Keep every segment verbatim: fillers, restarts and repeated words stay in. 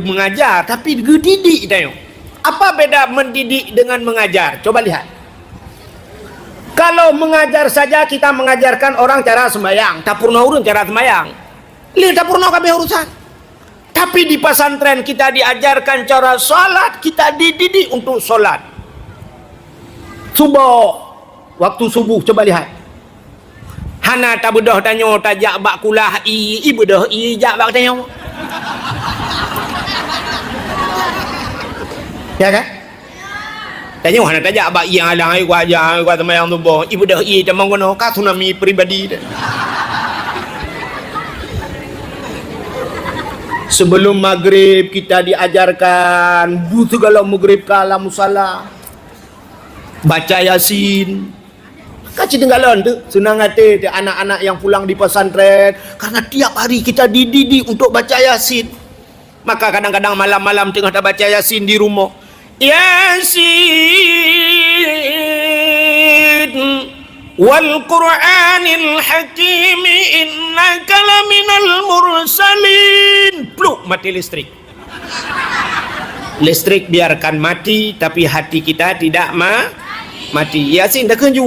Mengajar, tapi geudidik tanyoe. Apa beda mendidik dengan mengajar? Coba lihat. Kalau mengajar saja, kita mengajarkan orang cara sembahyang, tapeurunoe ureuëng cara sembahyang. Lé tapeurunoe kabeh urusan. Tapi di pesantren kita diajarkan cara salat, kita dididik untuk salat. Subuh, waktu subuh, coba lihat. Hana tabeudôh tanyoe tajak bak kulah ie, ie beudôh ie jak bak tanyoe. Ya kan? Tanyoe hana tajak bak ie alang, ie kuat jak, ie kuat seumayang suboh, ie beudôh ie tamong keunoe, ka tsunami pribadi. Sebelum maghrib kita diajarkan, bu segala maghrib ka lam musala. Baca Yasin. Ka cit tinggalan tu, senang hati tu anak-anak yang pulang di pesantren, karena tiap hari kita dididik untuk baca Yasin. Maka kadang-kadang malam-malam tengah tabaca Yasin di rumah. Yasin wal Qur'anil Hakim, innaka laminal mursalin. Pluk, mati listrik. Listrik biarkan mati, tapi hati kita tidak ma-, mati. Yasin takheun ju,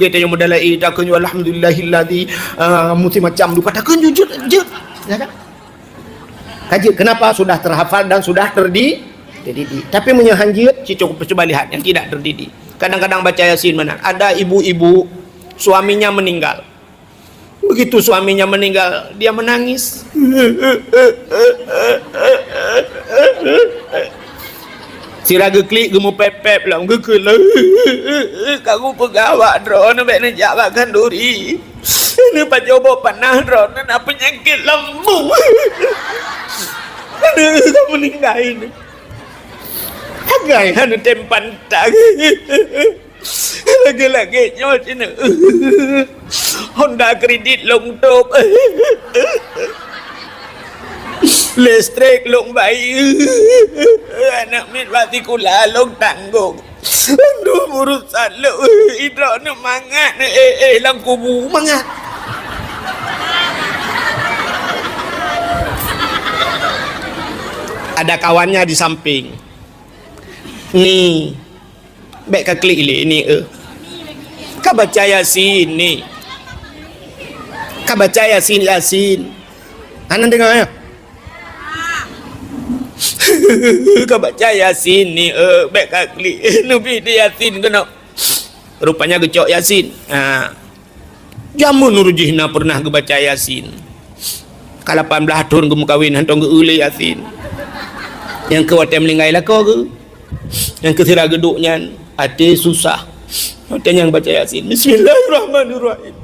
kita yang modal lain takheun ju, alhamdulillahilladzi, ah, musim macam duka takheun ju, jut, jut. Ya kan? Ka jeuet, kenapa? Sudah terhafal dan sudah terdi-, terdidik. Tapi meunyoe han jeuet, cuba, cuba lihat yang tidak terdidik. Kadang-kadang baca Yasin mana. Ada ibu-ibu, suaminya meninggal. Begitu suaminya meninggal, dia menangis. Sira geuklik, geumupép-pép lom, geukheun lom. Karu peugah awak droeneuh bèk neujak bak khanduri. Neupajoh boh panah droeneuh na peunyakét lambung. Aneuk ka meuninggai nyoe. Sagai hana tem pantang. Lagèe-lagèe nyoe cit nyoe. Honda kredit lôn tôp. Listrik lôn bayeue. Aneuk miet bak sikula lôn tanggong. Aduh, urusan lôn. Idrok nyoe mangat nyoe, eh, eh, lam kubu mangat. Ada kawannya di samping. Ni, bèk ka klik lé ni, eh. Ka baca Yasin ni. Ka baca Yasin, Yasin. Hana deungö, ya? Ka baca Yasin ni, eh, bèk ka klik. Neubi di Yasin keunoe. Rupanya geucok Yasin. Ha. Jameun uroe jih na pernah geubaca Yasin. Ka lapan blaih thon geumeukawen, hantom geu-eu lé Yasin. Nyang keu watèe meuninggai lakoe geuh. Nyang keu sira geuduek nyan, até susah. Watèe nyan baca Yasin. Bismillahirrahmanirrahim.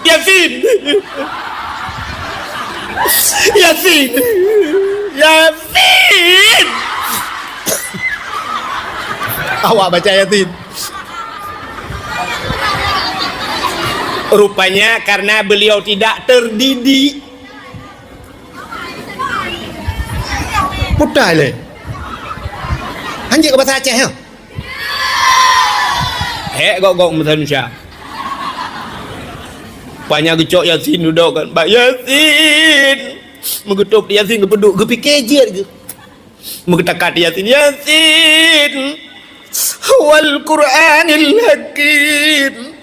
Yasin. Yasin. Yasin. Awak baca Yasin. Rupanya karena beliau tidak terdidik. Putai lé. Hanjeuet keu bahasa Aceh, ya? Hék gok-gok meusan Indonesia. Panya geucok Yasin dudoe kan. Bak Yasin. Meugeutôb Yasin geupeuduek, geupike jeuet geuh. Meugeutakat Yasin. Yasin. Wal Qur'anil Hakim.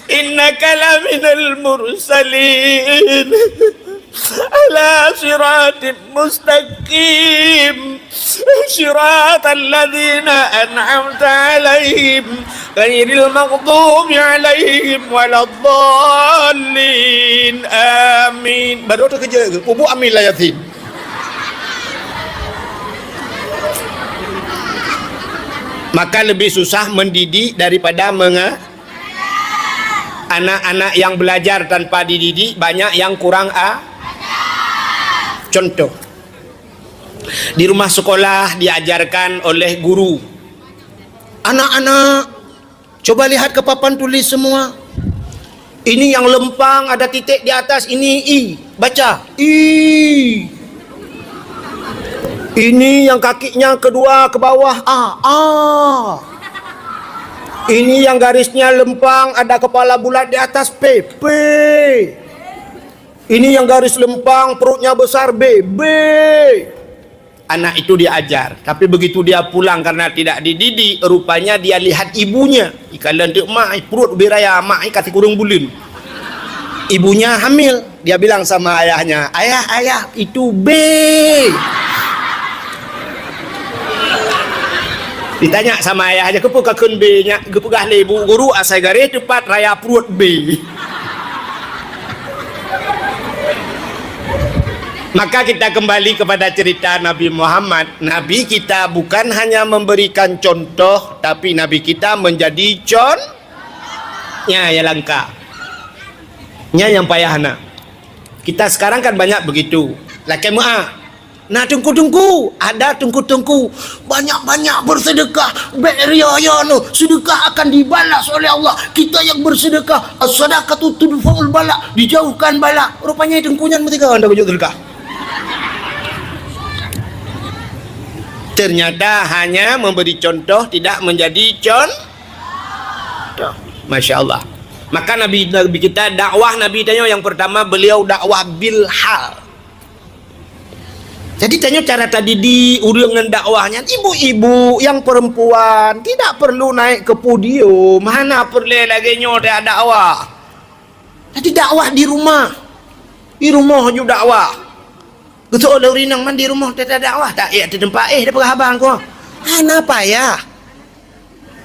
Innaka laminal mursalin. Ala siratim mustaqim. Siratal ladzina an'amta 'alaihim ghairil maghdubi 'alaihim waladdallin. Amin. Baru teukeujot geuh, peubuet amin lam Yasin. Maka lebih susah mendidik daripada menga-, anak-anak yang belajar tanpa dididik banyak yang kurang a-, contoh. Di rumah sekolah diajarkan oleh guru. Anak-anak, coba lihat ke papan tulis semua. Ini yang lempang ada titik di atas, ini I. Baca, I. Ini yang kakinya kedua ke bawah, A. A. Ini yang garisnya lempang ada kepala bulat di atas, P. P. Ini yang garis lempang, perutnya besar, B, B. Anak itu diajar, tapi begitu dia pulang karena tidak dididik, rupanya dia lihat ibunya. Ikalon teuk mak, perut B raya, mak ka sikureueng buleuen. Ibunya hamil, dia bilang sama ayahnya, "Ayah, ayah, itu B." Ditanya sama ayahnya, "Keupeue kakheun B nyak?" Geupeugah lé ibu guru, asai garéh teupat raya pruet B. Maka kita kembali kepada cerita Nabi Muhammad. Nabi kita bukan hanya memberikan contoh, tapi Nabi kita menjadi con-, nya, ya langka. Nya yang payah na. Kita sekarang kan banyak begitu. Lakée meu'ah. Nah, teungku-teungku, ada teungku-teungku banyak-banyak bersedekah, bék ria ya noh, sedekah akan dibalas oleh Allah. Kita yang bersedekah, as-sadaqatu tudfa'ul bala, dijauhkan bala. Rupanya teungku nyan meutika anda kujok sedekah. Ternyata hanya memberi contoh, tidak menjadi con-, Masya Allah. Maka Nabi, Nabi kita, dakwah Nabi tanyoe yang pertama, beliau dakwah bil hal. Jadi tanyoe cara tadidik ureuëng ngon dakwah nyan, ibu-ibu yang perempuan tidak perlu naik ke podium, hana peureulée lagée nyoe ta dakwah. Jadi dakwah di rumah. Di rumoh ju dakwah. Geusoe lé ureuëng inong man di rumoh ta dakwah, tak ék teudeumpa éh, dak peugah abang ko. Hana payah.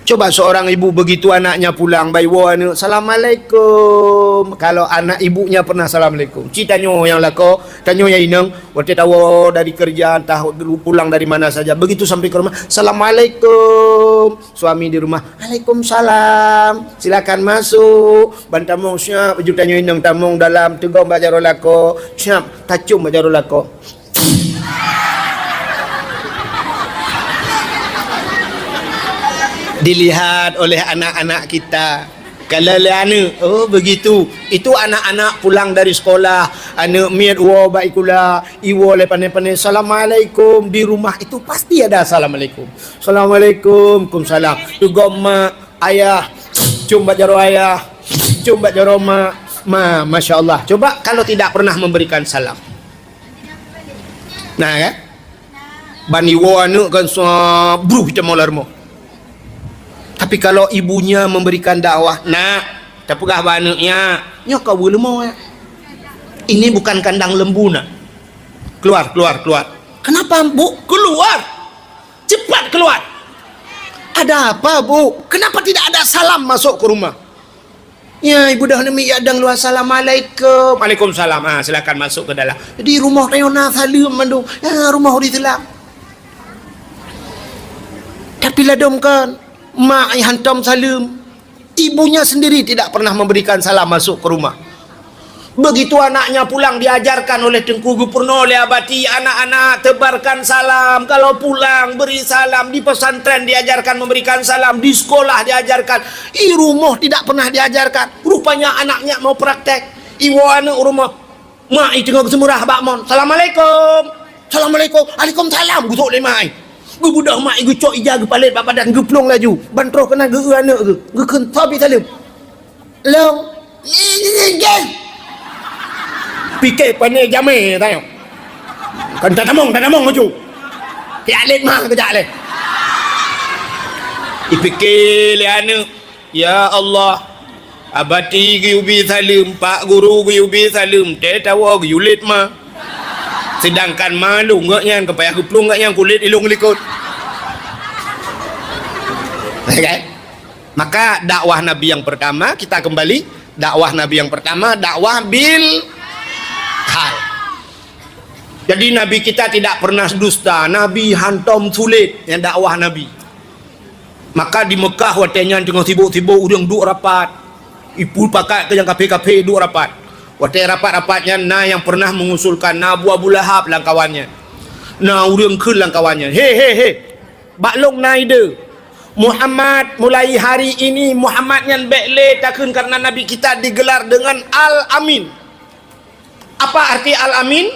Coba seorang ibu begitu anaknya pulang, bai woe aneuëk, "Assalamualaikum." Kalau anak ibunya pernah assalamualaikum. Ci tanyoe nyang lakoe, tanyoe nyang inong, watée tawoe dari kerja, entah pulang dari mana saja, begitu sampai ke rumah, "Assalamualaikum." Suami di rumah, "Waalaikumsalam. Silakan masuk." Ban tamong siap, baju tanyoe inong tamong dalam, teugom bak jaroe lakoe, siap, tacom bak jaroe lakoe. Dilihat oleh anak-anak kita. Kalau lé aneuëk, oh begitu. Itu anak-anak pulang dari sekolah, aneuëk miet woe bak sikula, iwoe lé pane-pane, "Assalamualaikum." Di rumah itu pasti ada assalamualaikum. "Assalamualaikum." "Kumsalam." Teugom mak, ayah, cium bak jaroe ayah, cium bak jaroe mak. Ma, masya Allah. Coba kalau tidak pernah memberikan salam. Nah, kan? Ban iwoe aneuëk kan sua bruh teuma lam rumoh. Tapi kalau ibunya memberikan dakwah, "Nak, tapeugah bak aneuëk nyak, nyoe ka weueh leumo, ya. Ini bukan kandang lembu, nak. Keluar, keluar, keluar." "Kenapa, Bu?" "Keluar! Cepat keluar!" "Ada apa, Bu? Kenapa tidak ada salam masuk ke rumah?" "Ya, ibu dah nemi ya dang luar, assalamualaikum." "Waalaikumsalam." "Ah, silakan masuk ke dalam." Di rumoh tanyoe na saleuem mandum. Ya, rumoh di selam. Tapi ladom kan, mak ai hantom saleuem. Ibunya sendiri tidak pernah memberikan salam masuk ke rumah. Begitu anaknya pulang, diajarkan oleh Teungku, geupeurunoe lé Abati, anak-anak tebarkan salam. Kalau pulang, beri salam. Di pesantren diajarkan memberikan salam. Di sekolah diajarkan. Di rumoh tidak pernah diajarkan. Rupanya anaknya mau praktek. Iwoe aneuëk u rumoh. Mak i teungoh geuseumurah bak mon. "Assalamualaikum." "Assalamualaikum." "Waalaikumsalam." Geutrok lé mak i. Geubeudôh mak i, geucok ija geupalét bak badan, geuplueng laju. Ban troh keunan geu-eu aneuëk geuh. Geukheun, "Soe bi saleuem?" "Lôn." "Pike pane jamé tanyoe. Kan tatamong, tatamong maju. Kajak lét ma, kajak lét." Ipike lé aneuëk, "Ya Allah, Abati geuyue bi saleuem, Pak Guru geuyue bi saleuem, teuh tawoe geuyue lét ma. Sedangkan ma lôn geuh nyan, ka payah geuplueng geuh nyan kulét ilong likot." Ya kan? Maka dakwah Nabi yang pertama, kita kembali, dakwah Nabi yang pertama, dakwah bil hal. Jadi Nabi kita tidak pernah dusta, Nabi hantom sulet nyang dakwah Nabi. Maka di Mekah watée nyan teungoh sibok-sibok ureuëng duek rapat. Ipu pakat keu nyang kaphé-kaphé duek rapat. Watée rapat-rapat nyan na nyang pernah mengusulkan, na Abu, Abu Lahab lam kawan nyan. Na ureuëng kheun lam kawan nyan, "He, he, he! Bak lôn na ide. Muhammad, mulai hari ini Muhammad nyan bék lé takheun, karena Nabi kita digelar dengan Al-Amin." Apa arti Al-Amin?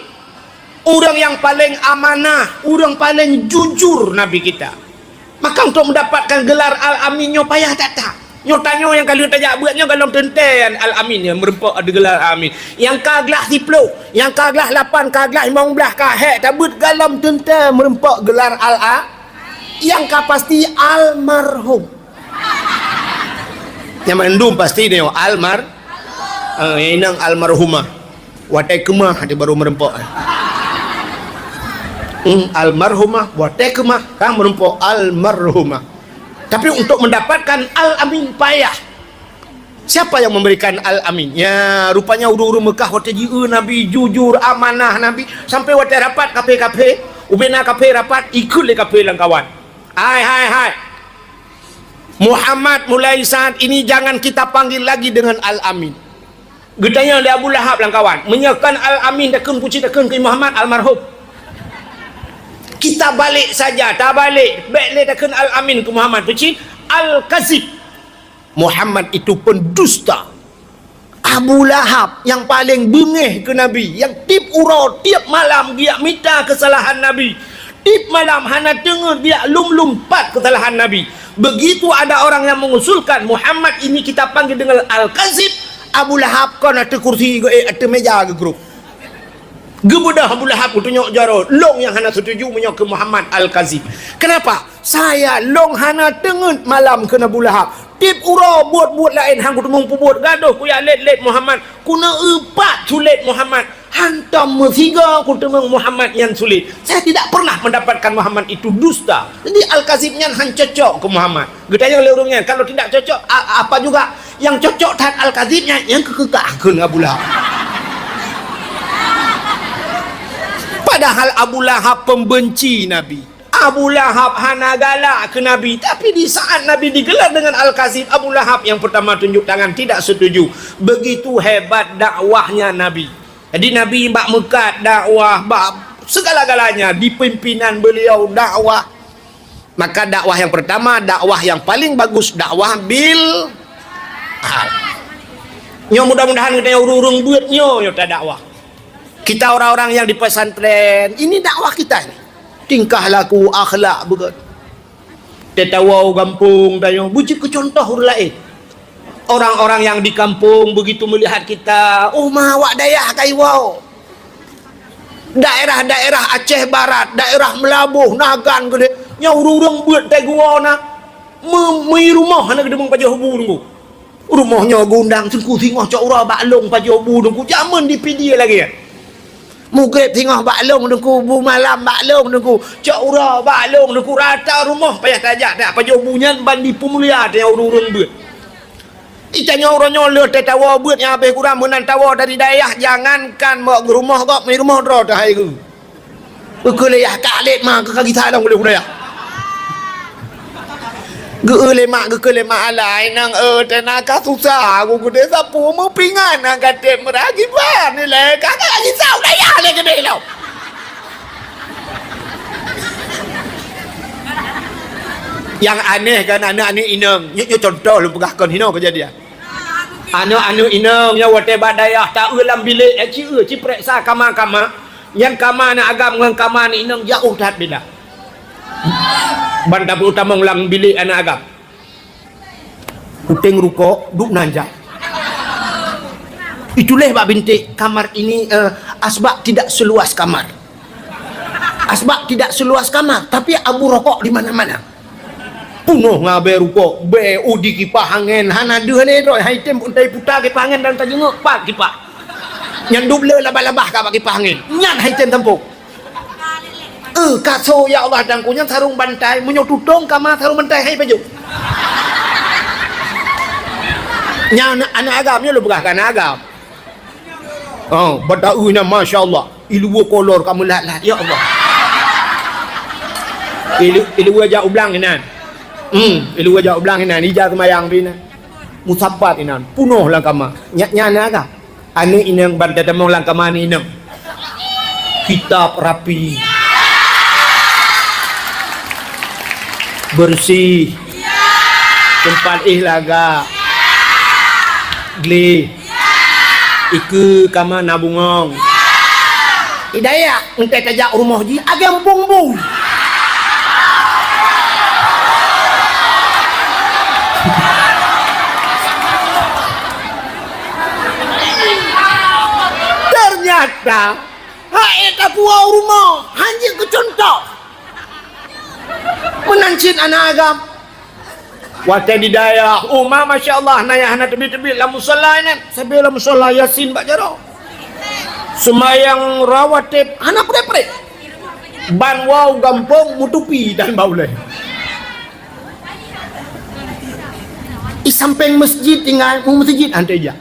Ureuëng nyang paleng amanah, ureuëng paleng jujur Nabi kita. Maka untuk mendapatkan gelar Al-Amin nyoe payah that-that. Nyoe tanyoe nyang ka lheueh tajak beuet nyoe golom teuntèe Al-Amin nyang meureumpok geula Al-Amin. Nyang ka glah siplôh, nyang ka glah lapan, ka glah limong blah, ka hék tabeuet golom teuntèe meureumpok geula Al-A-, nyang ka pasti almarhum. Nyang mandum pasti nyoe almar-, eh, nyang inong almarhumah. Watèe keumah di baru meureumpok. Hmm, almarhumah, watèe keumah, kan meureumpok almarhumah. Tapi untuk mendapatkan Al-Amin payah. Siapa yang memberikan Al-Amin? Ya, rupanya ureueng-ureueng Meukah watèe jieu Nabi, jujur, amanah Nabi, sampai watèe rapat kafé-kafé, ubena kafé rapat, ikheun lé kafé lam kawan. Hai, hai, hai. Muhammad mulai saat ini jangan kita panggil lagi dengan Al-Amin. Geutanyong lé Abu Lahab lam kawan, "Meunyoe kon Al-Amin takheun, peue cit takheun keu Muhammad almarhum?" Kita balik saja, tabalek, bèk lé takheun Al-Amin keu Muhammad, peue cit? Al-Kazib. Muhammad itu pendusta. Abu Lahab nyang paleng beungéh keu Nabi, nyang tiep uroe, tiep malam geujak mita keusalahan Nabi. Tiep malam hana teungeut geujak lum-lum pat keusalahan Nabi. Begitu ada orang yang mengusulkan, "Muhammad ini kita panggil dengan Al-Kazib," Abu Lahab kon ateueh kursi geuék, ateueh méja geugrob. Geubeudôh Abu Lahab geutunyok jaroe, "Lôn nyang hana setuju meunyoe keu Muhammad Al-Kazib. Kenapa? Saya lôn hana teungeut malam keu Abu Lahab. Tiep uroe buet-buet laén han kuteumeung peubuet, gadôh kujak lét-lét Muhammad, kuneu-eu pat sulet Muhammad. Hantom meusigoe kuteumeung Muhammad nyan sulet. Saya tidak pernah mendapatkan Muhammad itu dusta. Jadi Al-Kazib nyan han cocok keu Muhammad." Geutanyong lé ureueng nyan, "Kalau tidak cocok, a-, apa juga? Nyang cocok that Al-Kazib nyan, nyang keukeukah," kheun Abu Lahab. Padahal Abu Lahab pembenci Nabi. Abu Lahab hana galak keu Nabi, tapi di saat Nabi digelar dengan Al-Kazib, Abu Lahab yang pertama tunjuk tangan tidak setuju. Begitu hebat dakwahnya Nabi. Jadi Nabi bak meukat dakwah, bak segala-galanya di pimpinan beliau dakwah. Maka dakwah yang pertama, dakwah yang paling bagus, dakwah bil hal. Nyoe mudah-mudahan geutanyoe ureueng-ureueng beuet nyoe, nyoe tadakwah. Kita orang-orang yang di pesantren, ini dakwah kita ini. Tingkah laku, akhlak beugét. Teuh tawoe u gampông tanyoe, beujeuet keu contoh ureueng laén. Orang-orang yang di kampung begitu melihat kita, "Oh, ma, awak dayah ka iwoe." Daerah-daerah Aceh Barat, daerah Meulaboh, Nagan keudéh, nyoe ureueng-ureueng beuet teuh geuwoe na, meu-, meu rumoh hana geuteumeung pajoh bu teungku. Rumoh nyoe geuundang teungku singoh cok uroe bak lôn pajoh bu teungku, jameun di Pidie lagèe nyan. Mugreb singoh bak lôn teungku, bu malam bak lôn teungku, cok uroe bak lôn teungku, rata rumoh payah tajak, tajak pajoh bu nyan ban jipeumulia teuh ureueng-ureueng beuet. Itanyoe uroe nyoe lheueh teuh tawoe beuet nyang habéh kurang meunan tawoe dari dayah, jangankan mok geurumoh gob, meurumoh droe teuh hai geu. Geukheun lé yah ka lét ma keu ka gisa lom ulèe budaya. Geu lé mak, geukheun lé mak, "Alah, inong, eh, teuh na ka susah, aku geudeh sapu meupingan na ka tem meurah jiban ni lé, ka ka gisa budaya lé geudeh lom." Nyang aneh kan aneuk-aneuk inong, nyoe, nyoe contoh lôn peugah kon hinoe keujadian. Aneuk-aneuk inong nyang watèe bak dayah taeu lam bilék, eh, ci eu, ci preksa kama-kama. Nyan kama aneuk agam ngon kama aneuk inong jaoh that beda. Ban tapeutamong lam bilék aneuk agam. Kuténg rukok, duek nan jak. Itulah bak binték, kamar ini, eh, asbak tidak seluas kamar. Asbak tidak seluas kamar, tapi abu rokok di mana-mana. Punoh ngon abèe rukok, bèe u di kipah angèn, hana deuh lé droe, hai tem pun tai puta kipah angèn dan tajeungok pat kipah. Nyan dub le labah-labah ka bak kipah angèn. Nyan hai tem tampông. Eh, kaso ya Allah tangku nyan sarong bantai, meunyoe tutong kama sarong bantai hai pajoh. Nyan aneuk agam nyoe lôn peugah keu aneuk agam. Oh, bak taeu nyan, masya Allah. Iluwa kolor ka meulat-lat, ya Allah. Ilu-, iluwa jak u blang inan. Hmm, iluwa jak u blang inan, ija seumayang pih inan. Musapat inan, punoh lam kama. Nyak nyan na ka? Aneuk inong ban tatamong lam kama aneuk inong. Kitab rapi. Bersih. Teumpat éh lagak. Gleh. Ikeue kama na bungong. Hidayah, entah tajak rumoh jih, agam bung-bung. Ata, hai tapuwoe rumoh, hana jeuet keu cuntoh. Meunan cit aneuk agam. Watée di dayah, uma, masya Allah, na nyang hana teubiet-teubiet lam musala nyan. Sabe lam musala Yasin bak jaroe. Seumayang rawatib hana preh-preh. Ban woe gampông meutupi dan bak ulée. Di sampéng masjid tinggai, u masjid hana teuh jak.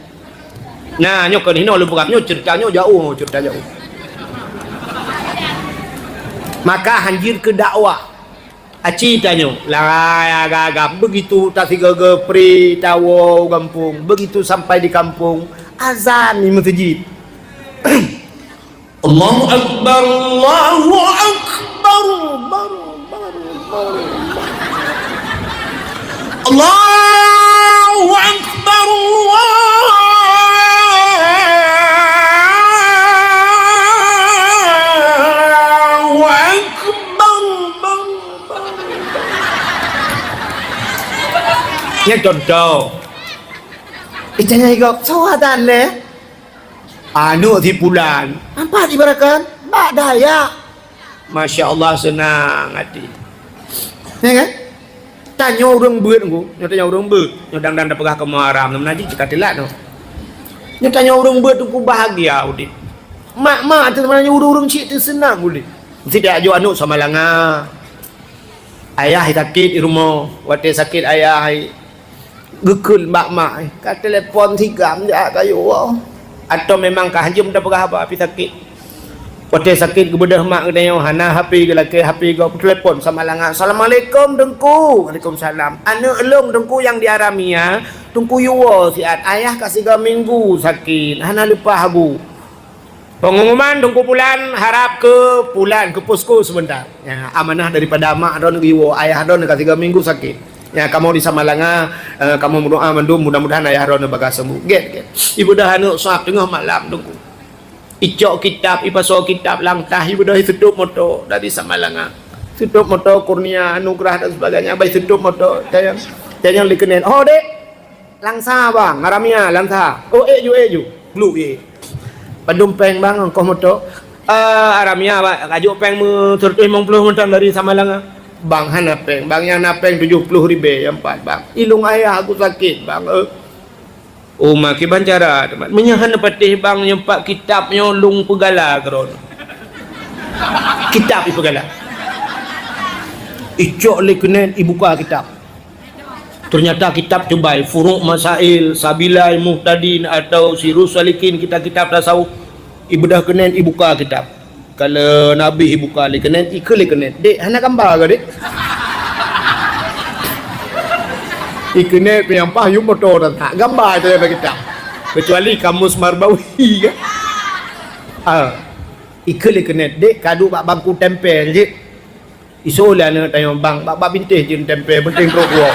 Nah, nyoe kon hinoe lôn peugah, nyoe ceurita nyoe jauh, ceurita jauh. Maka hana jeuet keu dakwah. Aci tanyoe, lai agam-agam, begitu tasigoe-goe pri tawoe u gampông, begitu sampai di kampung, azan di masjid. Allahu Akbar, Allahu Akbar, baru, baru, baru, baru. Allahu Akbar, Allahu Akbar, baru, baru, baru. Nyan contoh. Itanya igok, soe dan lé? Aneuk si pulan. Ampat ibarakan, bak Dayak. Masya Allah, seunang até. Ya kan? Tanyoe ureuëng beuet ngku, nyoe tanyoe ureuëng beuet. Nyoe dang-dang tapeugah kamoe haram, meunan jih cit ka teulat nyoe. Nyoe tanyoe ureuëng beuet teungku bahagia udeb. Mak-mak teuh meunan nyoe ureuëng-ureuëng cit teuh seunang udeb. Meusti tajok aneuk Samalanga. Ayah sakét di rumoh, watée sakét ayah, geukheun bak mak, ka telepon sigam jak kayue woe. Atawa memang ka hanjeuet tapeugah haba pih sakét. Watée sakét geubeudôh mak geutanyoe hana H P, geulakée H P gob, telepon Samalanga, "Assalamualaikum Teungku." "Waalaikumsalam." "Aneuk lôn Teungku nyang di Haramia, Teungku yue woe siat, ayah ka sigoe minggu sakét, hana leupah bu." Pengumuman Teungku Pulan harab keu Pulan keu posko sebentar. Ya, amanah daripada mak droeneuh geuwoe, ayah droeneuh ka tiga minggu sakét. Ya, kamoe di Samalanga, eh, kamoe meudoa mandum mudah-mudahan ayah droeneuh bagah sembuh. Gét, gét. Ibeudôh aneuk sab teungoh malam Teungku. Icok kitab, ipasoe kitab langtah, ibeudôh itutôp moto dari Samalanga. Tutôp moto Kurnia, Anugerah dan sebagainya, bai tutôp moto. Tanyong, tanyong lé keunen. "Oh, Dek, Langsa, Bang, Haramia, Langsa." "Oh, ék ju, ék ju." Gluk, ék. "Padum péng, Bang, ongkoh moto?" "Eh, Haramia, Bang, kajok péng meu seratus limong puluh mantong dari Samalanga." "Bang, hana péng, Bang, nyang na péng tujoh puluh ribée nyang pat, Bang. Ilong ayah aku sakét, Bang, eh." "Oh, ma kiban cara, teuma. Meunyoe hana patéh, Bang, nyang pat kitab nyoe lôn peugala keudroe." Kitab ipeugala. Icok lé keunen ibuka kitab. Ternyata kitab cubai, Furuq Masail, Sabilai Muhtadin atau Sirus Salikin, kitab-kitab tasawuf. Ibeudôh keunen ibuka kitab. Kalau nabi ibuka lé keunen, ikheun lé keunen, "Dek, hana gamba ke, Dek?" Ikeunen pih nyang paih yum moto dan tak gamba itu dalam kitab. Kecuali kamus Marbawi kan. Ah, ikheun lé keunen, "Dek, kaduek bak bangku tempel jih." Isoe lé aneuk tanyoe, "Bang, bak, bak bintéh jeuet tempel, penting trok woe."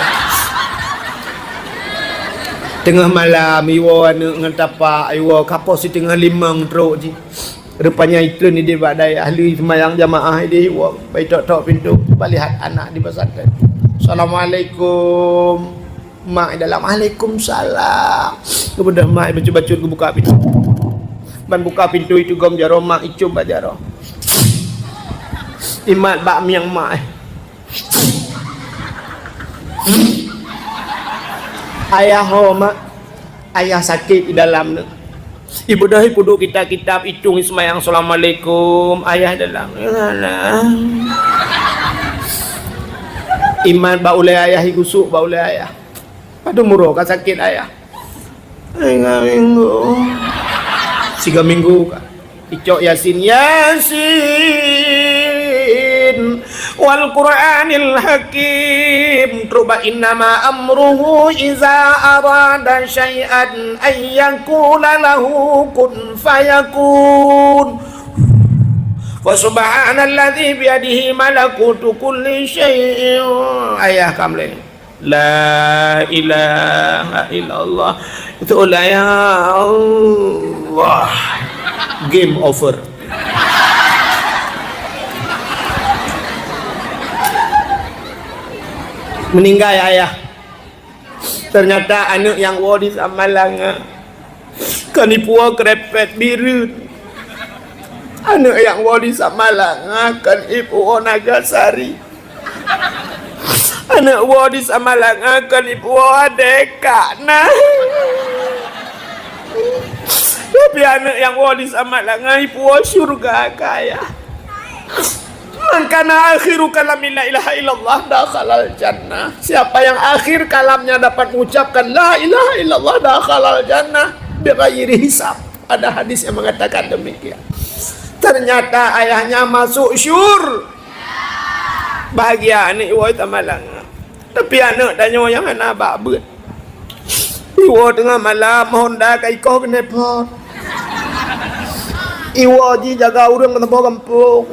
Teungoh malam, iwoe aneuk ngon tapak, iwoe kapoh siteungoh limong trok jih. Rupanya itreun idéh bak dayah, lheueh seumayang jamaah idéh iwoe, bai tok-tok pintoe, balihat anak di pesantren. "Assalamualaikum." Mak di dalam, "Waalaikumsalam." Geubeudôh mak bacut-bacut geubuka pintoe. Ban buka pintoe itu gom jaroe mak icum bak jaroe. Imat bak miang mak. "Ayah ho, Mak. Ayah sakét di dalam nyoe." Ibeudôh ipeuduek kitab-kitab, itong iseumayang, "Assalamualaikum, Ayah dalam." Imat bak ulée ayah, igusok bak ulée ayah. "Padum uroe ka sakét, Ayah?" "Tiga minggu." "Tiga minggu ka." Icok Yasin, "Yasin, wal Qur'anil Hakim." Trok bak, "Innama amruhu iza arada syai'an an yaqula lahu kun fayakun. Fa subhanalladzi biyadihi malakutu kulli syai'in." Ayah kamleng. La ilaha illallah. Itu lah ya Allah. Game over. Meninggai ayah. Ternyata aneuk nyang woe di Samalanga. Kan ipuwoe krepet bireuen. Aneuk nyang woe di Samalanga kon ipuwoe Nagasari. Aneuk woe di Samalanga kon ipuwoe Adeka na. Tapi aneuk nyang woe di Samalanga ipuwoe syurga kaya. Man kana akhiru kalami la ilaha illallah dakhalal jannah. Siapa yang akhir kalamnya dapat mengucapkan la ilaha illallah dakhalal jannah bighairi hisab. Ada hadis yang mengatakan demikian. Ternyata ayahnya masuk syur. Bahagia aneuk iwoe Samalanga. Tapi aneuk tanyoe nyang hana bak beuet. Iwoe teungoh malam, Honda ka ikoh keuneuk pot. Iwoe jijaga ureueng keuneuk pot gampông.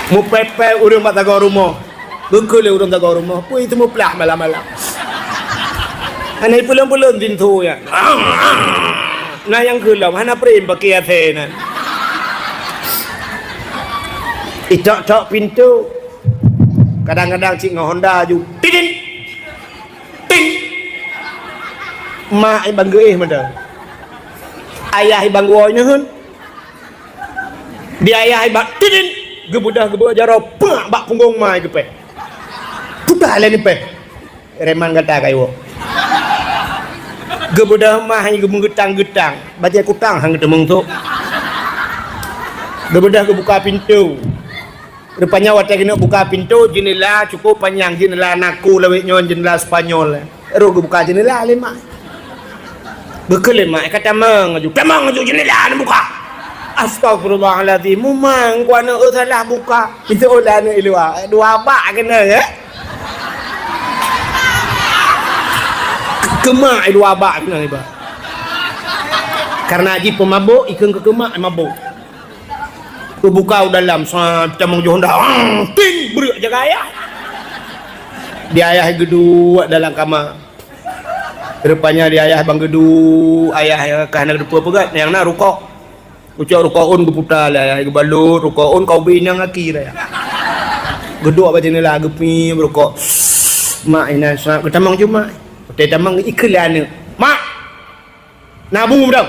Mupèpèp ureueng bak sagoe rumoh. Geukheun lé ureueng sagoe rumoh, peue teumuplah malam-malam. Hana ipeulon-peulon pintoe nyan. Na nyang kheun lom, hana prem paké asèe nyan. Itok-tok pintoe. Kadang-kadang cit ngon Honda aju. Tidin! Ting! Mak i bang geuéh mantong. Ayah i bang geuwoe neuheun. Di ayah i bak tidin, geubeudôh geubeudôh jaroe, peuk bak punggong ma i geupèh. Puta lé nipèh. Reman gata ka iwoe. Geubeudôh ma i geumeugeutang-geutang, bajèe kutang han geuteumeung sôk. Geubeudôh geubuka pintoe. Rupanya watèe keuneuk buka pintoe, jeundela cukôp panyang, jeundela naku lawét nyoe, jeundela Spanyol. Rot geubuka jeundela lé mak. Geukheun lé mak, ka tamong aju. Tamong aju jeundela neubuka. Astagfirullahalazim, mumang ku aneuk, eu, salah buka. Itu oleh aneuk i luwa. Dua bak keunoe, ya. Keu mak dua bak keunoe iba. Karena jih peumabôk, ikheun keu mak mabôk. Geubuka u dalam, sa tamong aju Honda. Ang, ting, breuek jaga ayah. Di ayah geuduek dalam kama. Rupanya di ayah bang geuduek, ayah ka hana geuteupeue peugöt, nyang na rukok. Ucok rukok ôn geuputa lé ayah, geubalot rukok ôn kau bri nyang aki raya. Geuduek bak jeundela geupi rukok. Mak inan sa geutamong aju mak. Watèe tamong ikheun lé aneuk. Mak! Na bu meudoh.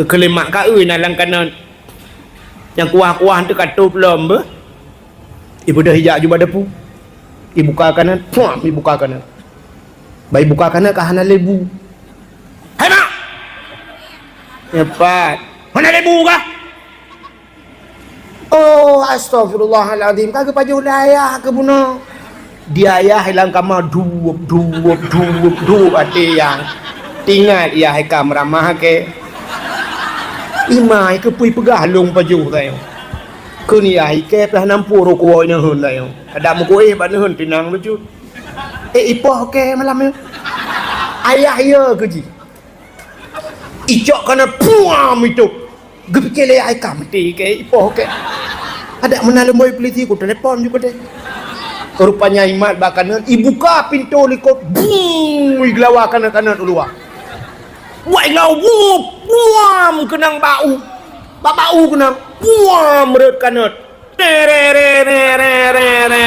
Geukheun lé mak ka eu na lam kanot. Nyang kuah-kuah teuh ka tôb lom beuh. Ibeudôh ijak aju bak dapu. Ibuka kanot, puam, ibuka kanot. Bah ibuka kanot ka hana lé bu. Hai mak! Nyoe pat. Hana lé bu kah? Oh, astagfirullahalazim, ka geupajoh lé ayah keuh bunoe. Di ayah lam kama dup, dup, dup, dup até nyang. Tingat yah ka meuramah kèe. Imai keupeue peugah lôn pajoh tanyoe. Kheun yah ikèe pih nampu rukok nyoe hon tanyoe. Adak meukuéh bak neuheun tinang lucu. Eh, ipoh kèe malam nyoe. Ayah yo keuh jih. Icok kana puam itôb. Geupike lé ai ka meuti kèe ipoh kèe. Adak meunan leumboi peulisi ku telepon ju keudeh. Rupanya imat bak kanot, ibuka pintoe likot, bung, igelawa kanot-kanot u luwa. Buat igelawa, bung, puam keunong bak u. Bak, bak u keunong, puam rhot kanot. Re, re, re, re, re, re, re,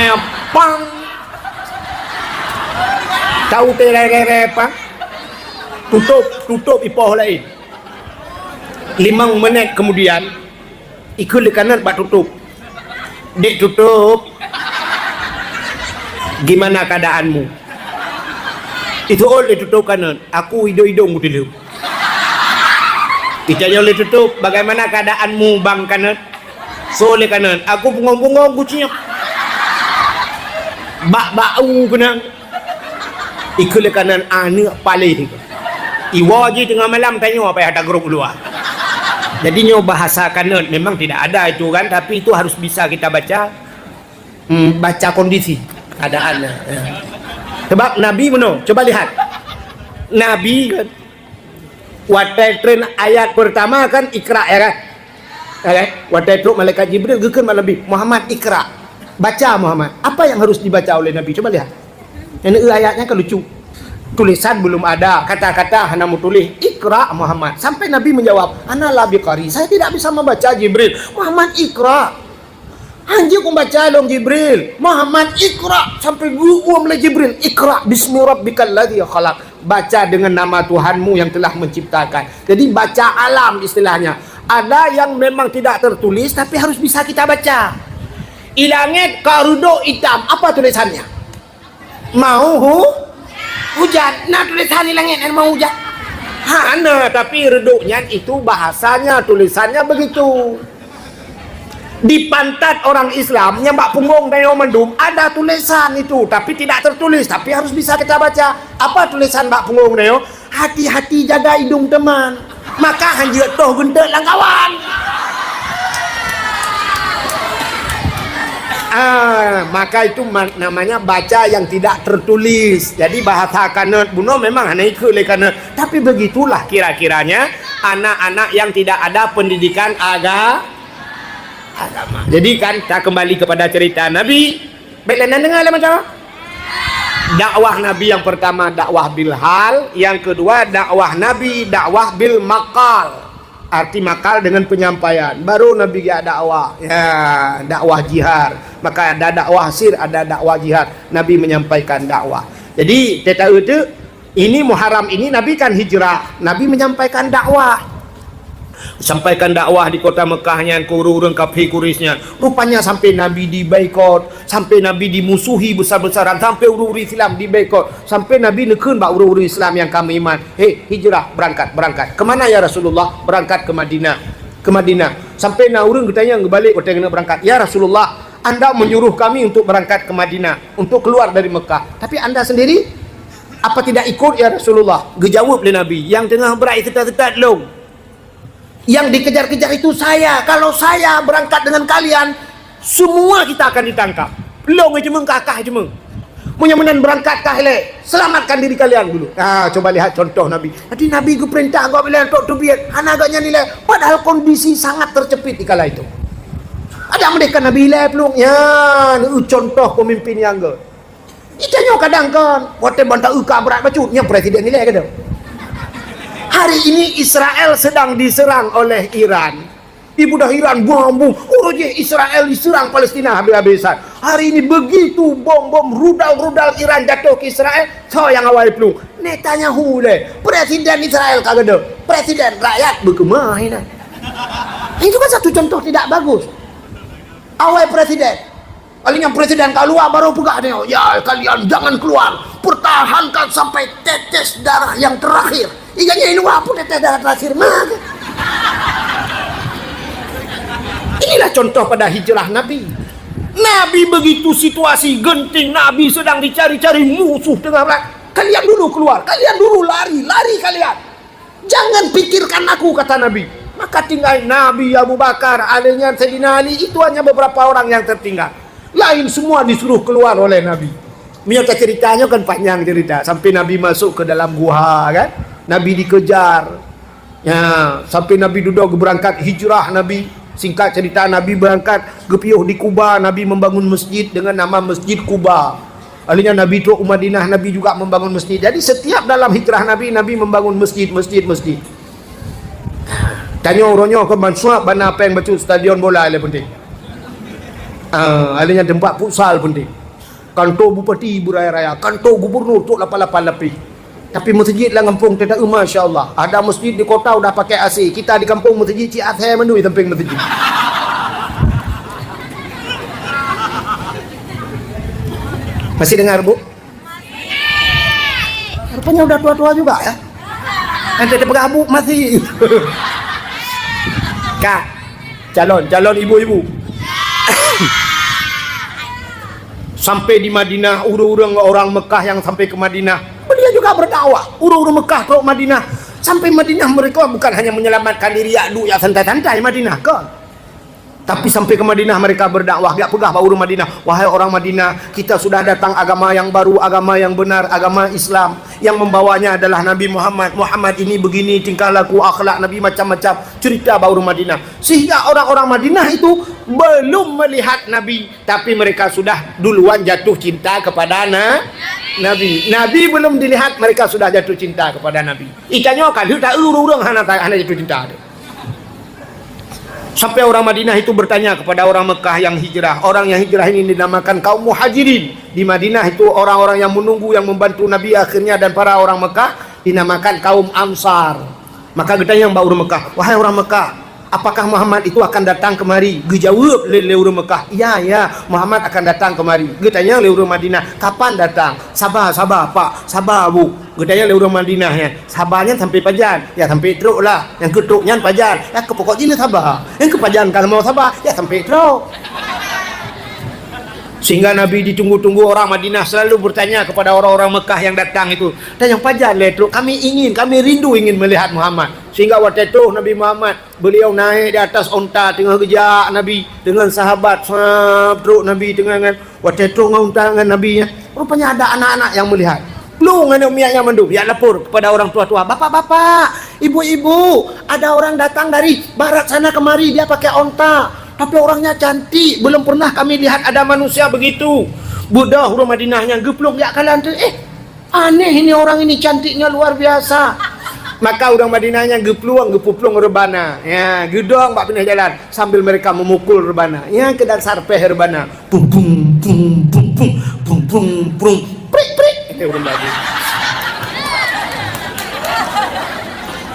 pang. Tahu te re, re, re, pang? Tutôp, tutôp ipoh laén. Limong menit kemudian, ikheun lé kanot bak tutôp. Dek tutôp, gimana keadaanmu? Itu oleh tutôp kanot, aku idong-idong kutileuem. Itanyong lé tutôp, bagaimana keadaanmu bang kanot? Soe lé kanot, aku bungong-bungong kuciep. Bak bak u keunong. Ikheun lé kanot aneuk paléh. Iwoe jih teungoh malam tanyoe payah tagrôp u luwa. Jadi nyoe bahasa kanot memang tidak ada itu kan, tapi itu harus bisa kita baca. Hmm, baca kondisi keadaan. Ya. Sebab Nabi meunoe, coba lihat. Nabi kan Watèe treun ayat peurtama kan Iqra, ya kan? Ya kan? Watèe trok malaikat Jibril geukheun bak Nabi, "Muhammad, Iqra." Baca, Muhammad. Apa yang harus dibaca oleh Nabi? Coba lihat. Ini ayatnya kan lucu. Tulisan belum ada, kata-kata hana meutuléh, "Iqra, Muhammad." Sampai Nabi menjawab, "Ana la biqari, saya tidak bisa membaca, Jibril." "Muhammad, iqra." "Hanjeuet kubaca lôn, Jibril." "Muhammad, iqra." Sampai geuuem lé Jibril, "Iqra bismi rabbikal ladzi khalaq." "Baca dengan nama Tuhanmu yang telah menciptakan." Jadi baca alam istilahnya. Ada yang memang tidak tertulis tapi harus bisa kita baca. Di langit ka reudôk itam, apa tulisannya? Mau hu-, hujan. Nah, tulisan di langit kan mau hujan. Hana, tapi reudôk nyan itu bahasanya, tulisannya begitu. Di pantat orang Islam nyang bak punggong tanyoe mandum ada tulisan itu, tapi tidak tertulis, tapi harus bisa kita baca. Apa tulisan bak punggong tanyoe? "Hati-hati jaga hidung teman. Maka hanjeuet toh geunteuk lam kawan." Ah, maka itu ma-, namanya baca yang tidak tertulis. Jadi bahasa kaneut bunoe memang hana ikheun lé kaneut. Tapi begitulah kira-kiranya anak-anak yang tidak ada pendidikan aga-, agama. Jadi kan, kita kembali kepada cerita Nabi. Baik, lain dengar lah macam. Dakwah Nabi yang pertama dakwah bil hal, yang kedua dakwah Nabi dakwah bil maqal. Arti maqal dengan penyampaian. Baru Nabi geujak dakwah. Ya, dakwah jihar. Maka ada dakwah sir, ada dakwah jihar. Nabi menyampaikan dakwah. Jadi, teuta itu, ini Muharram ini Nabi kan hijrah. Nabi menyampaikan dakwah. Sampaikan dakwah di kota Mekah nyan keu ureuëng-ureuëng kafé Quraisy nyan. Rupanya sampai Nabi diboikot, sampai Nabi dimusuhi besar-besaran, sampai ureuëng-ureuëng Islam diboikot, sampai Nabi neukheun bak ureuëng-ureuëng Islam nyang ka meuiman, "Hei, hijrah, berangkat, berangkat." "Kemana ya Rasulullah?" "Berangkat ke Madinah." "Ke Madinah." Sampai na ureuëng geutanyong geubalek watée geuneuk berangkat, "Ya Rasulullah, Anda menyuruh kami untuk berangkat ke Madinah, untuk keluar dari Mekah. Tapi Anda sendiri, apa tidak ikut, ya Rasulullah?" Geujaweueb lé Nabi, "Nyang teungoh brat seutat-seutat lôn. Yang dikejar-kejar itu saya. Kalau saya berangkat dengan kalian, semua kita akan ditangkap. Lôn jimeueng, kakah jimeueng. Meunyoe meunan berangkat kah ilée, selamatkan diri kalian dulu." Ha, coba lihat contoh Nabi. Jadi Nabi geupeurintah gob ilée untuk teubiet, hana gobnyan ilée. Padahal kondisi sangat terjepit di kala itu. Ada meudeh ka Nabi ilée plueng. Nyan, contoh pemimpin nyang gét. Geutanyoe kadang kan, watée ban ta-eu ka brat bacut, nyan presiden ilée keudeh. Hari ini Israel sedang diserang oleh Iran. Ibudah Iran bom-bom, uroe jih Israel diserang Palestina habis-habisan. Hari ini begitu bom-bom rudal-rudal Iran jatuh ke Israel, soe nyang awai plueng? Netanyahu ilée, presiden Israel ka keudeh. Presiden rakyat beukeumah inan. Itu kan satu contoh tidak bagus. Awai presiden. Kali nyan presiden ka luwa baru peugah dia, "Ya, kalian jangan keluar. Pertahankan sampai tetes darah yang terakhir." Iga nyan luwa pun tetes darah terakhir mah. Inilah contoh pada hijrah Nabi. Nabi begitu situasi genting, Nabi sedang dicari-cari musuh tengah perang. "Kalian dulu keluar, kalian dulu lari, lari kalian." "Jangan pikirkan aku," kata Nabi. Maka tinggal Nabi, Abu Bakar, alih nyan Saidina Ali, itu hanya beberapa orang yang tertinggal. Lain semua disuruh keluar oleh Nabi. Meunyoe ka ceurita nyoe kan panjang ceurita. Sampai Nabi masuk ke dalam guha kan. Nabi dikejar. Ya, sampai Nabi dudoe geubeurangkat hijrah Nabi. Singkat cerita, Nabi berangkat geupiôh di Kuba, Nabi membangun masjid dengan nama Masjid Kuba. Alih nyan Nabi trok u Madinah, Nabi juga membangun masjid. Jadi setiap dalam hijrah Nabi, Nabi membangun masjid, masjid, masjid. Tanyoe uroe nyoe kon ban suap bana péng bacut stadion bola ilée penting. Ah, alih nyan teumpat futsal penting. Kantor bupati beuraya-raya, kantor gubernur trok lapan-lapan lapéh. Tapi masjid lam gampông teuta, masya Allah. Ada masjid di kota udah pakai A C. Kita di kampung masjid cit asèe mandum di samping masjid. Masih dengar, Bu? Rupanya udah tua-tua juga ya. Nanti dipeugah, "Bu, masih." Kak, calon, calon ibu-ibu. Sampai di Madinah, ureuëng-ureuëng orang Mekah yang sampai ke Madinah, beliau juga berdakwah. Ureuëng-ureuëng Mekah trok Madinah. Sampai Madinah mereka bukan hanya menyelamatkan diri, yak duek, yak santai-santai Madinah, kan? Tapi sampai ke Madinah mereka berdakwah, geujak peugah bak ureuëng Madinah, "Wahai orang Madinah, kita sudah datang agama yang baru, agama yang benar, agama Islam. Yang membawanya adalah Nabi Muhammad. Muhammad ini begini tingkah laku, akhlak Nabi macam-macam." Cerita bak ureuëng Madinah. Sehingga orang-orang Madinah itu belum melihat Nabi, tapi mereka sudah duluan jatuh cinta kepada Na-, Nabi. Nabi belum dilihat, mereka sudah jatuh cinta kepada Nabi. Itanyoe ka lheueh ta-eu ureuëng-ureuëng hana ta-, hana jatuh cinta. Sampai orang Madinah itu bertanya kepada orang Mekah yang hijrah. Orang yang hijrah ini dinamakan kaum Muhajirin. Di Madinah itu orang-orang yang menunggu, yang membantu Nabi akhirnya, dan para orang Mekah dinamakan kaum Ansar. Maka geutanyong bak ureuëng Mekah, "Wahai orang Mekah, apakah Muhammad itu akan datang kemari?" Geujaweueb lé, lé ureuëng Mekah, "Ya, ya, Muhammad akan datang kemari." Geutanyong lé ureuëng Madinah, "Kapan datang?" "Saba, saba, Pak, saba, Bu." Geutanyong lé ureuëng Madinah nyan, "Saba nyan sampai pajan?" "Ya, sampai trok lah." "Nyang keu trok nyan pajan?" "Ya, keu pokok jih saba. Nyang keu pajan ka mau saba, ya sampai trok." Sehingga Nabi ditunggu-tunggu, orang Madinah selalu bertanya kepada orang-orang Mekah yang datang itu, "Tanyong pajan lé trok, kami ingin, kami rindu ingin melihat Muhammad." Sehingga watée troh Nabi Muhammad, beliau naik di atas onta, teungoh geujak Nabi dengan sahabat, sab trok Nabi teungoh nyan. Watée troh ngon onta ngon Nabi nyan, rupanya ada anak-anak yang melihat. Plueng aneuk miet nyan mandum, jak lapor kepada orang tua-tua, "Bapak-bapak, ibu-ibu, ada orang datang dari barat sana kemari, dia pakai onta. Tapi orangnya cantik, belum pernah kami lihat ada manusia begitu." Beudôh ureuëng Madinah nyan geuplueng jak kalon teuh, "Eh, aneh ini orang ini, cantiknya luar biasa." Maka ureuëng Madinah nyan geuplueng, geupuplueng reubana. Ya, geudong bak pinéh jalan sambil mereka memukul reubana. Ya, keu dasar péh reubana. Pung, pung, pung, pung, pung, pung, pung, pung. Prik, prik, kata ureuëng Madinah.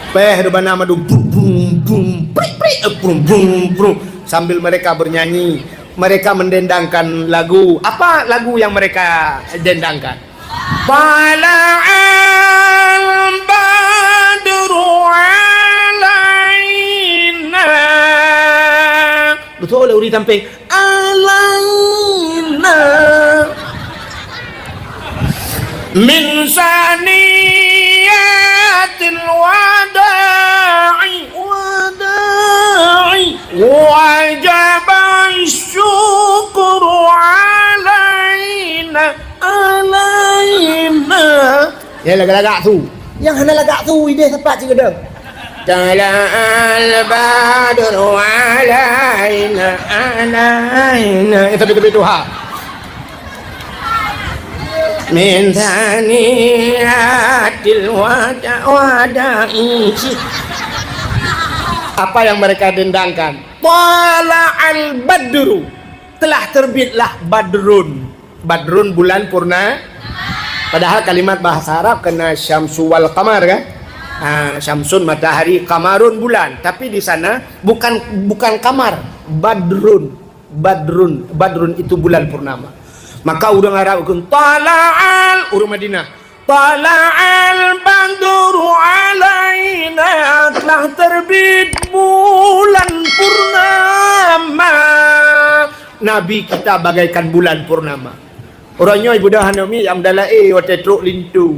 Péh reubana mandum, pung, pung, pung, prik, prik, eh, pung, pung, pung. Sambil mereka bernyanyi, mereka mendendangkan lagu. Apa lagu yang mereka dendangkan? Tala'al badru alaina. Beutôi lé ureuëng sampéng. Alaina. Min saniyatil wada'i, wada'i. Wajaba syukru alaina. Alaina. Ya, lagak-lagak su. Nyang hana lagak su, idéh sapat cit keudeh. Tala'al badru alaina, alaina. Eh, tapi, tapi tu, ha. Min saniyatil wada-, wada'i. Apa yang mereka dendangkan? Tala'al badru. Telah terbitlah badrun. Badrun, bulan purna. Padahal kalimat bahasa Arab kena syamsu wal qamar, kan? Ha, syamsun, matahari, qamarun, bulan. Tapi di sana bukan, bukan kamar, badrun. Badrun, badrun itu bulan purnama. Maka ureuëng Arab kheun, "Tala'al," ureuëng Madinah, "Tala'al badru alaina, telah terbit bulan purnama." Nabi kita bagaikan bulan purnama. Uroe nyoe ibuda hana mi nyang meudalah, eh, watée trok linto.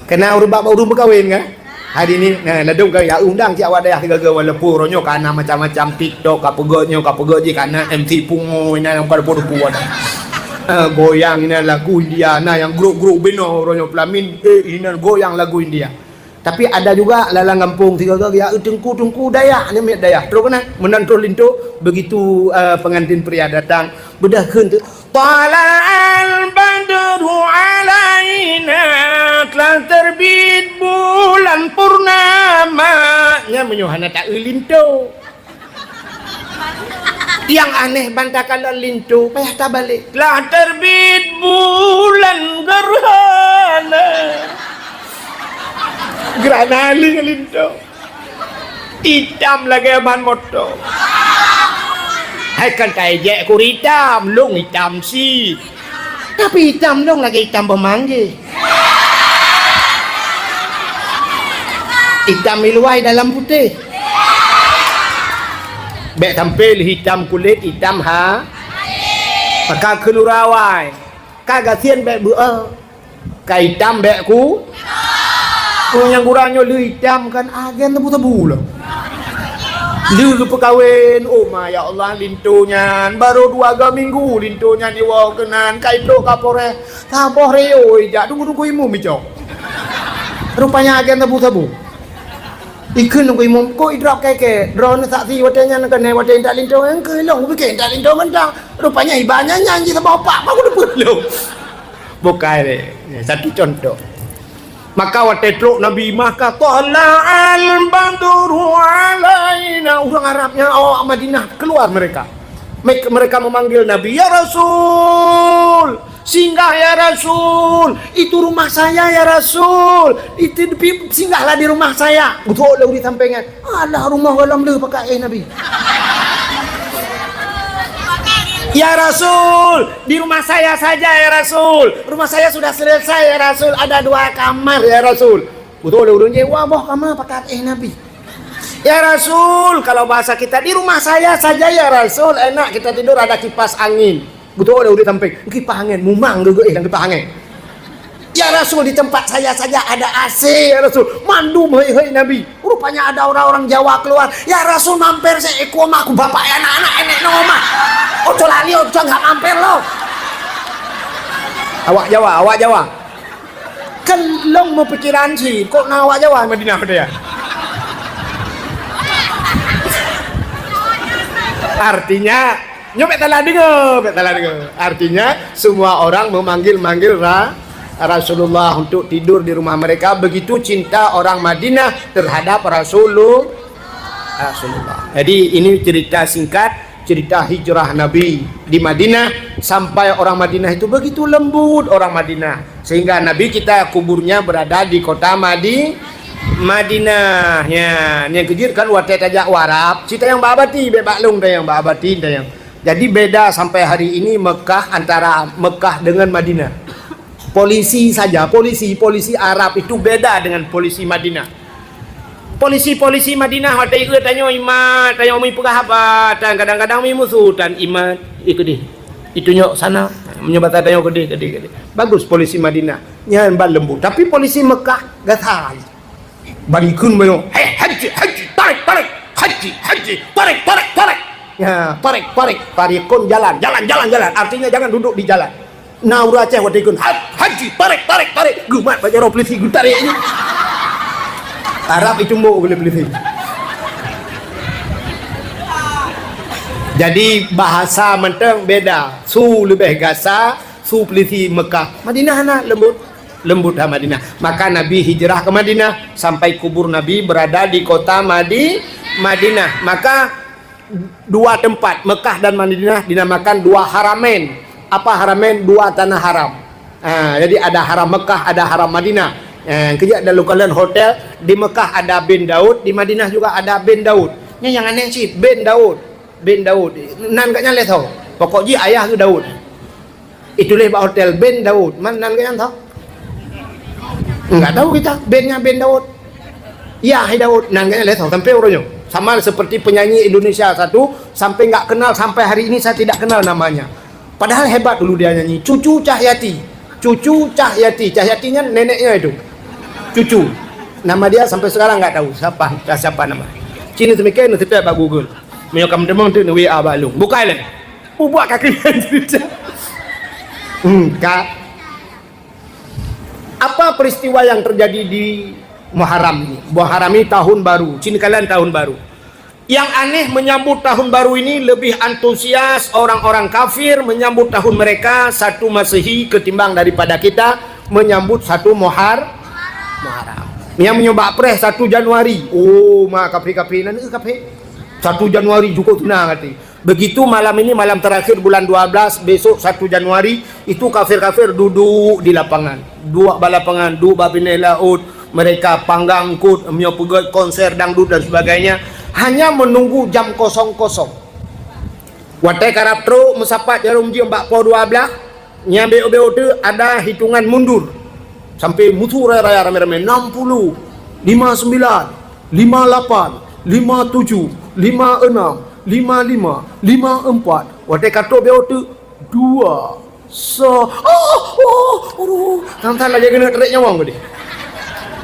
Kena ureuëng bak ureuëng meukawen, kan? Hari ni, nah, ladom ka ya undang cit awak dayah sigaga, walaupun uroe nyoe ka na macam-macam TikTok, ka peugah nyoe, ka peugah jih, ka na M C pungo, ina nyang bukan rupa-rupa dah. Eh, goyang ina lagu India, na nyang grup-grup binoe uroe nyoe pelamin, eh, ina goyang lagu India. Tapi ada juga lalang gampông sigaga ya teungku-teungku dayah, ni miet dayah. Terus kena, meunan terus linto, begitu, eh, pengantin pria datang, beudôh kheun tu, "Tala'al badru alaina," telah terbit bulan purnama. Nyan meunyoe hana taeu linto. Nyang aneh ban takalon linto, payah tabalek. "Telah terbit bulan gerhana." Gerhana linto. Itam lagée ban moto. Hai kan taejek kuri itam, lông itam si. Tapi itam lông lagée itam beumanggeh. Itam iluai dalam putéh. Bék sampai lé itam kulét, itam ha. Maka keunurawai. Ka gasien bék beu'ah. Ka itam bék ku. Oh, nyang gura nyoe le itam kan agen tebu-tebu lah. Le geupeukawen, oh ma ya Allah, linto nyan baru dua ga minggu linto nyan iwoe keunan, ka itrok Kapolres. Saboh reo ijak tunggu-tunggu imum icok. Rupanya agen tebu-tebu. Ikheun tunggu imum, kok idrop keke, droeneuh saksi watée nyan keunan watée intat linto, engkeu ilong kupike intat linto mantong. Rupanya iba nyan nyan jih saboh pak, baru deupeuet lom. Bukai deh. Satu contoh. Maka watèe trok Nabi, maka tala'al badru alaina. Ureueng Arab nyang awak Madinah keluar mereka. Mereka memanggil Nabi, "Ya Rasul, singgah ya Rasul. Itu rumah saya ya Rasul. Itu di, singgahlah di rumah saya." Beutôi lé ureueng sampéngan. Alah, rumoh gohlom le pakat éh Nabi. "Ya Rasul, di rumah saya saja ya Rasul. Rumah saya sudah selesai ya Rasul. Ada dua kamar ya Rasul." Beutôi lé ureueng jih, "Wah, boh kama pakat éh Nabi." "Ya Rasul, kalau bahasa kita, di rumah saya saja ya Rasul. Enak kita tidur, ada kipas angin." Beutôi lé ureueng sampéng, "Kipas angin, mumang geuh éh lam kipas angin." "Ya Rasul, di tempat saya saja ada A C ya Rasul. Mandum hei-hei Nabi." Rupanya ada orang-orang Jawa keluar, "Ya Rasul, mampir seekor mah, ku bapak ya anak-anak enek nama mah. Ojo lali, ojo nggak mampir lo." Awak Jawa, awak Jawa. Kan long meupikiran cit, kok na awak Jawa Madinah tu ya? Artinya, nyoe bèk salah deungoe, bèk salah deungoe. Artinya, semua orang memanggil-manggil Ra-, Rasulullah untuk tidur di rumah mereka. Begitu cinta orang Madinah terhadap Rasulul-, Rasulullah. Jadi, ini cerita singkat, cerita hijrah Nabi di Madinah, sampai orang Madinah itu begitu lembut orang Madinah. Sehingga Nabi kita kuburnya berada di kota Madi-, Madinah. Ya, nyang keujeuet kan watèe tajak u Arab, cit tanyong bak Abati, bèk bak lôn tanyong, bak Abati tanyong. Jadi beda sampai hari ini Mekah, antara Mekah dengan Madinah. Polisi saja, polisi, polisi Arab itu beda dengan polisi Madinah. Polisi-polisi Madinah watèe ieu tanyoe imat, tanyoe mi peugah haba, tan kadang-kadang mi musu tan imat, ikeu deh. Itunyok sana, meunyoe basa tanyoe keudeh, keudeh, keudeh. Bagus polisi Madinah. Nyan ban lembut. Tapi polisi Mekah gata. Ban ikheun meunyoe, "Hei, haji, haji, tarik, tarik. Haji, haji, tarik, tarik, tarik." Ya, tarik, tarik. Tarikun jalan, jalan, jalan, jalan. Artinya jangan duduk di jalan. Na ureueng Aceh watèe ikheun, "Ha-, haji, tarik, tarik, tarik." Geumat bak jaroe polisi geutarik nyan. Arab icumbok oleh polisi. Jadi bahasa mantong beda. Su leubeh gasa, su polisi Mekah. Madinah na lembut. Lembut ha Madinah. Maka Nabi hijrah ke Madinah, sampai kubur Nabi berada di kota Madi-, Madinah. Maka dua tempat, Mekah dan Madinah, dinamakan dua haramain. Apa haramain? Dua tanah haram. Ha, jadi ada haram Mekah, ada haram Madinah. Ha, keujak dalam kalian hotel, di Mekah ada bin Daud, di Madinah juga ada bin Daud. Nyan nyang aneh cit, bin Daud. Bin Daud. Nan gobnyan lé soe. Pokok jih ayah geuh Daud. Ituléh bak hotel bin Daud. Man nan gobnyan soe? Enggak tahu kita. Bin nyan bin Daud. Ya, hai Daud. Nan gobnyan lé soe sampai uroe nyoe. Sama seperti penyanyi Indonesia satu, sampai enggak kenal, sampai hari ini saya tidak kenal namanya. Padahal hebat dulu dia nyanyi. Cucu Cahyati. Cucu Cahyati. Cahyati nyan neneknya itu. Cucu. Nama dia sampai sekarang enggak tahu siapa, siapa nama. Cina semikian, setiap bak Google. Meunyoe kamoe teumeung tu, W A bak lôn. Bukai lé. Ubat kaki cerita. Hmm, ka. Apa peristiwa yang terjadi di Muharram ini? Muharram ini tahun baru, cina kalian tahun baru. Yang aneh, menyambut tahun baru ini lebih antusias orang-orang kafir menyambut tahun mereka satu Masehi ketimbang daripada kita menyambut satu Muhar-, Muharram. Yang meunyoe bak preh satu Januari, oh, ma kafir-kafir nan, eh, kafir. Satu Januari cukup senang hati. Begitu malam ini, malam terakhir bulan dua belas, besok satu Januari, itu kafir-kafir duduk di lapangan. Duek bak lapangan, duek bak pineh laôt, mereka panggang eungkôt, meunyoe peugét konser dangdut dan sebagainya, hanya menunggu jam kosong-kosong. Watèe karab trok meusapat jaroe jeuem bak poh dua blaih, nyan bék-bék teuk ada hitungan mundur. Sampai musu raya-raya ramé-ramé, enam puluh, lima sembilan, lima lapan, lima tujuh, lima enam, lima lima, lima empat. Watèe ka trok bék teuk, dua, sa, oh, oh, aduh, tang-tang lagèe keuneuk tarék nyawöng tadi.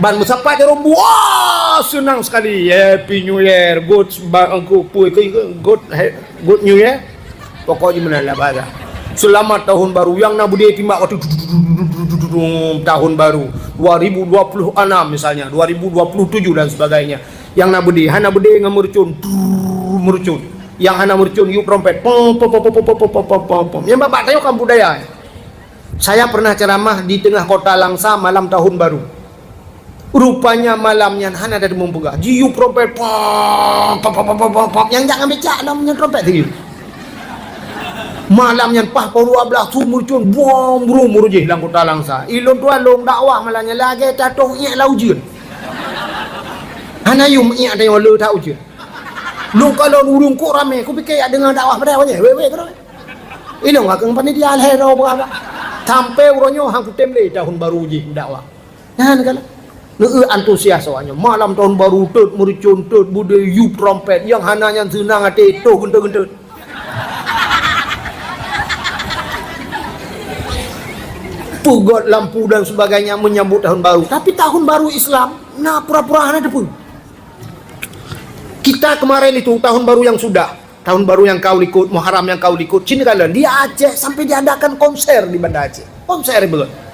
Ban meusapat jaroe, wah, senang sekali. Happy New Year, good, ba-, good, good, good New Year. Pokoknya meunan lah bahasa. Selamat tahun baru. Nyang na beudé timbak watèe tahun baru dua ribu dua puluh enam misalnya, dua ribu dua puluh tujuh dan sebagainya. Nyang na beudé, hana beudé ngon meurucon, meurucon. Nyang hana meurucon, yub trompet, pom, pom, pom. Nyang babah tanyoe kan budaya. Saya pernah ceramah di tengah kota Langsa malam tahun baru. Rupanya malam nyan hana ada deungon peugah. Jiyup trompet, pop, pop, pop, pop, pop, pop. Nyang jak ngambil cak lom nyan trompet teuh. Malam nyan paih poh dua belas su meucun, bom, brum, brum jih lam kota Langsa. Ilôn tuan lôn dakwah malam nyan lagèe tatoh iék lam ujeuen. Hana yum iék tanyoe le that ujeuen. Lôn kalon ureueng kok ramé, kupike jak deungoe dakwah padahai wajéh, wék-wék keudroe. Ilôn ka keueng panitia lhèe droe peugah. Sampai uroe nyoe han kutem lé tahun baru jih dakwah. Nyan kan. Neu antusias awak nyoe. Malam tahun baru, teut meurucon, teut beudé, yup trompet. Nyang hana nyan seunang até, toh geunteut-geunteut. Peugöt lampu dan sebagainya menyambut tahun baru. Tapi tahun baru Islam, na pura-pura hana teupeue. Kita kemarin itu, tahun baru yang sudah, tahun baru nyang ka likot, Muharram nyang ka likot, cit neukalon, di Aceh sampai diadakan konser di Banda Aceh. Konser beugöt.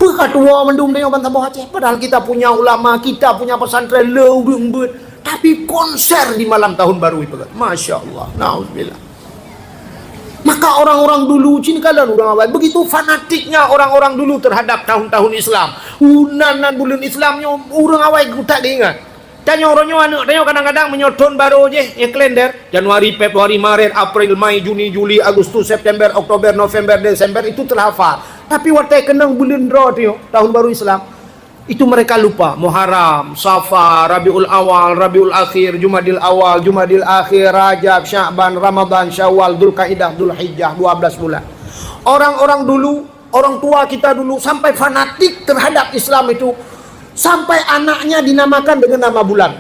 Peue ka tuwoe mandum tanyoe bansaboh Aceh. Padahal kita punya ulama, kita punya pesantren, le ureueng beuet. Tapi konser di malam tahun baru ipeugöt. Masya Allah. Nauzubillah. Maka orang-orang dulu, cit neukalon ureueng awai, begitu fanatiknya orang-orang dulu terhadap tahun-tahun Islam. Unan nan buleuen Islam nyoe ureueng awai geutak geuingat. Tanyoe uroe nyoe aneuk tanyoe kadang-kadang meunyoe thon barô jih, ya kalender, Januari, Februari, Maret, April, Mei, Juni, Juli, Agustus, September, Oktober, November, Desember, itu terhafal. Tapi watèe keunong buleuen droe tanyoe, tahun baru Islam, itu mereka lupa. Muharram, Safar, Rabiul Awal, Rabiul Akhir, Jumadil Awal, Jumadil Akhir, Rajab, Sya'ban, Ramadan, Syawal, Dzulkaidah, Dzulhijjah, dua belas bulan. Orang-orang dulu, orang tua kita dulu sampai fanatik terhadap Islam itu, sampai anaknya dinamakan dengan nama bulan.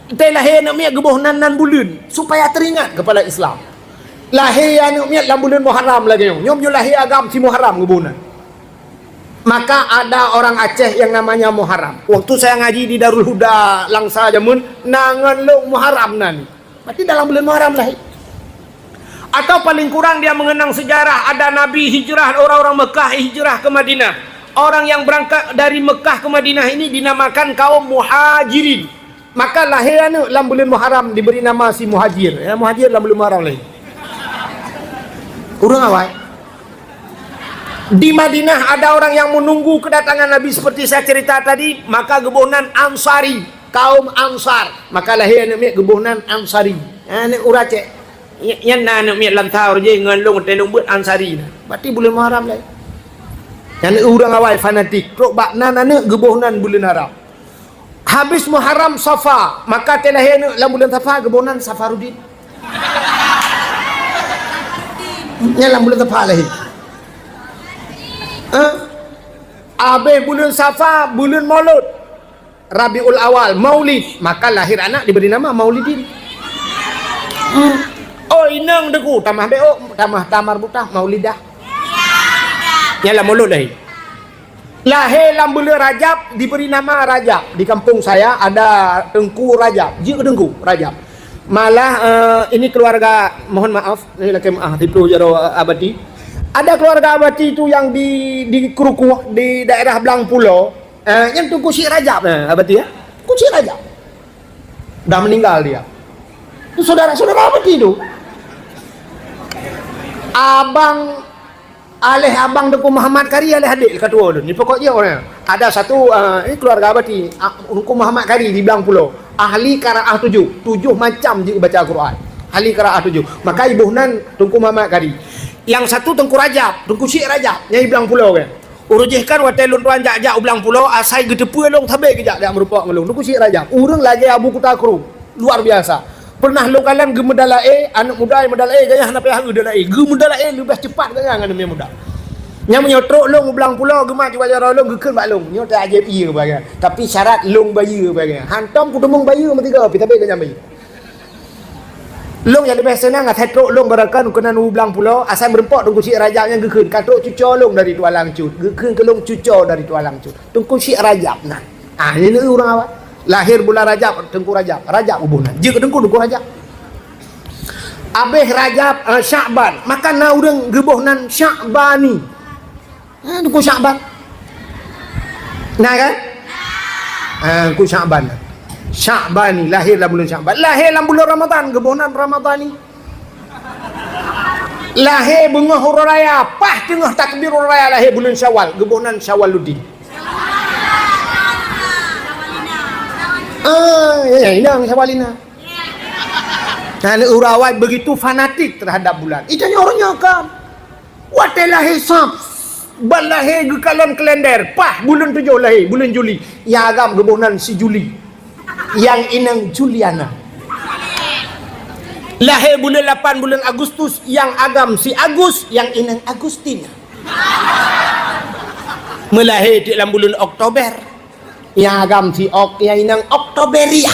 Teuh lahé aneuk miet geuboh nan, nan buleuen, supaya teringat kepada Islam. Lahé aneuk miet lam buleuen Muharram lagèe nyoe. Nyoe meunyoe lahé agam si Muharram geuboh nan. Maka ada orang Aceh yang namanya Muharram. Waktu saya ngaji di Darul Huda Langsa jameun, na ngon lôn Muharram nan. Berarti dalam buleuen Muharram lahé. Atau paling kurang dia mengenang sejarah ada Nabi hijrah, orang-orang Mekah hijrah ke Madinah. Orang yang berangkat dari Mekah ke Madinah ini dinamakan kaum Muhajirin. Maka lahé aneuk lam buleuen Muharram diberi nama si Muhajir. Ya, Muhajir lam buleuen Muharram lahé. Ureueng awai. Di Madinah ada orang yang menunggu kedatangan Nabi seperti saya cerita tadi, maka geuboh nan Ansari, kaum Ansar. Maka lahé aneuk miet geuboh nan Ansari. Aneuk ureueng Aceh. Nyan na aneuk miet lam sahur jih ngon lôn teuh lôn beuet Ansari na. Berarti buleuen Muharram lahé. Nyan ureueng awai fanatik. Trok bak nan aneuk geuboh nan buleuen Arab. Habis Muharram, Safa, maka teuh lahé aneuk lam buleuen Safa geuboh nan Safaruddin. Nyan lam buleuen Safa lahé. Hah? Habis buleuen Safa, buleuen Maulud. Rabiul Awal, Maulid, maka lahir anak diberi nama Maulidin. Hmm. Oh, inong deku, tamah beok, tamah tamar butah, Maulidah. Nyan lam Maulud lahé. Lahé lam buleuen Rajab diberi nama Rajab. Di kampung saya ada Teungku Rajab. Jeuet Teungku Rajab. Malah, eh, ini keluarga, mohon maaf, ini lakèe maaf, siploh jaroe, eh, Abati. Ada keluarga Abati tu yang di, di Krukuh, di daerah Blang Pulo. Eh, nyan Teungku Syik Rajab, eh, Abati, ya. Teungku Syik Rajab. Dah meninggal dia. Itu saudara-saudara Abati tu. Abang Aléh abang Teungku Muhammad Kari, aléh adék ka tuwo lôn. Ni pokok jih orang. Ada satu, eh, ini keluarga Abati, ah, Teungku Muhammad Kari di Blang Pulo. Ahli qiraah tujuh. Tujuh macam jeuet baca Quran. Ahli qiraah tujuh. Maka iboh nan Teungku Muhammad Kari. Yang satu Teungku Rajab, Teungku Syik Rajab, nyang di Blang Pulo kan. Ureueng jih kan watèe lôn tuan jak-jak u Blang Pulo, asai geuteupeue lôn sabé geujak-jak meurumpok ngon lôn. Teungku Syik Rajab, ureueng lagèe Abu Kuta Krueng. Luar biasa. Pernah lôn kalon geumeudalaé, aneuk muda nyang meudalaé, gaya hana payah geumeudalaé. Geumeudalaé leubeh cepat gaya ngon aneuk muda. Nyang meunyoe trok lôn u Blang Pulo, geumat jiwajah lôn, geukheun bak lôn. Nyoe teuh ajaéb ié bak gaya. Tapi syarat lôn bayeue bak gaya. Hantom kuteumeung bayeue meusigoe, tapi tabé geunyang bayeue. Lôn nyang leubeh seunang asai trok lôn barangkapeue keunan u Blang Pulo, asai meurumpok Teungku Syik Rajab nyang geukheun, ka trok cuco lôn dari Tualang Cut. Geukheun keu lôn cuco dari Tualang Cut. Teungku Syik Rajab nan. Ah, nyan ureueng awai. Lahir bulan Rajab, Teungku Rajab. Rajab geuboh nan. Jeuet keu Teungku, Teungku Rajab. Abéh Rajab, eh, Syakban. Maka na ureueng geuboh nan Syakbani. Ha, Teungku Syakban. Nah kan? Ha, Teungku Syakban. Syakbani, lahir lam bulan Syakban. Lahir lam bulan Ramadan, geuboh nan Ramadhani. Lahé beungoh uroe raya, paih teungoh takbir uroe raya lahé buleuen Syawal, geuboh nan Syawaluddin. Ah, ya, ya, inong Syawalina. Nah, ureueng awai begitu fanatik terhadap bulan. Itu nyoe ureueng nyoe kan. Watèe lahé sab, ban lahé geukalon kalender, paih buleuen tujoh lahé, buleuen Juli. Nyang agam geuboh nan si Juli. Nyang inong Juliana. Lahé buleuen lapan buleuen Agustus, nyang agam si Agus, nyang inong Agustina. Meulahé di lam buleuen Oktober. Nyang agam si Ok, nyang inong Oktoberia.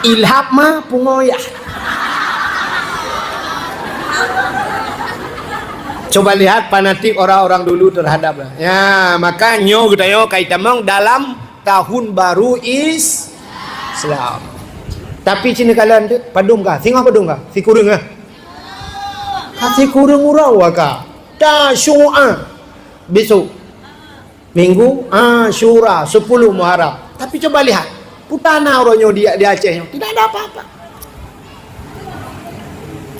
Ilhab ma pungoyah. Coba lihat fanatik orang-orang dulu terhadap, ya, maka nyoe geutanyoe ka itamong dalam tahun baru Is-, Islam. Tapi cina kalan tu, padum ka, singoh padum ka, sikureueng ka. Ka sikureueng uroe ka. Tasu'a. Besok. Minggu Asyura, sepuluh Muharram. Tapi coba lihat, putana uroe nyoe di, di Aceh nyoe. Tidak ada apa-apa.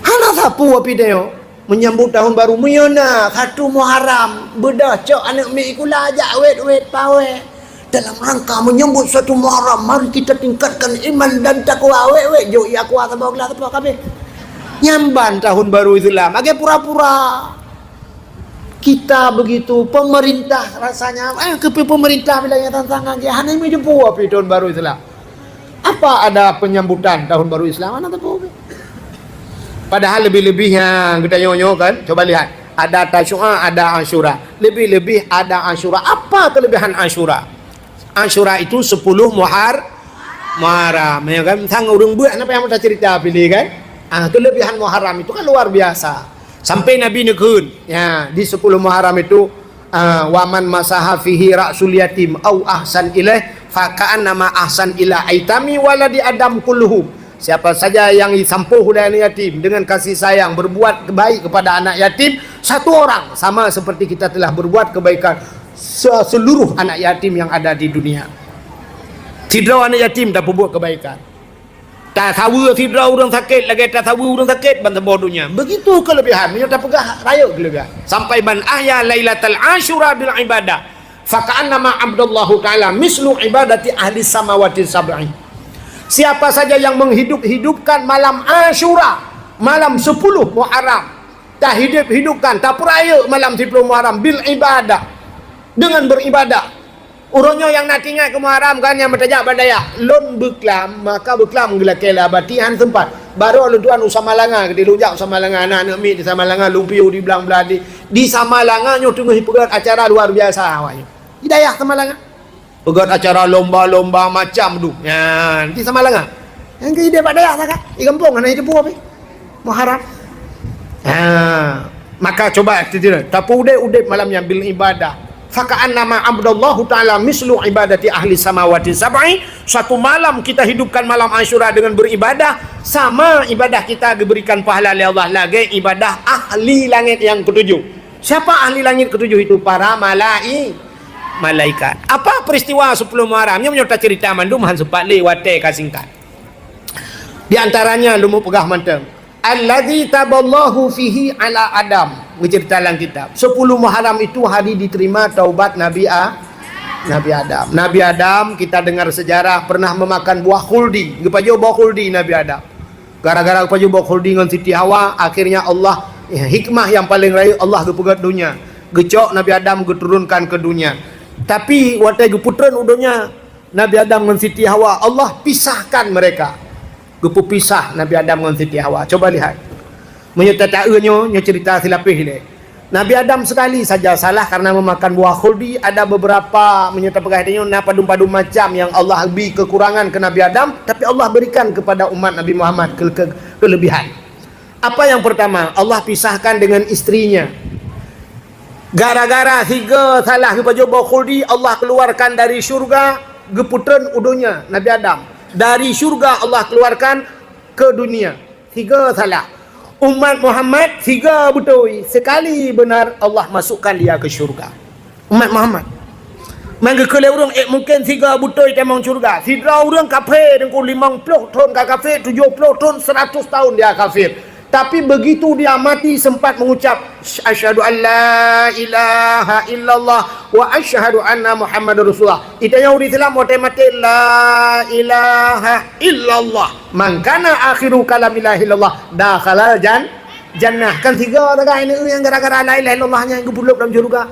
Hana sapeue pih nyoe menyambut tahun baru. Meunyoe na satu Muharram, beudôh cok aneuk miet sikula jak wet-wet pawai. Dalam rangka menyambut satu Muharram, mari kita tingkatkan iman dan takwa. Wet-wet jok ia kuah saboh geula saboh kabeh. Nyan ban tahun baru Islam. Lagèe pura-pura. Kita begitu, pemerintah rasanya, eh, keupeue pemerintah bila nyang tantang lagèe, hana meujeumpue pih tahun baru Islam. Apa ada penyambutan tahun baru Islam? Hana teupeu. Padahal lebih-lebih nyang geutanyoe nyoe kan, coba lihat, ada Tasu'a, ada Asyura. Lebih-lebih ada Asyura. Apa kelebihan Asyura? Asyura itu sepuluh Muhar-, Muharram, ya kan? Sang ureueng beuet, napa nyang meuta cerita pilih kan? Ah, kelebihan Muharram itu kan luar biasa. Sampai Nabi neukheun, ya, di sepuluh Muharram itu, ah, "Wa man masaha fihi ra'sul yatim au ahsan ilaih, fa ka'annama ahsan ila aitami waladi Adam kulluhum." Siapa saja yang disampôh oleh anak yatim dengan kasih sayang, berbuat baik kepada anak yatim satu orang, sama seperti kita telah berbuat kebaikan se-, seluruh anak yatim yang ada di dunia. Sidroe anak yatim tapeubuet kebaikan. Tasaweue sidroe ureueng sakét lagèe tasaweue ureueng sakét ban saboh donya. Begitu kelebihan, meunyoe tapeugah rayeuk kelebihan. Sampai, "Man ahya lailatal Asyura bil ibadah, fa ka'annama abadallahu ta'ala mislu ibadati ahli samawati sab'i." Siapa saja yang menghidup-hidupkan malam Asyura, malam sepuluh Muharram, tahidup-hidupkan, tapeurayeuk malam sepuluh Muharram bil ibadah, dengan beribadah. Uroe nyoe nyang na teuingat keu Muharram kan, nyang meutajak bak dayah. Lôn beuklam, maka beuklam geulakèe lé abati han seumpat. Barô lôn tuan u Samalanga, keudéh lôn jak u Samalanga, na aneuk miet di Samalanga, lôn piôh di blang-blang di, di Samalanga nyoe teungoh jipeugöt acara luar biasa awaknyoe. Di dayah Samalanga. Peugöt acara lomba-lomba macam tu. Nyan, di Samalanga. Nyang keu idéh bak dayah sakat, di gampông hana jiteupeue pih. Muharram. Ha, maka coba kita tapeuudép-udép malam nyan bil ibadah. Fa ka'annama abadallahu ta'ala mislu ibadati ahli samawati sab'i. Suatu malam kita hidupkan malam Asyura dengan beribadah, sama ibadah kita diberikan pahala oleh Allah lagèe ibadah ahli langét nyang ketujuh. Siapa ahli langét ketujuh itu? Para malai-, malaikat. Apa peristiwa sepuluh Muharram? Nyoe meunyoe tacerita mandum han seumpat lé, watèe ka singkat. Di antaranya lôn peugah mantong. Allazi taballahu fihi ala Adam. Geucerita lam kitab. Sepuluh Muharram itu hari diterima taubat Nabi A-, Nabi Adam. Nabi Adam, kita dengar sejarah, pernah memakan buah khuldi. Geupajoh buah khuldi Nabi Adam. Gara-gara geupajoh buah khuldi ngon Siti Hawa, akhirnya Allah, ya, hikmah yang paling rayeuk, Allah geupeugöt donya. Geucok Nabi Adam geuturunkan keu donya. Tapi watèe geupeutreun u donya, Nabi Adam ngon Siti Hawa, Allah pisahkan mereka. Geupeupisah Nabi Adam ngon Siti Hawa. Coba lihat. Meunyoe tataeu nyoe, nyoe cerita silapéh lé. Nabi Adam sekali saja salah karena memakan buah khuldi. Ada beberapa, meunyoe tapeugah tanyoe, na padum-padum macam yang Allah bri kekurangan ke Nabi Adam, tapi Allah berikan kepada umat Nabi Muhammad ke-, ke-, kelebihan. Apa yang pertama? Allah pisahkan dengan istrinya. Gara-gara siga salah geupajoh buah khuldi, Allah keluarkan dari syurga, geupeutreun u donya Nabi Adam. Dari syurga Allah keluarkan ke dunia. Siga salah. Umat Muhammad siga beutôi, sekali benar Allah masukkan dia ke syurga. Umat Muhammad. Meunyoe keu lé ureueng, eh, mungkin siga beutôi tamong syurga. Sidroe ureueng kafé, teungku, limong ploh thon ka kafé, tujoh ploh thon, seratus tahun dia kafir. Tapi begitu dia mati sempat mengucap, "Asyhadu an la ilaha illallah wa asyhadu anna Muhammadar Rasulullah." Itanyoe ureuëng Islam watée maté, "La ilaha illallah." "Man kana akhiru kalami la ilaha illallah dakhalal jan-, jannah." Kan tiga tagai ni ureuëng gara-gara la ilaha illallah nyan geupulop dalam syurga.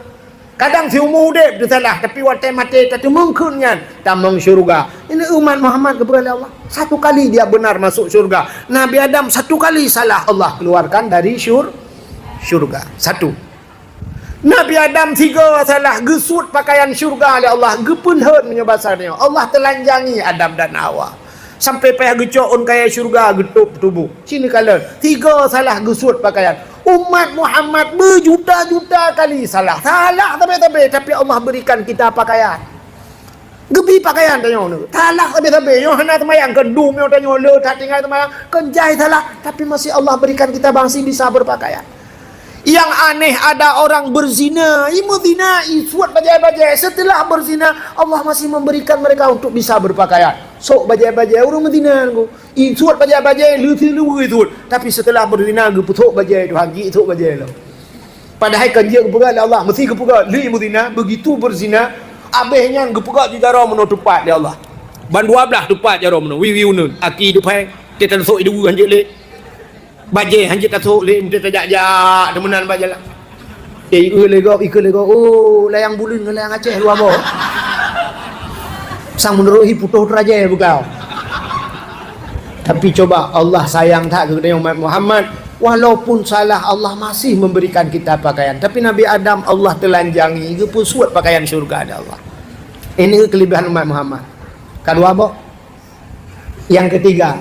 Kadang siumu udeb teusalah, tapi watée maté tateumeung kheun nyan, tamong syurga. Ini umat Muhammad geupeugah lé Allah. Satu kali dia benar masuk syurga. Nabi Adam satu kali salah, Allah keluarkan dari syur-, syurga. Satu. Nabi Adam tiga salah, geusuet pakaian syurga lé Allah, geupeulhon meunyoe basa nyoe. Allah telanjangi Adam dan Hawa. Sampai payah geucok ôn kayée syurga geutôb tuboh. Cit neukalon, tiga salah geusuet pakaian. Umat Muhammad beujuta-juta kali salah. Salah sabe-sabe, tapi Allah berikan kita pakaian. Geubri pakaian tanyoe nyoe. Salah sabe-sabe. Nyoe hana seumayang, keu dum nyoe tanyoe le that tinggai seumayang, keu jai salah, tapi masih Allah berikan kita masih bisa berpakaian. Yang aneh, ada orang berzina, i meuzina, i suet bajée-bajée. Setelah berzina, Allah masih memberikan mereka untuk bisa berpakaian. Sok bajée-bajée ureuëng meuzina nyoe. I suet bajée-bajée, leuti luweue suet. Tapi setelah berzina, geupeusok bajée Tuhan, jisok bajée lom. Padahai kan jeuet geupeugah lé Allah, meusti geupeugah, lé meuzina, begitu berzina, abéh nyan geupeugah di jaroe meunoe teupat lé Allah. Ban dua blaih teupat jaroe meunoe, wiwi uneun, aki teuphai, teutan sok i deue hanjeuet lé. Bajée hanjeuet tasok lé, meuti tajak-jak teumeunan bak jalan. Eh, ikeu lé gob, ikeu lé gob. Oh, layang buleuen ngon layang Aceh dua boh. Sang meunurot hi putôh teurajée beugau. Tapi coba Allah sayang that keu geutanyoe umat Muhammad, walaupun salah Allah masih memberikan kita pakaian. Tapi Nabi Adam Allah telanjangi, geupeusuet pakaian syurga lé Allah. Ini kelebihan umat Muhammad. Kadua boh. Yang ketiga,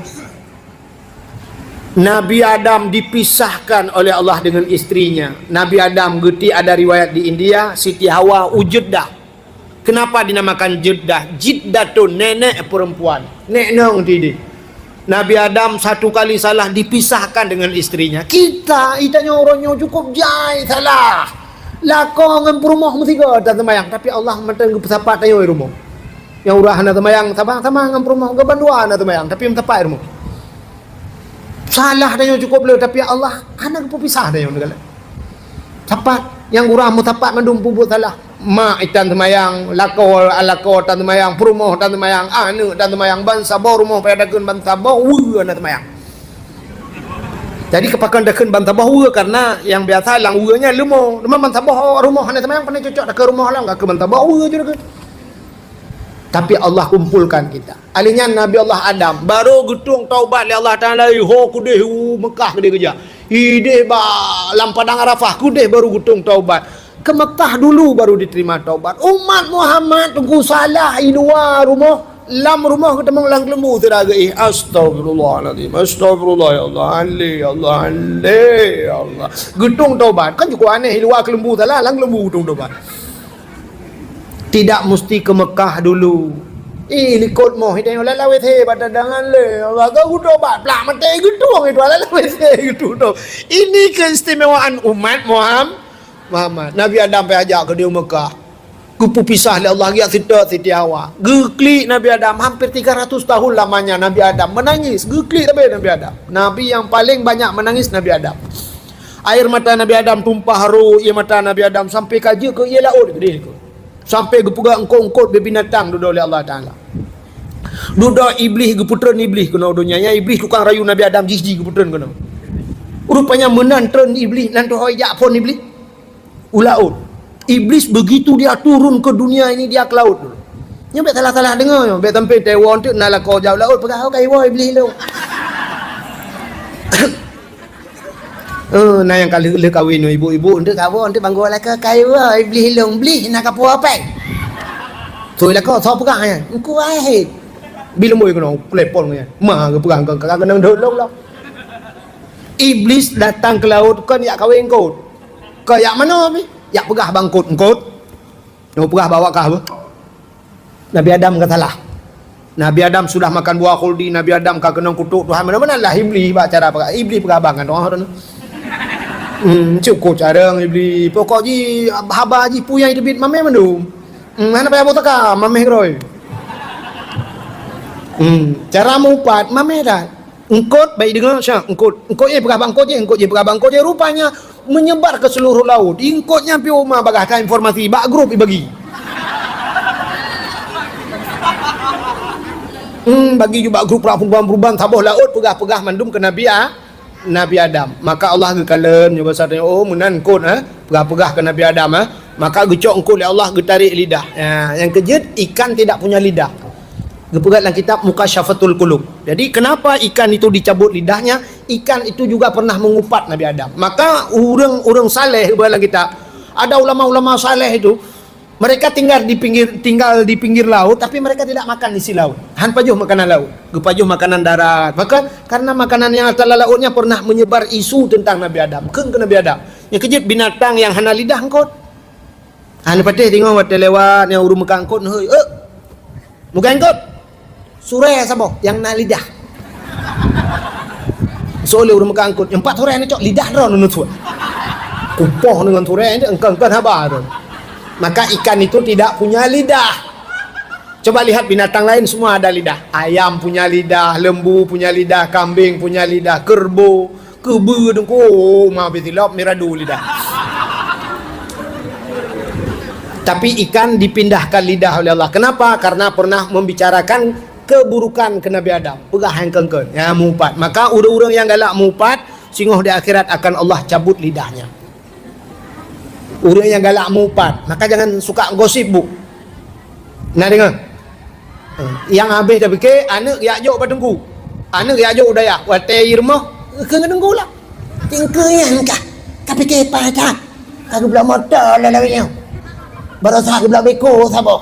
Nabi Adam dipisahkan oleh Allah dengan istrinya. Nabi Adam geuti ada riwayat di India, Siti Hawa u Jeddah. Kenapa dinamakan Jeddah? Jiddatun, nenek perempuan. Nek nong tideh. Nabi Adam satu kali salah dipisahkan dengan istrinya. Kita, itanyoe uroe nyoe cukup jai salah. Lakoe ngon peurumoh meusigoe taseumayang, tapi Allah mantong geupeusapat tanyoe i rumoh. Nyang uroe hana seumayang, sama-sama ngon peurumoh, geuban dua hana seumayang, tapi meusapat i rumoh. Salah tanyoe cukup le, tapi Allah hana geupeupisah tanyoe ngon galak. Sapat, nyang uroe meusapat mandum peubuet salah. Mak itan seumayang, lakoe, lakoe tan seumayang, peurumoh tan seumayang, aneuëk tan seumayang, bansaboh rumoh payah takheun bansaboh weue hana seumayang. Jadi keupakon takheun bansaboh weue karena nyang biasa lam weue nyan leumo. Teuma bansaboh rumoh hana seumayang, pane cocok takheun rumoh lam, ka keu bansaboh weue je takheun. Tapi Allah kumpulkan kita. Alih nyan Nabi Allah Adam baru geutueng taubat lé Allah Taala, ho keudeh u Mekah keudeh geujak. Ideh ba lam padang Arafah keudeh baru geutueng taubat. Ke Mekah dulu baru diterima taubat. Umat Muhammad teungku salah i luwa rumoh, lam rumoh geutamong lam keuleumbu sira geuih. Astagfirullahalazim. Astagfirullah ya Allah. Ale ya Allah. Ale ya Allah. Geutueng taubat. Kan cukup aneh i luwa keuleumbu salah, lam keuleumbu geutueng taubat. Tidak musti ke Mekah dulu. Ih, likot moh, hidayah lala W C, pada dangan le. Laga geutobat, plak maté geutueng itu, lala W C geutueng. Ini keistimewaan umat Muham-, Muhammad. Nabi Adam pai ajak keu di Mekah. Geupeupisah lé Allah, geujak seutôt Siti Hawa. Geuklik Nabi Adam hampir tiga ratus tahun lamanya Nabi Adam menangis. Geuklik sabe Nabi Adam. Nabi yang paling banyak menangis Nabi Adam. Air mata Nabi Adam tumpah ru, ié mata Nabi Adam sampai ka jeuet keu ié laôt keudeh. Sampai geupeugah eungkôt-eungkôt bibinatang dudoe lé Allah Taala. Dudoe Iblih geupeutreun Iblih keunoe donya. Nyan Iblih tukang rayu Nabi Adam jih-jih geupeutreun keunoe. Rupanya meunan treun Iblih nan teuhôi jak phon Iblih u laôt. Iblis begitu dia turun ke dunia ini, dia ke laut dulu. Nyoe bék salah-salah deungoe nyoe, bék sampai teuwoe teuk na lakoe jak u laôt peugah, "Oh, ka iwoe Iblih lôn." Eh, na nyang ka lheueh-lheueh kawin nyoe ibu-ibu, enteuk ka woe, enteuk banggô lakoe, "Ka iwoe Iblih lôn, Iblih na ka puwoe péng." Sôi lakoe, soe peugah nyan? Engku Ahid. Bileumbôi keunoe, klepon nyan. Ma geupeugah, "Ka, ka, ka keunong deuh lôn lom." Iblis datang ke laut kon jak kawin eungkôt. Kon jak manoe pih? Jak peugah bak eungkôt, "Eungkôt, nyoe peugah bak awak kah beuh. Nabi Adam ka salah. Nabi Adam sudah makan buah khuldi, Nabi Adam ka keunong kutok Tuhan." Meunan-meunan lah Iblis bak cara peugah. Iblis peugah abang kan, "Oh, hmm, syukur carông Iblis. Pokok jih, haba jih peue nyang teubiet mamèh mandum. Hmm, hana payah boh saka, mamèh keudroe. Hmm, cara meuupat, mamèh that." Eungkôt, baik deungoe, Syah, eungkôt. Eungkôt nyan peugah bak eungkôt nyan, eungkôt nyan peugah bak eungkôt nyan, rupanya menyebar ke seluruh laut. Eungkôt nyan piôh ma bagaih ka informasi, bak grup ibagi. Hmm, bagi ju bak grup rak perubahan-perubahan, saboh laôt peugah-peugah mandum keu Nabi A-, Nabi Adam. Maka Allah geukalon, nyoe basa tanya, "Oh, meunan eungkôt, eh? Peugah-peugah keu Nabi Adam, eh?" Maka geucok eungkôt lé Allah, geutarék lidah. Ya, nyang keujeuet, ikan tidak punya lidah. Geupeugah lam kitab Mukasyafatul Qulub. Jadi, kenapa ikan itu dicabut lidahnya? Ikan itu juga pernah mengupat Nabi Adam. Maka, ureuëng-ureuëng saleh, geupeugah lam kitab, ada ulama-ulama saleh itu, mereka tinggal di pinggir, tinggal di pinggir laut, tapi mereka tidak makan isi laut. Han pajoh makanan laut, geupajoh makanan darat. Maka, karena makanan yang ata lam lautnya pernah menyebar isu tentang Nabi Adam. Kheun keu Nabi Adam. Nyang keujeuet binatang yang hana lidah eungkôt. Ha, neupatéh teungoh watée lewat nyang ureuëng meukat eungkôt, neuhôi, "Eh, mugai eungkôt. Surée saboh nyang na lidah." Soe lé ureuëng meukat eungkôt, "Nyang pat surée neucok, lidah droe neuneuk suet." Kupoh deungon surée, eungkôt-eungkôt haba tu. Maka ikan itu tidak punya lidah. Coba lihat binatang lain, semua ada lidah. Ayam punya lidah, lembu punya lidah, kambing punya lidah, kerbau, keubeue, dengku, ma bitilop miradu lidah. Tapi ikan dipindahkan lidah oleh Allah. Kenapa? Karena pernah membicarakan keburukan ke Nabi Adam. Peugah nyang keungkeun, ya, meuupat. Maka ureuëng-ureuëng nyang galak meuupat, singoh di akhirat akan Allah cabut lidahnya. Ureuëng nyang galak meuupat, maka jangan suka gosip, Bu. Na deungoe? Eh, nyang habéh tapike, aneuëk jak jok bak teungku. Aneuëk jak jok u dayah, watée i rumoh, keu ngon teungku lah. Teungku nyan kah, tapike pajan. Ka geubloe moto lé lawét nyoe. Barosa geubloe beko saboh.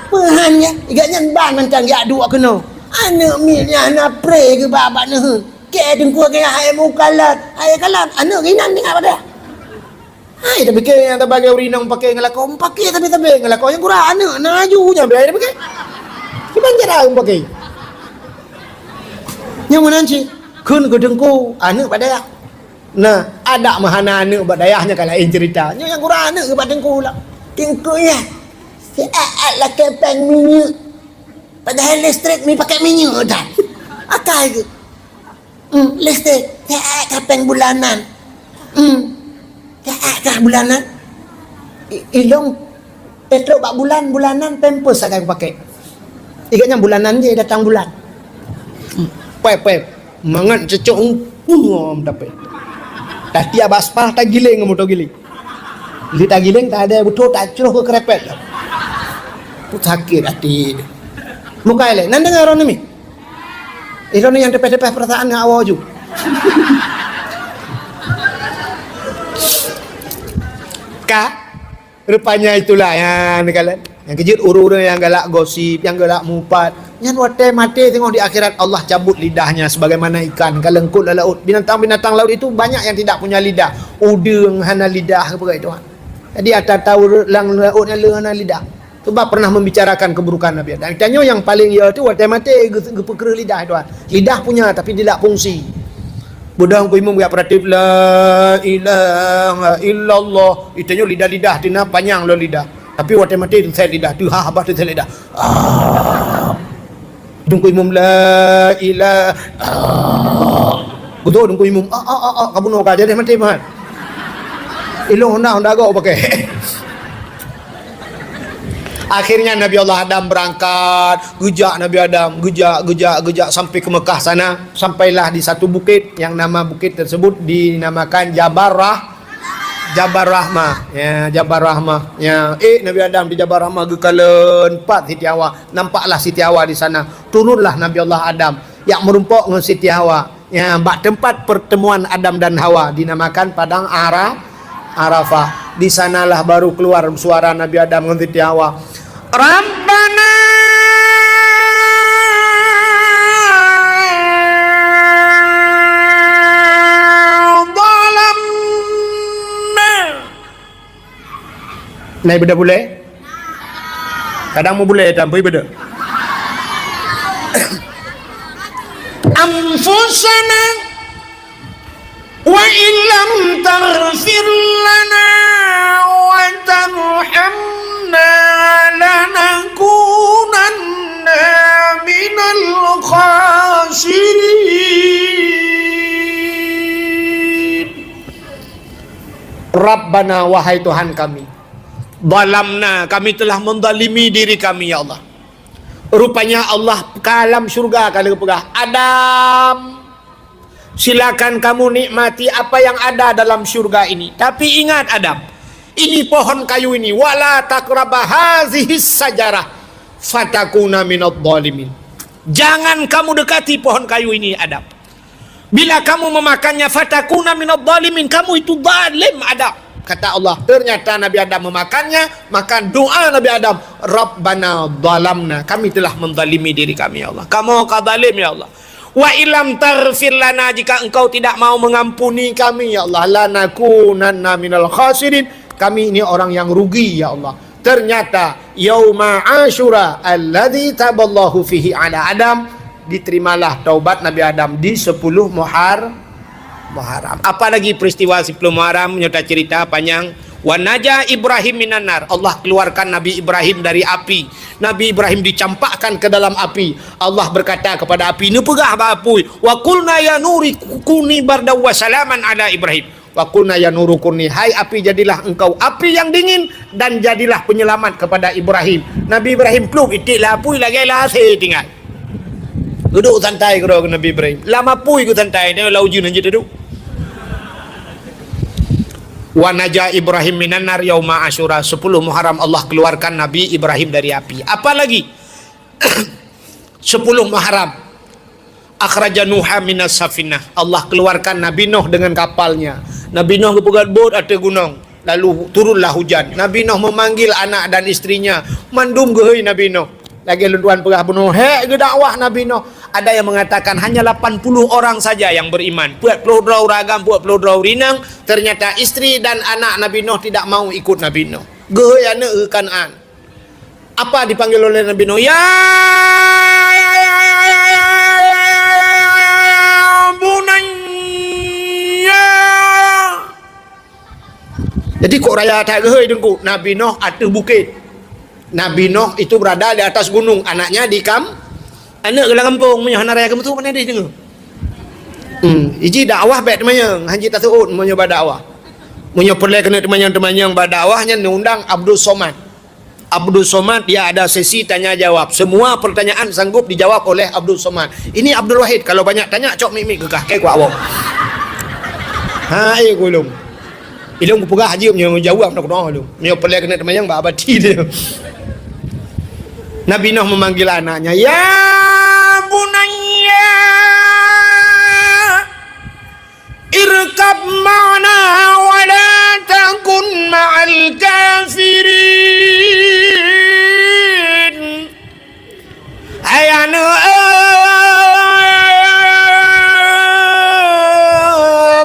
Peuhan nyan, i gobnyan ban mantong jak duek keunoe. Aneuëk miet nyan hana pré geuba bak neuheun. Keu teungku keu hai mukalat, hai kalat, aneuëk inan tinggai pada. Hai, tapike nyang tabagi ureuëng inong pake ngon lakoe, pake sabe-sabe ngon lakoe nyang gura aneuëk, na aju nyang biaya tapike. Kiban cara ureuëng pake. Nyang meunan cit, kheun keu teungku, aneuëk bak dayah. Nah, adak meuhana aneuëk bak dayah nyan ka laén cerita. Nyoe nyang gura aneuëk bak teungku lah. Teungku ya, siat-at lakée péng minyeuk. Padahai listrik mi pakai minyeuk dah. Akai geuh. Hmm, listrik. Siat ka péng bulanan. Hmm. Siat ka bulanan. I-, ilong petrok bak bulan, bulanan pampers akai kupakai. I gobnyan bulanan je datang bulan. Hmm. Pep, pep. Mangat cecok ngom tapi. Tati abas pah tagiling moto giling. Di tagiling tak ada betul tak ceroh ke kerepet. Pun sakit hati. Muka elek. Nan dengar orang ni. Ilong ni nyang tepeh-tepeh perasaan ngon awak ju. Ka, rupanya itulah yang dikalon. Nyang keujeuet ureuëng-ureuëng nyang galak gosip, nyang galak mupat, nyan watée maté teungoh di akhirat Allah cabut lidahnya sebagaimana ikan ka leungkot lam laut. Binatang-binatang laut itu banyak yang tidak punya lidah. Udeueng hana lidah, apa kata itu? Jadi ata tahu lam laut nyan le hana lidah. Sebab pernah membicarakan keburukan Nabi Adam. Tanyoe nyang paling ya tu watée maté geu-, geupeukreue lidah itu. Lidah punya tapi tidak fungsi. Beudang ku imum geujak peuratif, "La ilaha illallah." Itanyoe lidah-lidah tina panyang lom lidah. Tapi watée maté teusét lidah, teuhah bah teusét lidah. Ah. Dungku imum, "La ilaha." Ah. Beutôi dungku imum, "Ah, ah, ah, ah," ka bunoe ka jadi maté meuhan. Ilong honda, honda go pakai. Akhirnya Nabi Allah Adam berangkat, geujak Nabi Adam, geujak, geujak, geujak sampai ke Mekah sana. Sampailah di satu bukit yang nama bukit tersebut dinamakan Jabal Rah-, Jabal Rahmah. Ya, Jabal Rahmah. Ya, eh, Nabi Adam di Jabal Rahmah geukalon pat Siti Hawa. Nampaklah Siti Hawa di sana. Turunlah Nabi Allah Adam. Jak meurumpok ngon Siti Hawa. Ya, bak tempat pertemuan Adam dan Hawa dinamakan Padang Ara-, Arafah. Di sanalah baru keluar suara Nabi Adam ngon Siti Hawa. Rabbana zalamna. Nai beda bulai? Kadang mau bulai, tapi beda. Anfusana wa illam taghfir lana wa tarhamna lanakunanna minal khasirin. Rabbana, wahai Tuhan kami, zalamna, kami telah menzalimi diri kami, ya Allah. Rupanya Allah ka lam syurga ka lheueh peugah, "Adam, silakan kamu nikmati apa yang ada dalam syurga ini. Tapi ingat, Adam, ini pohon kayu ini, wala taqraba hazihis sajarah, fatakuna minadh dhalimin." Jangan kamu dekati pohon kayu ini, Adam. Bila kamu memakannya, fatakuna minadh dhalimin, kamu itu zalim, Adam. Kata Allah, ternyata Nabi Adam memakannya, maka doa Nabi Adam, "Rabbana zalamna, kami telah menzalimi diri kami, ya Allah. Kamu ka zalim, ya Allah. Wa illam taghfir lana, jika Engkau tidak mau mengampuni kami, ya Allah, lanakunanna minal khasirin, kami ini orang yang rugi, ya Allah." Ternyata, yauma Asyura alladzi taballahu fihi ala Adam, diterimalah taubat Nabi Adam di sepuluh Muhar-, Muharram. Apalagi peristiwa sepuluh Muharram, nyoe tacerita panjang. Wa naja Ibrahim minan nar. Allah keluarkan Nabi Ibrahim dari api. Nabi Ibrahim dicampakkan ke dalam api. Allah berkata kepada api, neupeugah bak apui, "Wa qulna ya nuri kuni bardan wa salaman ala Ibrahim." "Wa qulna ya nuru kuni, hai api, jadilah engkau api yang dingin dan jadilah penyelamat kepada Ibrahim." Nabi Ibrahim plup itik lam apui lagèe lam asèe tinggai. Duduk santai keudroe Nabi Ibrahim. Lam apui geusantai, dia lam ujeuen hana jeuet duek. Wa naja Ibrahim minan nar yauma Asyura, sepuluh Muharram Allah keluarkan Nabi Ibrahim dari api. Apalagi? Sepuluh Muharram, akhraja Nuha minas safinah. Allah keluarkan Nabi Nuh dengan kapalnya. Nabi Nuh geupeugöt bot ateueh gunong, lalu turunlah hujan. Nabi Nuh memanggil anak dan istrinya, mandum geuhôi Nabi Nuh. Lagèe lôn tuan peugah bunoe, hék geudakwah Nabi Nuh. Ada yang mengatakan hanya lapan puluh orang saja yang beriman. Peuet ploh droe ureueng agam, peuet ploh droe ureueng inong. Ternyata istri dan anak Nabi Nuh tidak mau ikut Nabi Nuh. Geuhôi aneuk keu Kanaan. Apa dipanggil oleh Nabi Nuh? "Ya, ya, ya, ya, ya, ya, ya, ya, bunayya." Jadi, kok raya that geuhôi Teungku? Nabi Nuh ateueh bukét. Nabi Nuh itu berada di atas gunung, anaknya di kam-, aneuk geuh lam gampông, meunyoe hana raya keumeusut, mana deh deungö. Hmm, iji dakwah bèk teumanyong, hanji taseuôt meunyoe ba dakwah. Meunyoe peureulèe keuneuk teumanyong-teumanyong ba dakwah, nyan neuundang Abdul Somad. Abdul Somad, dia ada sesi tanya jawab. Semua pertanyaan sanggup dijawab oleh Abdul Somad. Ini Abdul Wahid, kalau banyak tanya, cok mik-mik keu kah, keu kuak woe. Ha, eh, ku lôn. Ilôn kupeugah jeuem nyang jawab nak doa lôn. Nyoe peureulèe keuneuk teumanyong bak abati dia. Nabi Nuh memanggil anaknya, "Ya bunayya, irkab ma'ana wa la takun ma'al kafirin." Hai aneuk,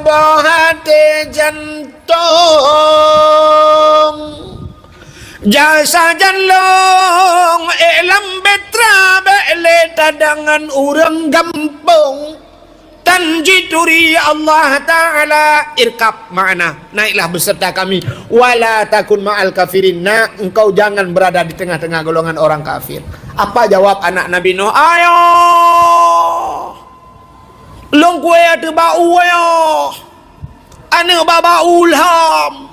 boh até jantông, jak sajan lôn, ék lam beutra bèk lé tadangan ureueng gampông. Tan jituri Allah Ta'ala, irkab ma'ana, naiklah beserta kami. Wala takun ma'al kafirin, nak, engkau jangan berada di tengah-tengah golongan orang kafir. Apa jawab anak Nabi Nuh? Ayah, lôn kueh ateueh bak u, ayah. Aneuk bak, bak u lham.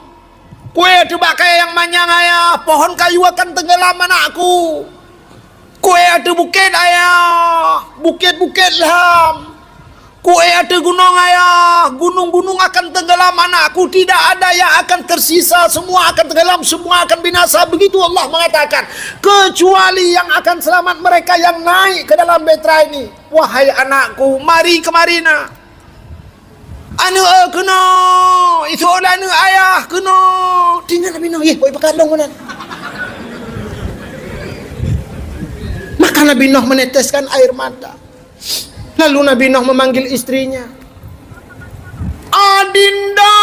Kueh ateueh bak kayèe nyang manyang, ayah, pohon kayu akan tenggelam anakku. Kueh ateueh bukét, ayah, bukét-bukét lham. Kueh ateueh gunong, ayah, gunung-gunong akan tenggelam anakku. Tidak ada yang akan tersisa, semua akan tenggelam, semua akan binasa. Begitu Allah mengatakan, kecuali yang akan selamat mereka yang naik ke dalam beutra ini. Wahai anakku, mari kemari, nak. Aneuk, eh, keunoe, isok lé aneuk ayah keunoe. Tinggai Nabi Nuh, yeh, boh ipakat lôn meunan. Maka Nabi Nuh meneteskan air mata. Lalu Nabi Nuh memanggil istrinya, "Adinda,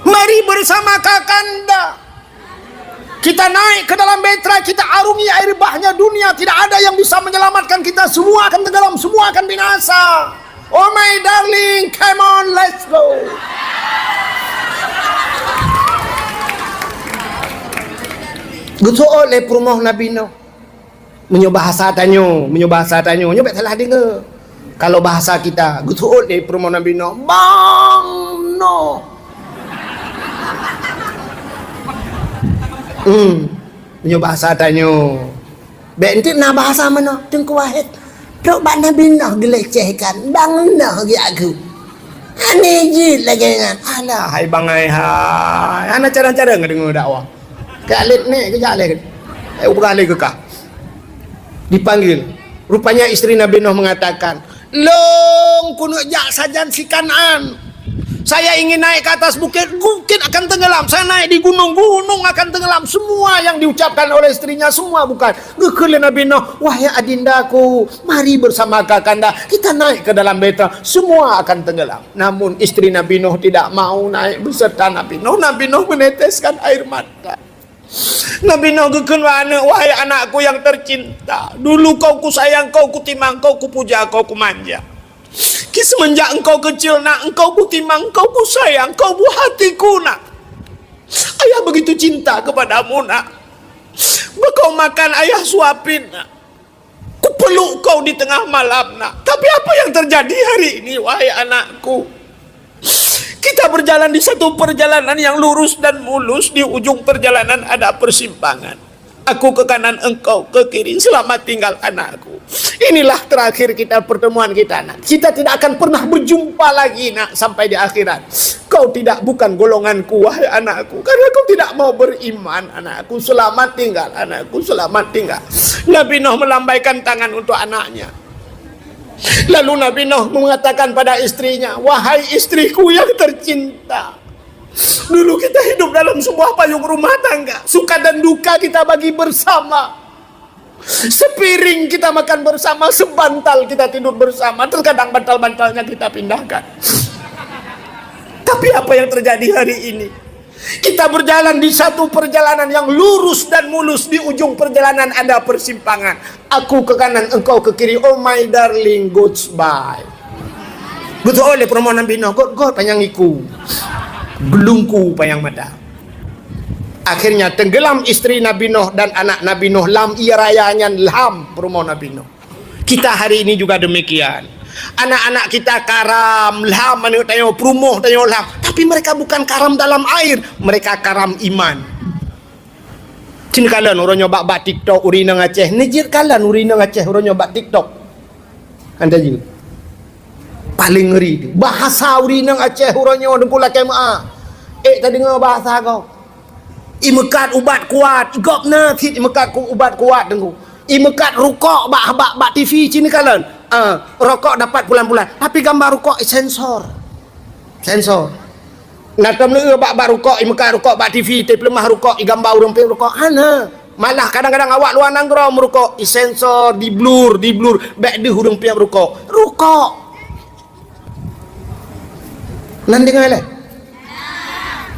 mari bersama kakanda. Kita naik ke dalam beutra, kita arungi air bahnya dunia. Tidak ada yang bisa menyelamatkan kita. Semua akan tenggelam, semua akan binasa. Oh my darling, come on, let's go." Geuseuôt lé peurumoh Nabi Nuh. Meunyoe bahasa tanyoe, meunyoe bahasa tanyoe, nyoe bèk salah deungö. Kalau bahasa kita, geuseuôt lé peurumoh Nabi Noh, "Bang Noh." Hmm, meunyoe bahasa tanyoe. Bèk enteuk na bahasa meunoe, Teungku Wahid. Trok bak Nabi Noh geulecehkan, Bang Noh geujak geuh. Aneh jeuet lagèe nyan. Alah, hai bangai hai. Hana carông-carông deungö dakwah. Keu alet nèk keujak lé. Eh, ubrah lé keu kah. Dipanggil. Rupanya istri Nabi Nuh mengatakan, "Lôn keuneuk jak sajan si Kan'an. Saya ingin naik ke atas bukit, bukit akan tenggelam. Saya naik di gunung, gunung akan tenggelam." Semua yang diucapkan oleh istrinya, semua bukan. Geukheun lé Nabi Nuh, "Wahai adindaku, mari bersama kakanda, kita naik ke dalam beta. Semua akan tenggelam." Namun istri Nabi Nuh tidak mau naik beserta Nabi Nuh. Nabi Nuh meneteskan air mata. Nabi Nuh geukheun bak aneuk, "Wahai anakku yang tercinta, dulu kau kusayang, kau kutimang, kau kupuja, kau kumanja. Ki semenjak engkau kecil, nak, engkau kutimang, kau kusayang, kau buah hatiku, nak. Ayah begitu cinta kepadamu, nak. Bekau makan ayah suapin, nak. Kupeluk kau di tengah malam, nak. Tapi apa yang terjadi hari ini, wahai anakku? Kita berjalan di satu perjalanan yang lurus dan mulus, di ujung perjalanan ada persimpangan. Aku ke kanan, engkau ke kiri. Selamat tinggal, anakku. Inilah terakhir kita, pertemuan kita, nak. Kita tidak akan pernah berjumpa lagi, nak, sampai di akhirat. Kau tidak, bukan golonganku, wahai anakku, karena kau tidak mau beriman, anakku. Selamat tinggal, anakku, selamat tinggal." Nabi Nuh melambaikan tangan untuk anaknya. Lalu Nabi Nuh mengatakan pada istrinya, "Wahai istriku yang tercinta, dulu kita hidup dalam sebuah payung rumah tangga, suka dan duka kita bagi bersama. Sepiring kita makan bersama, sebantal kita tidur bersama, terkadang bantal-bantalnya kita pindahkan. Tapi apa yang terjadi hari ini? Kita berjalan di satu perjalanan yang lurus dan mulus, di ujung perjalanan ada persimpangan. Aku ke kanan, engkau ke kiri. Oh my darling, goodbye." Beutôi lé peurumoh Nabi Nuh, got-got panyang iku. Geulungku panyang mata. Akhirnya tenggelam istri Nabi Nuh dan anak Nabi Nuh lam ie raya nyan, lam peurumoh Nabi Nuh. Kita hari ini juga demikian. Anak-anak kita karam lam, aneuk tanyoe, peurumoh tanyoe lam. Tapi mereka bukan karam dalam air, mereka karam iman. Cit neukalon uroe nyoe bak-bak TikTok ureueng inong Aceh. Neujeuet kalon ureueng inong Aceh uroe nyoe bak TikTok. Anda jeuet. Paling ngeri tu. Bahasa ureueng inong Aceh uroe nyoe, Teungku, lakèe meu'ah. Ék tadeungoe bahasa gob. Imeukat ubat kuat, i gob na cit imeukat ku-, ubat kuat, Teungku. Imeukat rukok bak, bak, bak T V cit neukalon. Ah, rokok dapat pulan-pulan, tapi gambar rukok isensor. Sensor. Na tom leueu bak, bak rukok, imeukat rukok bak T V, teupeuleumah rukok, igamba ureueng piep rukok. Hana. Malah kadang-kadang awak luwa nanggroe meurukok, isensor, di-blur, di-blur, bèk deuh ureueng piep rukok. Rukok. Nan deungoe lé?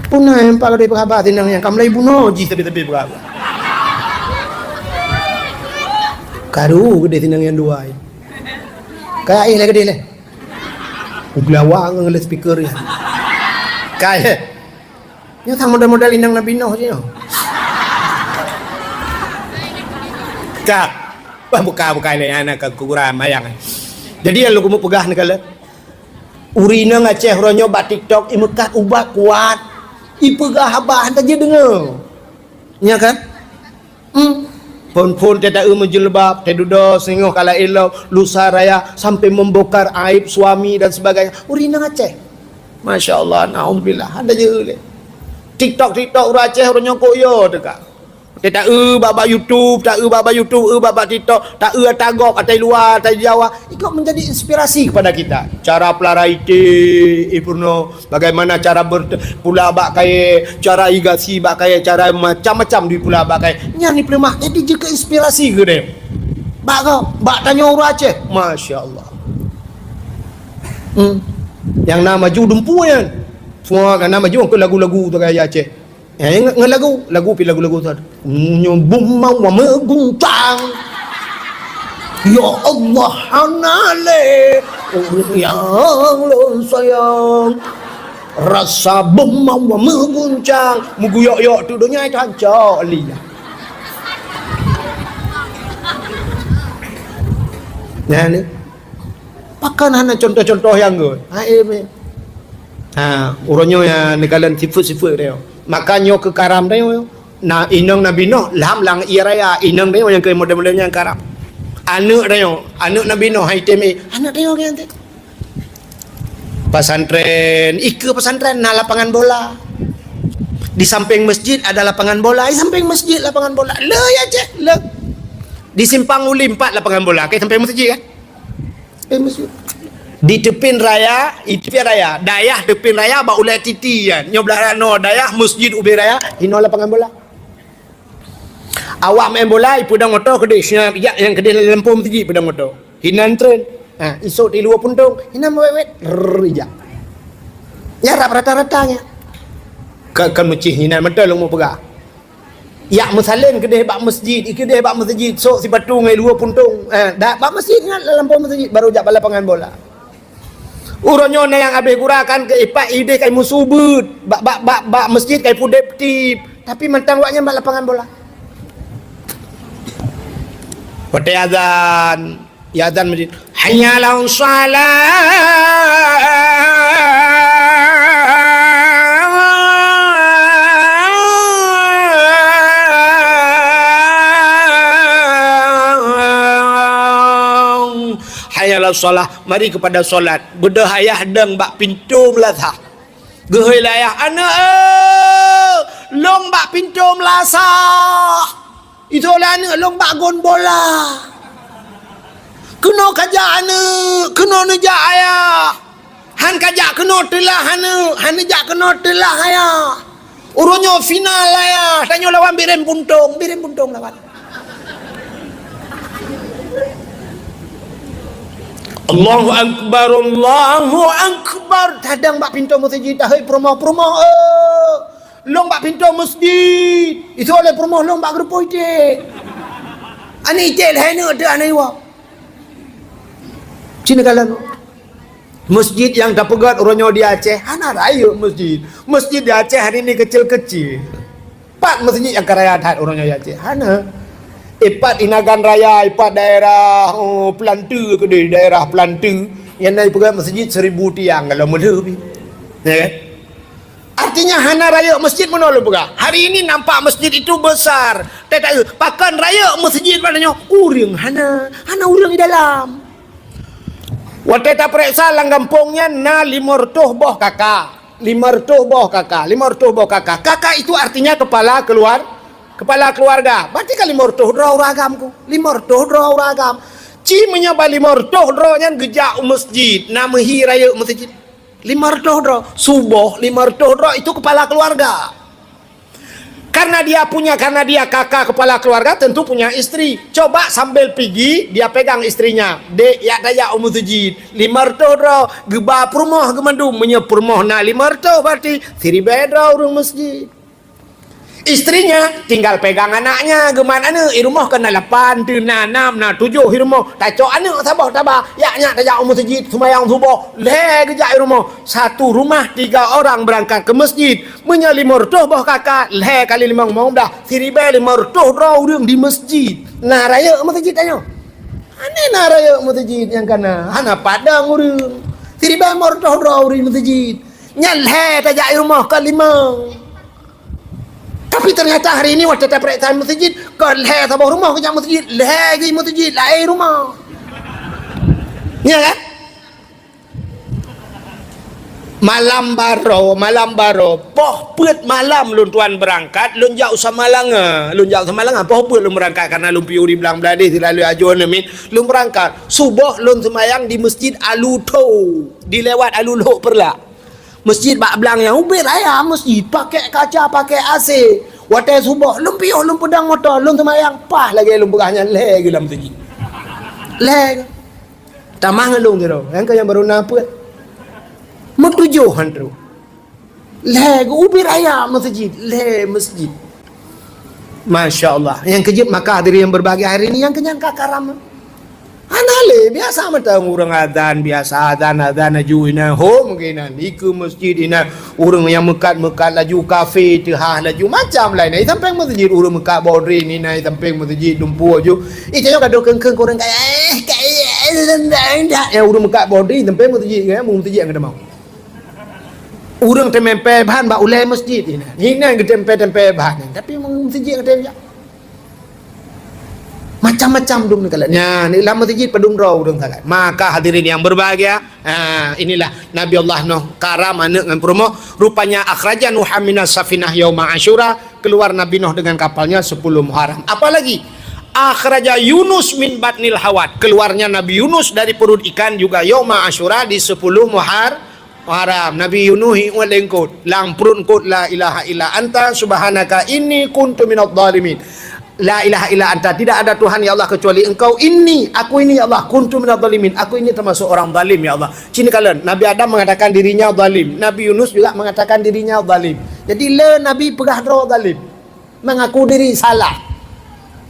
Puna nyang pah gadôh peugah haba sinang nyang ka mulai bunoe jih sabe-sabe peugah haba. Karu geudeh sinang nyang dua. Ka éh lé geudeh lé. Ublawa ngon lé speaker nyan. Ka éh. Nyoe sang model-model inong Nabi Nuh jih nyoe. Ka. Wah, buka-buka lé aneuk ka kuburan mayang. Jadi nyang lôn keumeung peugah neukalon. Ureueng inong Aceh uroe nyoe bak TikTok imeukat ubat kuat. Ipeugah haba hana jeuet deungoe. Nya kan? Hmm. Phon-phon teuh taeu meujilbab, teuh dudoe singoh kala ilok, lusa raya sampai membongkar aib suami dan sebagainya. Ureueng inong Aceh. Masya Allah, naudzubillah. Hana jeuet lé. TikTok, TikTok ureueng Aceh uroe nyoe kok yo teuka. Teuh taeu bak-bak YouTube, taeu bak-bak YouTube, eu bak-bak TikTok, taeu ata gob, ata luwa, ata Jawa. Ikut menjadi inspirasi kepada kita. Cara pelara iték, eh, peurunoe, bagaimana cara berpula bak kayèe, cara igasi bak kayèe, cara macam-macam dipula bak kayèe. Nyan dipeuleumah, jadi jeuet keu inspirasi keu deh. Bak gob, bak tanyoe ureueng Aceh. Masya Allah. Hmm. Nyang na maju dumpu nyan. Semua kan na maju ke lagu-lagu tu gaya Aceh. Eh, nge-, nge-, lagu, lagu pi lagu-lagu tu. Nyo bumau wa meuguncang. Ya Allah, hana lé ureueng nyang lôn sayang. Rasa bumau wa meuguncang. Meuguyok-yok tu donya itu hancok liya. Nah, ni. Pakon hana contoh-contoh nyang göt? Ha, eh, meh. Ha, uroe nyoe ya neukalon sifeuet-sifeuet nyoe. Maka nyoe keu karam nyoe. Na inong Nabi Nuh lam, lam ie raya, inong nyoe nyang keu model-model nyang karam. Aneuk nyoe, aneuk Nabi Nuh hai tem, eh, aneuk nyoe kan teh. Pesantren, ikeue pesantren na lapangan bola. Di samping masjid ada lapangan bola, di samping masjid lapangan bola. Le ya cek, le. Di Simpang Uli empat lapangan bola, ke samping masjid kan? Eh, masjid. Di teupin raya, di teupin raya, dayah teupin raya bak ulèe titi kan. Nyoe blah rano dayah masjid ubé raya, hinoe lapangan bola. Awak main bola, ipeudong moto keudeh, siap jak nyang keudeh lam lampôh masjid peudong moto. Hinan tren. Ha, isok di luwa puntông, hinan wet-wet, rrrr, ijak. Nyan rab rata-rata nyan. Ka, ka meucih hinan mata lôn meupeugah. Yak meusalén keudeh bak masjid, ikeudeh bak masjid, sok sipatu ngon luwa puntông. Eh, dak bak masjid nyan, lam lampôh masjid, baru jak bak lapangan bola. Uroe nyoe na nyang habéh gura kan keu ipat ideh kai musu beuet. Bak, bak, bak, bak masjid kai pudép tip. Tapi mantong awak nyan bak lapangan bola. Watèe azan, ya azan masjid. Hayya 'alas shalah. Hayya 'alas shalah. Mari kepada solat. Beudôh ayah dong bak pintoe meulasah. Geuhôi lé ayah, "Aneuk, eh, lôn bak pintoe meulasah." Itu lé aneuk, "Lôn bak gon bola." "Keunoe kajak aneuk, keunoe neujak ayah." "Han kajak keunoe teulah aneuk, han neujak keunoe teulah ayah. Uroe nyoe final ayah, tanyoe lawan Bireuen Puntông, Bireuen Puntông lawan." Allahu Akbar, Allahu Akbar. Tadong bak pintoe masjid, tahôi peurumoh-peurumoh, eh. Lôn bak pintoe masjid. Itu lé peurumoh lôn bak geureupoh iték. Aneuk iték lhèe neuk teuh aneuk iwa. Cina kalan. Masjid nyang tapeugöt uroe nyoe di Aceh, hana rayeuk masjid. Masjid di Aceh hari ini kecil-kecil. Pat masjid nyang ka raya that uroe nyoe di Aceh? Hana. Ipat Inagan Raya, ipat daerah, oh, Peulanteu keudeh, daerah Peulanteu. Nyang na ipeugah masjid seribu tiang kalau meulheueh pih. Ya kan? Artinya hana rayeuk masjid meunoe lôn peugah. Hari ini nampak masjid itu besar. Tetapi pakon rayeuk masjid pada nyoe? Ureueng hana, hana ureueng di dalam. Watèe tapareksa lam gampông nyan na limong reutôh boh KK. Limong reutôh boh KK. Limong reutôh boh KK. KK itu artinya kepala keluar-, kepala keluarga. Berarti kan limong reutôh droe ureueng agam ku. Limong reutôh droe ureueng agam. Ci meunyoe bak limong reutôh droe nyan geujak u masjid, na meuhi rayeuk masjid. Limong reutôh droe. Suboh limong reutôh droe itu kepala keluarga. Karena dia punya, karena dia KK kepala keluarga, tentu punya istri. Coba sambil pigi, dia pegang istrinya. "Dek, yak tajak u masjid. Limong reutôh droe, geuba peurumoh geumandum. Meunyoe peurumoh na limong reutôh, berarti siribèe droe ureueng masjid." Istrinya tinggal pegang anaknya, geumat aneuk, i rumoh kan na lapan, teuh na nam, na tujoh i rumoh. Tacok aneuk saboh taba, yak nyak tajak u masjid, seumayang suboh, lhèe geujak i rumoh. Satu rumah tiga orang berangkat ke masjid. Meunyoe limong reutôh boh KK, lhèe kali limong, limong blah, siribèe limong reutôh droe ureueng di masjid. Na rayeuk masjid tanyoe? Hana na rayeuk masjid nyang kana. Hana padang ureueng. Siribèe limong reutôh droe ureueng masjid. Nyan lhèe tajak i rumoh kon limong. Tapi ternyata hari ini watèe tapareksa masjid, kon lhèe saboh rumoh geujak masjid, lhèe geuh masjid, laén rumoh. Ya kan? Malam baroe, malam baroe, poh peuet malam lôn tuan beurangkat, lôn jak u Samalanga. Lôn jak u Samalanga, poh peuet lôn beurangkat, karena lôn piôh di blang Bladeh, silalu ajo neumin, lôn beurangkat. Suboh lôn seumayang di Masjid Alutho, di lewat Alulhok Peureulak. Masjid bak blang nyan ubit raya masjid, pakai kaca, pakai A C. Watèe suboh, lôn piôh, lôn peudong moto, lôn seumayang, paih lagèe lôn peugah nyan, lhèe geuh lam masjid. Lhèe geuh. Tamah ngon lôn sidroe, nyang keu nyang barô na peuet. Meutujoh han troh. Lhèe geuh ubit raya masjid, lhèe masjid. Masya Allah. Nyang keujeuet maka hadirin yang berbahagia hari ini, nyang keu nyan ka karam. Hana lé, biasa mantong ureueng azan, biasa azan, azan laju inan, hom keu inan, dikeue masjid inan, ureueng nyang meukat-meukat laju, kafe teuhah laju, macam laén. Di sampéng masjid ureueng meukat bodri inan, di sampéng masjid dumpeue laju. Ih, tanyoe ka dong kheun-kheun keu ureueng kaya, eh, kaya, Eh, dah, dah, dah. Ya, ureueng meukat bodi, tempé meuseujid, ya, meuseujid nyang teumau. Ureueng teumé pèng bahan bak ulèe masjid, inan. Inan geutempé-tempé bahan, tapi meuseujid nyang teumé. Macam-macam dum neukalon. Nyan, lam masjid padum droe ureueng salat. Maka hadirin yang berbahagia, ha, inilah Nabi Allah Nuh karam aneuk ngon peurumoh. Rupanya akhraja Nuhan minas safinah yauma Asyura, keluar Nabi Nuh dengan kapalnya sepuluh Muharram. Apalagi akhraja Yunus min batnil hawat, keluarnya Nabi Yunus dari perut ikan juga yauma Asyura di sepuluh Muhar-, Muharram. Nabi Yunus iwet lé eungkôt, lam pruet eungkôt, "La ilaha illa anta subhanaka inni kuntu minadh dhalimin." "La ilaha illa anta, tidak ada Tuhan ya Allah kecuali Engkau. Inni, aku ini ya Allah, kuntu minadh dhalimin, aku ini termasuk orang zalim ya Allah." Ci neukalon, Nabi Adam mengatakan dirinya zalim, Nabi Yunus juga mengatakan dirinya zalim. Jadi le Nabi peugah droe zalim, mengaku diri salah.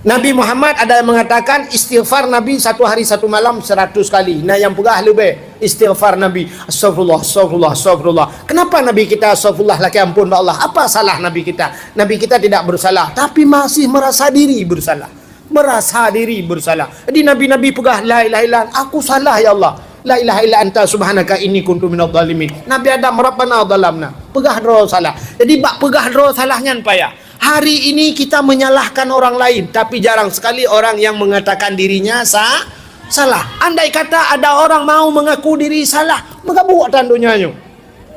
Nabi Muhammad ada yang mengatakan istighfar Nabi satu hari satu malam seratus kali. Nah, yang peugah leubeh istighfar Nabi, "Astagfirullah, astagfirullah, astagfirullah." Kenapa Nabi kita astagfirullah, lakèe ampôn bak Allah? Apa salah Nabi kita? Nabi kita tidak bersalah, tapi masih merasa diri bersalah. Merasa diri bersalah. Jadi nabi-nabi peugah, "La ilaha illa anta, aku salah ya Allah. La ilaha illa anta subhanaka inni kuntu minadh dhalimin." Nabi Adam, "Rabbana zalamna." Peugah droe salah. Jadi bak peugah droe salah nyan payah. Hari ini kita menyalahkan orang lain, tapi jarang sekali orang yang mengatakan dirinya sa-, salah. Andai kata ada orang mau mengaku diri salah, meugabuk tan donya nyoe.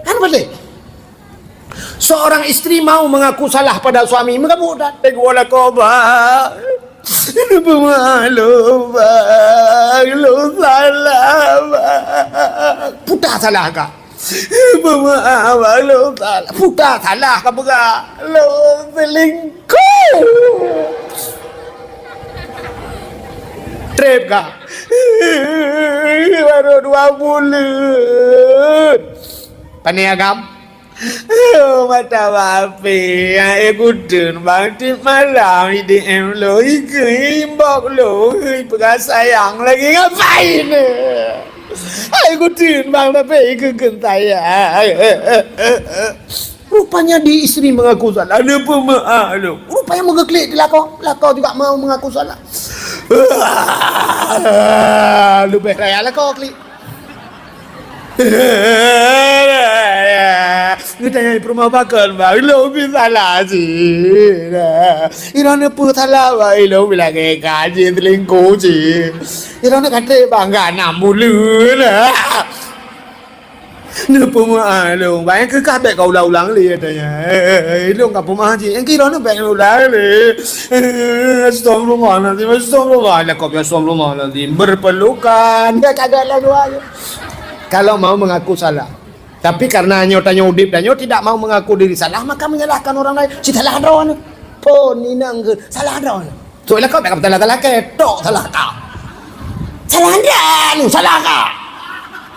Kan beutôi? Seorang istri mau mengaku salah pada suami, meugabuk tan. "Teungku lakoe, Bang. Peumaklum, Bang. Lôn salah, Bang." "Peue tasalah kah?" "Peumaklum, Bang. Lôn salah." "Peue tasalah kah peugah?" "Lôn selingkuh." "Trép kah?" "Baru dua buleuen." "Pane agam?" "Oh, mata bapé, eh, kuteun bang tiep malam, I D M lo, ikeu inbox lo, peugah sayang lagi, ngapain, eh? Ai kuteun bang, tapi ikeu keu sayang." Rupanya di istri mengaku salah, ada pemaaf lo. Rupanya meugeklik di lakoe, lakoe juga mau mengaku salah. Leubeh raya lakoe klik. Geutanyong peurumoh pakon, Bang, ilôn pih salah cit. Ilôn neupeu salah, Bang, ilôn bilangé ka jih selingkuh cit. Ilôn ka trép, Bang, ka nam buleuen. Neupeumaklum, Ilôn, Bang, nyang keu kah bèk ka ulang-ulang lé, katanya. Eh, eh, eh, ilôn ka peumaklum cit. Nyang keu ilôn bèk ulang lé. Eh, astagfirullahalazim, astagfirullah. Lakoe, astagfirullahalazim. Berpelukan. Ka, ka, ka, lalu aja. Kalau mau mengaku salah. Tapi karena nyoe tanyoe udép dan nyoe tidak mau mengaku diri salah, maka menyalahkan orang lain. Ci salah droeneuh. Phôn inong keu salah droeneuh. Sok lakoe bèk ka peusalah-salah kèe, tok salah ka. Salah droeneuh, salah ka.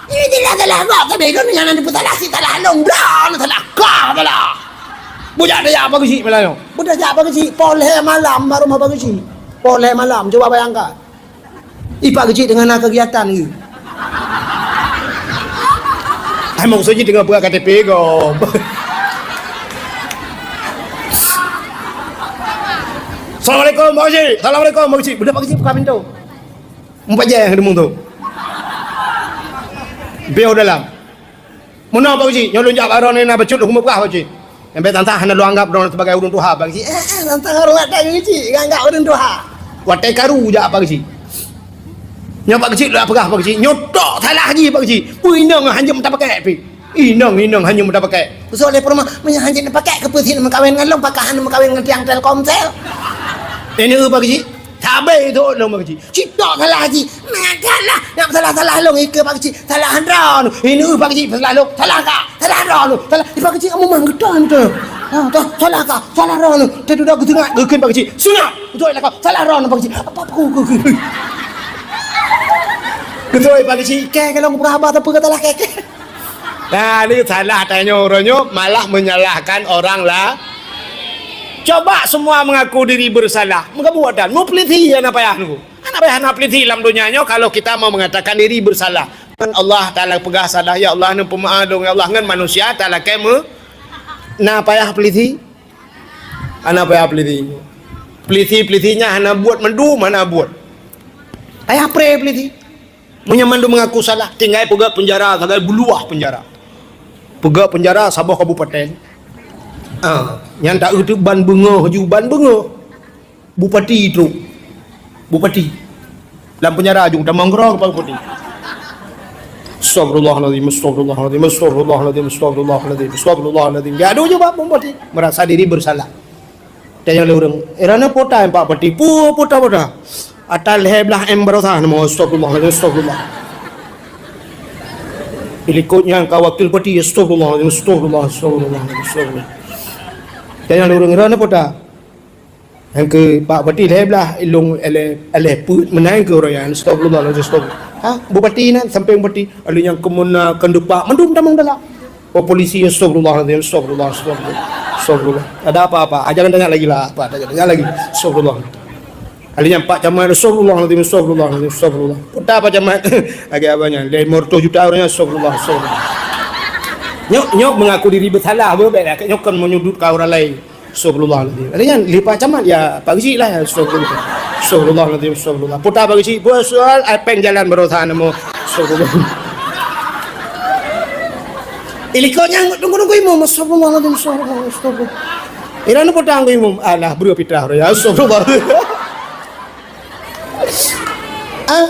Ini jelas salah ka, tapi kan nyang na peusalah ci salah lôn, droeneuh salah ka, salah. Bujak daya Pak Geuchik malam nyoe. Bujak Pak Geuchik, poh lhèe malam baru Pak Geuchik. Poh lhèe malam, coba bayangkan. I Pak Geuchik teungoh na kegiatan geuh. Ai maksud jih teungoh peugah K T P gob. Assalamualaikum, Pak Geuchik. Assalamualaikum, Pak Geuchik. Beudôh Pak Geuchik buka pintoe. Meupajan deungon tu. Piôh dalam. Meunoe Pak Geuchik, nyoe lôn jak bak droeneuh na bacut lôn keuneuk peugah Pak Geuchik. Nyang bèk tantang hana lôn anggap droeneuh sibagai ureueng tuha Pak Geuchik. Eh, eh, tantang ureueng Pak Geuchik, nggak anggap ureueng tuha. Watèe karu jak Pak Geuchik. Nyoe Pak Geuchik lôn peugah Pak Geuchik, nyoe tok salah jih Pak Geuchik. Peue inong hanjeuet meuta pakèk pih. Inong, inong hanjeuet meuta pakèk. Peue soe lé peurumoh, meunyoe hanjeuet meuta pakèk, keupeue sit meukawen ngon lôn, pakon hana meukawen ngon tiang Telkomsel. Ini Pak Geuchik, sabe itu lôn Pak Geuchik. Ci tok salah jih. Meusalah, nyang salah-salah lôn ikeu Pak Geuchik. Salah droeneuh. Ini Pak Geuchik salah lôn. Salah ka. Salah droeneuh. Salah. Di Pak Geuchik kamu mang geutôn tu. Ha, tu salah ka. Salah droeneuh. Teududoe geuseungap geukheun Pak Geuchik. Seungap. Beutôi lah kau. Salah droeneuh Pak Geuchik. Apa aku? Beutôi Pak Geuchik. Kèe kalau peugah haba tapi kata lah kèe. Nah, ini salah tanyoe uroe nyoe malah menyalahkan orang lah. Coba semua mengaku diri bersalah. Meugabuh dan meupeulisi hana payah nunggu. Hana payah na peulisi lam donya nyoe kalau kita mau mengatakan diri bersalah. Ngon Allah Taala peugah salah, "Ya Allah, neupeumaklum, ya Allah," ngon manusia Taala kèe meu-, na payah peulisi? Hana payah peulisi. Peulisi-peulisi nyan hana buet, mandum hana buet. Payah pré peulisi. Meunyoe mandum mengaku salah, tinggai peugöt peunjara sagai buluwah peunjara. Peugöt peunjara saboh kabupaten. Ah, nyan taeu teuh ban beungoh ju ban beungoh. Bupati trok. Bupati. Lam peunjara ju tamong keudroe keu Pak Bupati. Astagfirullahalazim, astagfirullahalazim, astagfirullahalazim, astagfirullahalazim, astagfirullahalazim. Geujak ju bak Pak Bupati, merasa diri bersalah. Tanyong lé ureueng, "Eh, droeneuh peue ata, Pak Bupati?" "Peue, peue ata, peue ata?" "Ata lhèe blah M baroesa." "Nama?" "Astagfirullahalazim, astagfirullah." Di likot nyan ka wakil bupati, "Astagfirullahalazim, astagfirullah, astagfirullah, astagfirullah." Tanyong lé ureueng, "Droeneuh peue ata?" Nyang keu Pak Bupati lhèe blah, ilong lhèe, lhèe peuet meunan keu uroe nyan. Astagfirullahalazim, astagfirullah. Ha, bupati nyan, sampéng bupati. Lalu nyang keumeuna, keudupat, mandum tamong dalam. Oh, polisi, astagfirullahalazim, astagfirullah, astagfirullah. Astagfirullah. Ada apa-apa? Ah, jangan tanya lagi lah, apa? Jangan tanya lagi. Astagfirullah. Lalu nyang Pak Camat, astagfirullahalazim, astagfirullahalazim, astagfirullah. Peue ata Pak Camat? Lagèe abang nyan, lhèe reutôh juta uroe nyan, astagfirullah, astagfirullah. Nyoe, nyoe mengaku diri bersalah, beuh, bèk lah. Nyoe kon menyudutkan orang lain. Astagfirullahalazim. Ada nyan, lé Pak Camat, ya, Pak Geuchik lah, ya, astagfirullah. Astagfirullahalazim, astagfirullah. Peue ata Pak Geuchik, peue soal, ai, pèng jalan baroesa nama. Astagfirullah. Di likot nyan, tunggu-tunggu imum, astagfirullahalazim, astagfirullah, astagfirullah. Droeneuh peue ata Teungku Imum, alah, breueh pitah, ya, astagfirullah. Ah,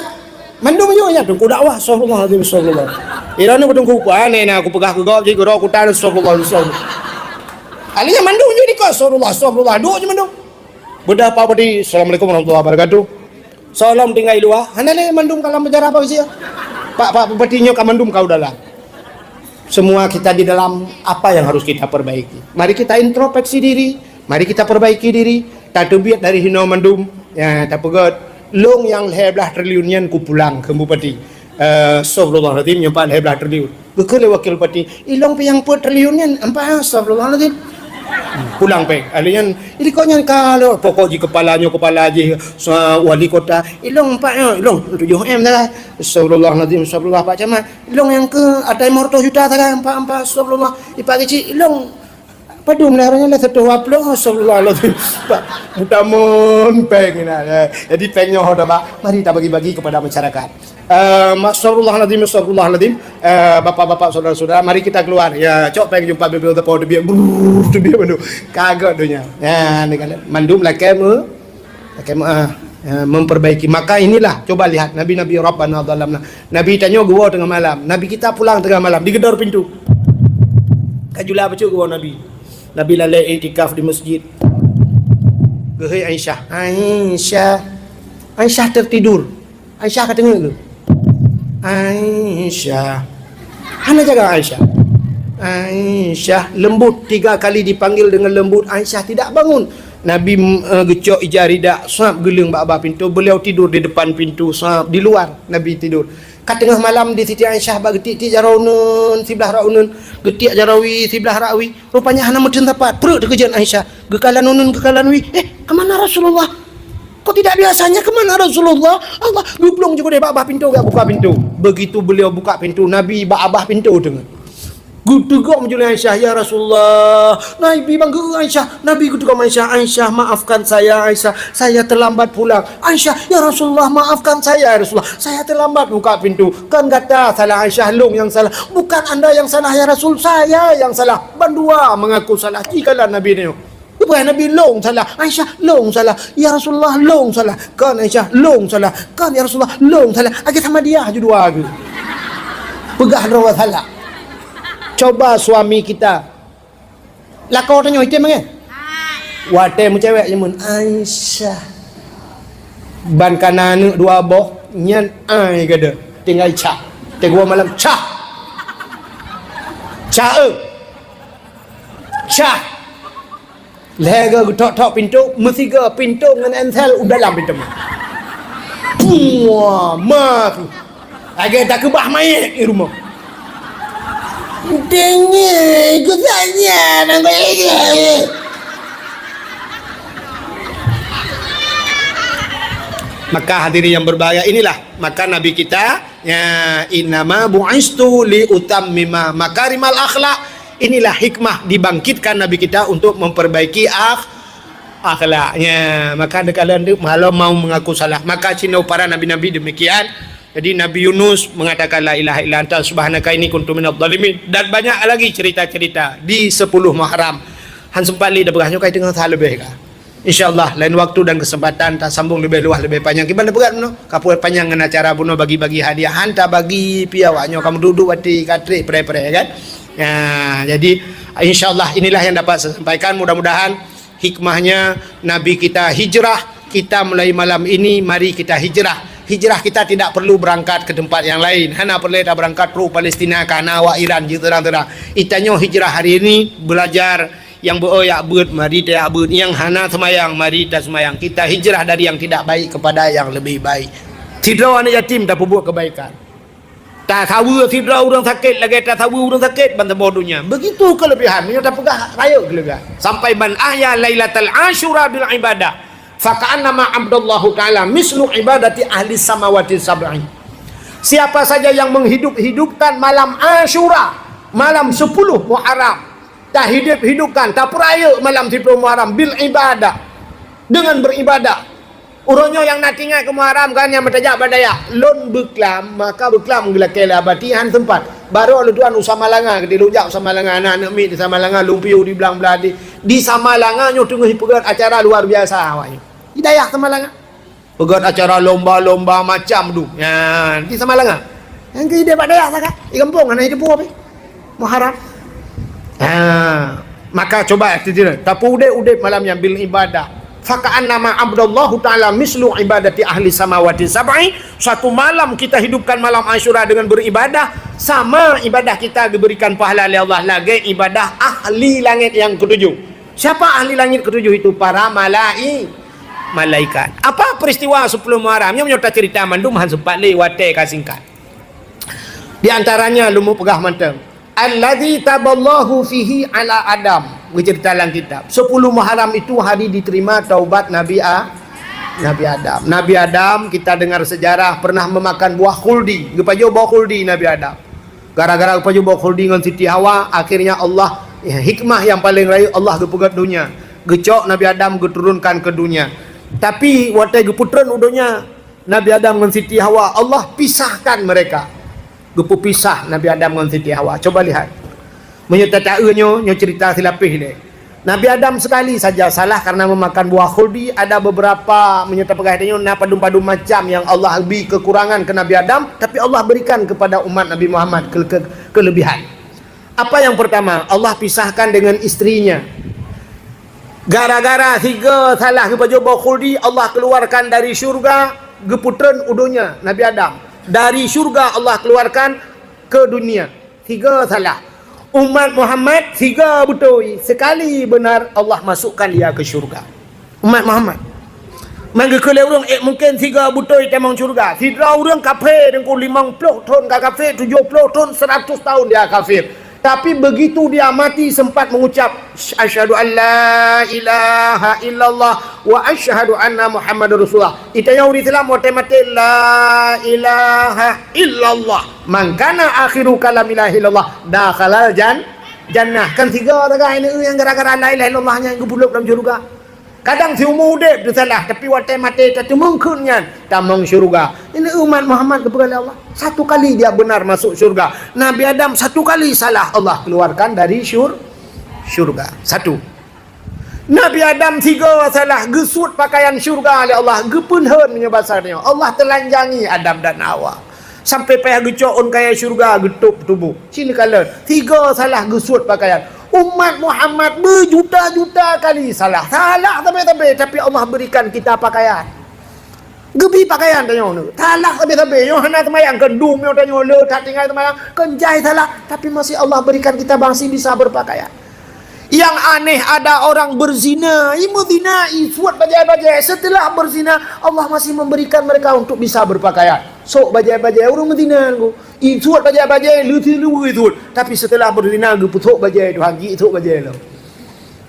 mandum nyoe nyan Teungku dakwah, astagfirullahalazim, astagfirullah. Droeneuh peue Teungku, pane na kupeugah keu gob, jih keudroe kutan, astagfirullah, astagfirullah. Akhirnya mandum nyoe di kos, astagfirullah, astagfirullah, duek nyoe mandum. Beudôh Pak Bupati, "Assalamualaikum warahmatullahi wabarakatuh." Salam tinggai luwa, hana lé mandum ka lam penjara Pak Geuchik. Pak, Pak Bupati nyoe ka mandum ka u dalam. Semua kita di dalam, apa yang harus kita perbaiki? Mari kita introspeksi diri, mari kita perbaiki diri, tateubiet dari hinoe mandum, ya, tapeugöt, "Lôn nyang lhèe blah triliun nyan kupulang," kheun bupati. Eh, astagfirullahalazim, nyoe pat lhèe blah triliun. Geukheun lé wakil bupati, "Ilôn pih nyang peuet triliun nyan, ampat, astagfirullahalazim." Pulang pèng. Ahli nyan, "Di likot nyan ka lôn," pokok jih kepala nyoe, kepala jih, sa-, wali kota. "Ilôn ampat nyoe, ilôn tujoh M sagai." Astagfirullahalazim, astagfirullah, Pak Camat. "Ilôn nyang keu ata lima ratus juta sagai, ampat, ampat, astagfirullah." Di Pak Geuchik, "Ilôn padum lé uroe nyan, lé seratus dua puluh, astagfirullahalazim." Pak, meutamon pèng nyan, ya. Jadi pèng nyoe ho tabak, mari tabagi-bagi kepada masyarakat. Eh, astagfirullahalazim, astagfirullahalazim. Eh, bapak-bapak, saudara-saudara, mari kita keluar. Ya, cok pèng jumpa bibir depan, teubiet, brrr, teubiet mandum. Ka göt donya. Ya, ni kan. Mandum lakèe me-, lakèe me-, ah, ya, memperbaiki. Maka inilah, coba lihat, Nabi-Nabi Rabbana zalamna. Nabi tanyoe geuwoe teungoh malam. Nabi kita pulang teungoh malam, digedor pintu. Ka jula bacut geuwoe Nabi. Nabi lalè iktikaf di masjid. Geuhôi Aisyah. "Aisyah." Aisyah tertidur. Aisyah ka teungeut keu? "Aisyah." Hana jaga Aisyah. "Aisyah." Lembut, tiga kali dipanggil dengan lembut, Aisyah tidak bangun. Nabi, eh, geucok ija rida, sab geuleueng bak babah pintu. Beliau tidur di depan pintu, sab di luar Nabi tidur. Ka teungoh malam di Siti Aisyah bak geutiek-tiek jaroe uneun, siblah rot uneun, geutiek jaroe wie, siblah rot wie. Rupanya hana meuteun sapat, pruet teukeujot Aisyah. Geukalon uneun, geukalon wie. "Eh, ke mana Rasulullah? Kok tidak biasanya, ke mana Rasulullah?" Allah geuplueng ju keudeh bak babah pintu, geujak buka pintu. Begitu beliau buka pintu, Nabi bak babah pintu teungoh. Geuteugom ju lé Aisyah, "Ya Rasulullah." Nabi bangga Aisyah. Nabi geuteugom Aisyah, "Aisyah, maafkan saya, Aisyah. Saya terlambat pulang." "Aisyah, ya Rasulullah, maafkan saya, ya Rasulullah. Saya terlambat buka pintu." "Kon gata salah, Aisyah, lôn nyang salah." "Bukan anda yang salah, ya Rasul, saya yang salah." Bandua mengaku salah. Jikalau Nabi nyoe. Bukan Nabi lôn salah, Aisyah lôn salah, "Ya Rasulullah lôn salah." "Kon Aisyah lôn salah." "Kon ya Rasulullah lôn salah." Akhé sama dia ju dua tu. Peugah droe salah. Coba suami kita. Lakoe tanyoe item kan? Watèe meucewek jameun, "Aisyah." Ban kana aneuk dua boh, nyan ai gada. Tinggai cah. Teugua malam, cah. Cah, eh. Cah. Lhèe geuthok-thok pintu, meusigoe pintu ngon ensel u dalam pintu. Puah, ma tu. Lagèe takeubah manyèt di rumoh. Deungoe, geutanyoe, nang. Maka hadirin yang berbahagia, inilah maka Nabi kita, ya, "Innama bu'istu li utammima makarimal akhlak." Inilah hikmah dibangkitkan Nabi kita untuk memperbaiki akh-, akhlaknya. Maka dikala malam mau mengaku salah. Maka sinoe para nabi-nabi demikian. Jadi Nabi Yunus mengatakan, "La ilaha illa anta subhanaka inni kuntu minadh dhalimin." Dan banyak lagi cerita-cerita di sepuluh Muharram. Han sempat lé dah peugah nyoe kai teungoh sa leubeh ka. Insya Allah lain waktu dan kesempatan tasambung leubeh luwah leubeh panjang. Kiban peugah bunoe, ka peugah panjang ngon acara bunoe bagi-bagi hadiah. Han tabagi pih awak nyoe kamoe duek-duek watèe ka trép pré-pré kan. Ya, jadi insya Allah inilah yang dapat saya sampaikan. Mudah-mudahan hikmahnya Nabi kita hijrah, kita mulai malam ini mari kita hijrah. Hijrah kita tidak perlu berangkat ke tempat yang lain. Hana peureulèe tabeurangkat trôk Palestina ka na awak Iran jeuet seurang-seurang. Itanyoe hijrah hari ini belajar nyang beu-o jak beuet mari tajak beuet, nyang hana seumayang mari taseumayang. Kita hijrah dari yang tidak baik kepada yang lebih baik. Sidroe aneuk yatim tapeubuet kebaikan. Tasaweue sidroe ureueng sakét lagèe tasaweue ureueng sakét ban saboh donya. Begitu kelebihan, meunyoe tapeugah rayeuk kelebihan. Sampai man ahya lailatal asyura bil ibadah, faka'annama abdallahu ta'ala mislu ibadati ahli samawati sab'i. Siapa saja yang menghidup-hidupkan malam Asyura, malam sepuluh Muharram, tahidup-hidupkan, tapeurayeuk malam sepuluh Muharram bil ibadah, dengan beribadah. Uroe nyoe nyang na teuingat keu Muharram kan nyang meutajak bak dayah. Lôn beuklam, maka beuklam geulakèe lé abati han sempat. Barô lôn tuan u Samalanga, keudéh lôn jak u Samalanga, na aneuk miet di Samalanga, lôn piôh di blang-blang di. Di Samalanga nyoe teungoh jipeugöt acara luar biasa awaknyoe. Di dayah Samalanga. Peugöt acara lomba-lomba macam dum. Ya, di Samalanga. Nyang keu idéh bak dayah sagai. Di gampông hana jiteupeue pih. Muharram. Ha, maka coba, tapeuudép-udép malam nyan bil ibadah. Faka'annama abdallahu ta'ala mislu ibadati ahli samawati sab'i. Satu malam kita hidupkan malam Asyura dengan beribadah, sama ibadah kita diberikan pahala oleh Allah lagèe ibadah ahli langit yang ketujuh. Siapa ahli langit ketujuh itu? Para malai-, malaikat. Apa peristiwa sepuluh Muharram? Nyoe meunyoe tacerita mandum han sempat lé, watèe ka singkat. Di antaranya lôn peugah mantong. Allazi taballahu fihi ala Adam. Geucerita lam kitab. Sepuluh Muharram itu hari diterima taubat Nabi A-, Nabi Adam. Nabi Adam, kita dengar sejarah, pernah memakan buah khuldi. Geupajoh buah khuldi Nabi Adam. Gara-gara geupajoh buah khuldi ngon Siti Hawa, akhirnya Allah, ya, hikmah yang paling rayeuk Allah geupeugöt donya. Geucok Nabi Adam geuturunkan ke dunia. Tapi watèe geupeutreun u donya, Nabi Adam ngon Siti Hawa, Allah pisahkan mereka. Geupeupisah Nabi Adam ngon Siti Hawa. Coba lihat. Meunyoe tata-eu nyoe, nyoe cerita silapéh lé. Nabi Adam sekali saja salah karena memakan buah khuldi. Ada beberapa, meunyoe tapeugah tanyoe, na padum-padum macam yang Allah bri kekurangan ke Nabi Adam, tapi Allah berikan kepada umat Nabi Muhammad ke-, ke-, kelebihan. Apa yang pertama? Allah pisahkan dengan istrinya. Gara-gara sigoe salah geupajoh buah khuldi, Allah keluarkan dari syurga, geupeutreun u donya Nabi Adam. Dari syurga Allah keluarkan ke dunia. Sigoe salah. Umat Muhammad sigoe beutôi, sekali benar Allah masukkan dia ke syurga. Umat Muhammad. Meunyoe keu lé ureueng, eh, mungkin sigoe beutôi tamong syurga. Sidroe ureueng kafé, deungon limong ploh thon ka kafé, tujoh ploh thon, seratus tahun dia kafir. Tapi begitu dia mati sempat mengucap, "Asyhadu an la ilaha illallah wa asyhadu anna Muhammadar Rasulullah." Itanyoe ureueng Islam watèe maté, "La ilaha illallah. Man kana akhiru kalami la ilaha illallah, dakhalal jan-, jannah." Kan sigoe tagai nyan gara-gara la ilaha illallah nyan geupeuleub lam syeuruga. Kadang siumu udép teusalah, tapi watèe maté tateumeung kheun nyan, tamong syeuruga. Ini umat Muhammad geupeugah lé Allah. Satu kali dia benar masuk syurga. Nabi Adam satu kali salah, Allah keluarkan dari syur-, syurga. Satu. Nabi Adam sigoe salah, geusuet pakaian syurga lé Allah, geupeulhon meunyoe basa nyoe. Allah telanjangi Adam dan Hawa. Sampai payah geucok ôn kayèe syurga geutôp tuboh. Cit neukalon, sigoe salah geusuet pakaian. Umat Muhammad beujuta-juta kali salah. Salah sabe-sabe, tapi Allah berikan kita pakaian. Geubri pakaian tanyoe nyoe. Salah sabe-sabe. Nyoe hana seumayang, keu dum nyoe tanyoe le that tinggai seumayang, keu jai salah, tapi masih Allah berikan kita masih bisa berpakaian. Yang aneh, ada orang berzina, i meuzina, i suet bajèe-bajèe. Setelah berzina, Allah masih memberikan mereka untuk bisa berpakaian. Sok bajèe-bajèe ureueng meuzina nyoe. I suet bajèe-bajèe, leuti luweue suet. Tapi setelah berzina, geupeusok bajèe Tuhan, jih sok bajèe lom.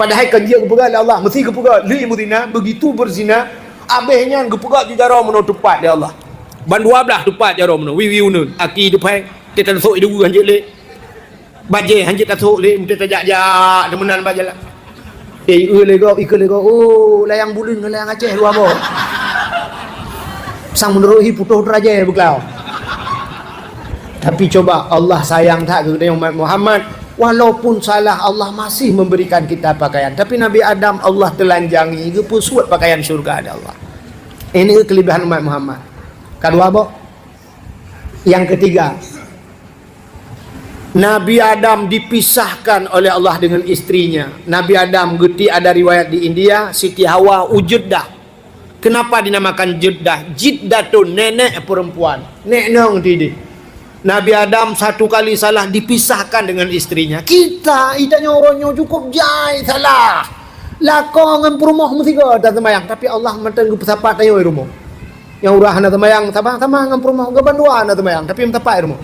Padahai kan jeuet geupeugah lé Allah, meusti geupeugah, "Lé meuzina, begitu berzina," abéh nyan geupeugah ju jaroe meunoe teupat lé Allah. Ban dua blaih teupat jaroe meunoe, wiwi uneun, aki depan, teutan sok i deue hanjeuet lé. Bajèe hanjeuet tasok lé, meusti tajak-jak, teumeunan bak jalan. Eh, eu lego, ikeue lego, oh, layang buleuen ngon layang Aceh dua boh. Sang meunurot hi putôh derajat beuglau. Tapi coba, Allah sayang that keu geutanyoe umat Muhammad. Walaupun salah, Allah masih memberikan kita pakaian. Tapi Nabi Adam, Allah telanjangi, geupeusuet pakaian syurga lé Allah. Ini kelebihan umat Muhammad. Kedua, boh. Yang ketiga, Nabi Adam dipisahkan oleh Allah dengan istrinya. Nabi Adam, geuti ada riwayat di India, Siti Hawa u Jeddah. Kenapa dinamakan Jeddah? Jiddatun, nenek perempuan. Nek nong tidih. Nabi Adam satu kali salah dipisahkan dengan istrinya. Kita, kita nyoe uroe nyoe cukup jai salah. Lakoe ngon peurumoh meusigoe taseumayang, tapi Allah mantong geupeusapat tanyoe i rumoh. Nyang uroe hana seumayang sama-sama ngon peurumoh, geuban dua hana seumayang, tapi meusapat i rumoh.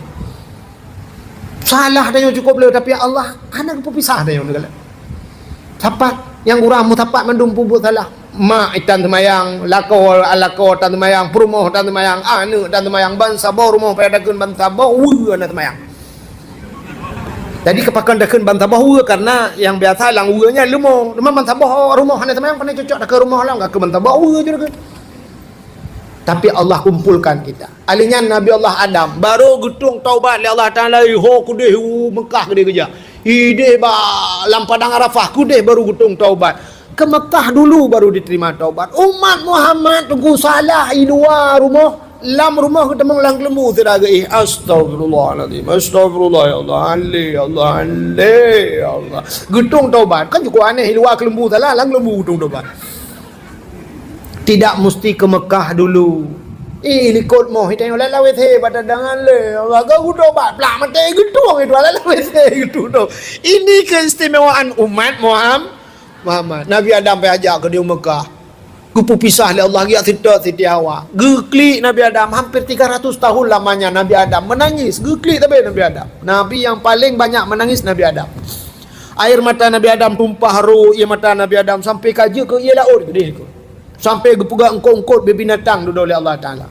Salah tanyoe cukup le, tapi Allah hana geupeupisah tanyoe neugalak. Sapat, nyang uroe meusapat mandum peubuet salah. Mak itan seumayang, lakoe, lakoe tan seumayang, peurumoh tan seumayang, aneuk tan seumayang, bansaboh rumoh payah takheun bansaboh weue hana seumayang. Jadi keupakon takheun bansaboh weue karena nyang biasa lam weue nyan leumo. Teuma bansaboh rumoh hana seumayang, pane cocok takheun rumoh lam, ka keu bansaboh weue je takheun. Tapi Allah kumpulkan kita. Alèh nyan Nabi Allah Adam baru geutueng taubat lé Allah Taala, ho keudeh u Mekah keudeh geujak. Ideh ba lam padang Arafah keudeh baru geutueng taubat. Ke Mekah dulu baru diterima taubat. Umat Muhammad teungku salah i luwa rumoh, lam rumoh geutamong lam keuleumbu sira geuih. Astagfirullahalazim. Astagfirullah ya Allah. Ale ya Allah. Ale ya Allah. Geutueng taubat. Kan cukup aneh i luwa keuleumbu salah, lam keuleumbu geutueng taubat. Tidak mesti ke Mekah dulu. Ih, likot moh, itanyoe lam W C bak dangan le. Laga geutobat, plak maté geutueng itu lam W C geutueng. Ini keistimewaan umat Muham-, Muhammad. Nabi Adam payah jak keu di Mekah. Geupeupisah lé Allah, geujak seutôt Siti Hawa. Geuklik Nabi Adam, hampir tiga ratus tahun lamanya Nabi Adam menangis. Geuklik tapi Nabi Adam. Nabi yang paling banyak menangis Nabi Adam. Air mata Nabi Adam tumpah ru ie mata Nabi Adam sampai ka jeuet keu ie laôt keudeh. Sampai geupeugah eungkôt-eungkôt binatang dudoe lé Allah Taala.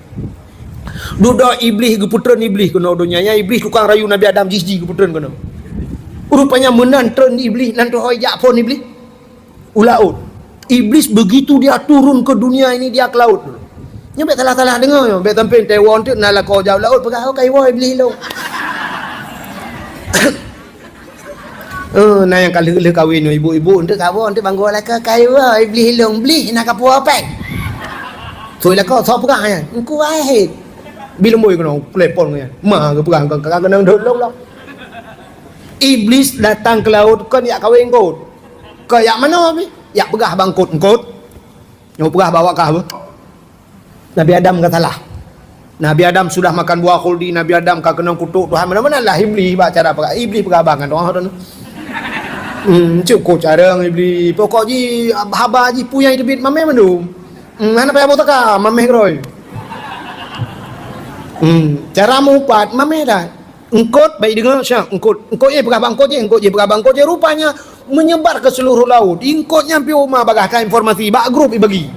Dudoe Iblih geupeutreun Iblih keunoe donya. Nyan Iblih tukang rayu Nabi Adam jih-jih geupeutreun keunoe. Rupanya meunan treun Iblih nan teuhôi jak phon Iblih u laôt. Iblis begitu dia turun ke dunia ini, dia ke laut dulu. Nyoe bèk salah-salah deungoe nyoe, bèk sampai teuwoe teuk na lakoe jak u laôt peugah, "Oh, ka iwoe Iblih lôn." Eh, na nyang ka lheueh-lheueh kawin nyoe, ibu-ibu, enteuk ka woe, enteuk banggô lakoe, "Ka iwoe Iblih lôn, blih na ka puwoe péng." Soi lakoe, soe peugah nyan? Engku Wahid. Bileumboi keunoe, telepon nyan. Ma geupeugah, "Ka, ka, ka keunong dot lôn lom." Iblis datang ke laut kon jak kawin eungkôt. Kon jak manoe pih? Jak peugah bak eungkôt, "Eungkôt, nyoe peugah bak awak kah beuh. Nabi Adam ka salah. Nabi Adam sudah makan buah khuldi, Nabi Adam ka keunong kutok Tuhan." Meunan-meunan lah Iblih bak cara peugah. Iblih peugah abang ngon doa tu. Hmm, cukup carông Iblih. Pokok jih, haba jih peue nyang teubiet mamèh mandum. Hmm, hana payah boh taka, mamèh keurôi. Hmm, cara meuupat, mamèh that. Eungkôt, bèk deungoe, siap, eungkôt. Eungkôt jih peugah bak eungkôt jih, eungkôt jih peugah bak eungkôt jih. Rupanya, menyebar ke seluruh laut. Eungkôt nyan pih uma bagaih ka informasi, bak grup ibagi.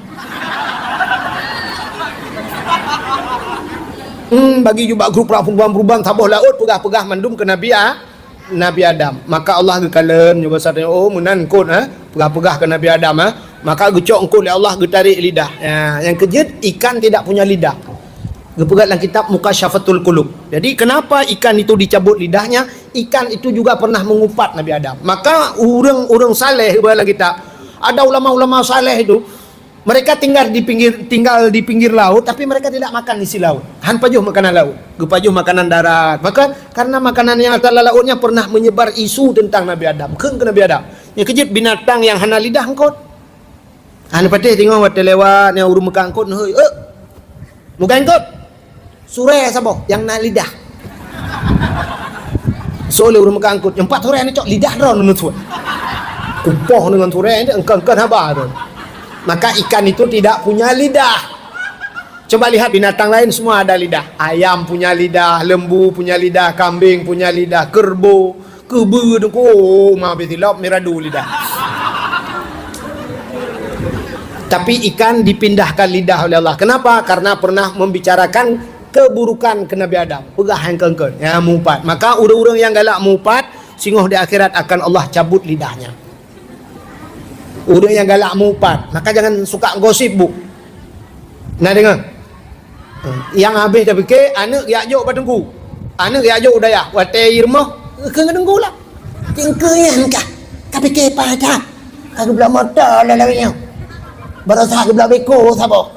Hmm, bagi ju bak grup rak peurubang-peurubang, saboh laôt peugah-peugah mandum keu Nabi A-, Nabi Adam. Maka Allah geukalon, nyoe basa tanya, "Oh, meunan eungkôt, ha?" Peugah-peugah keu Nabi Adam, ha? Maka geucok eungkôt lé Allah, geutarek lidah. Ya, nyang keujeuet, ikan tidak punya lidah. Geupeugah lam kitab Mukasyafatul Qulub. Jadi, kenapa ikan itu dicabut lidahnya? Ikan itu juga pernah mengupat Nabi Adam. Maka, ureueng-ureueng saleh, geupeugah lam kitab, ada ulama-ulama saleh itu, mereka tinggal di pinggir, tinggal di pinggir laut, tapi mereka tidak makan isi laut. Han pajoh makanan laut, geupajoh makanan darat. Maka, karena makanan yang adalah lautnya pernah menyebar isu tentang Nabi Adam. Kheun keu Nabi Adam. Nyang keujeuet binatang nyang hana lidah eungkôt. Hana patéh teungoh watèe lewat nyang ureueng meukat eungkôt neuhôi, "Eh, mugai eungkôt. Surèe saboh nyang na lidah." Soe lé ureueng meukat eungkôt, "Nyang pat surèe neucok lidah droe neusuet." Kupoh deungon surèe, eungkôt-eungkôt haba tu. Maka ikan itu tidak punya lidah. Coba lihat binatang lain semua ada lidah. Ayam punya lidah, lembu punya lidah, kambing punya lidah, kerbau, keubeue tu, oh, ma bit silop miradu lidah. Tapi ikan dipindahkan lidah oleh Allah. Kenapa? Karena pernah membicarakan keburukan ke Nabi Adam. Peugah nyang keungkot, nyang meuupat. Maka ureueng-ureueng nyang galak meuupat, singoh di akhirat akan Allah cabut lidahnya. Ureueng nyang galak meuupat, maka jangan suka gosip, Bu. Na deungoe? Nyang habéh tapike, aneuk jak jok bak teungku. Aneuk geujak jok u dayah, watèe i rumoh, keu ngon teungku lah. Teungku nyan kah, ka pike pajan, ka geubloe moto lé lawét nyoe. Baroesa geubloe beko saboh.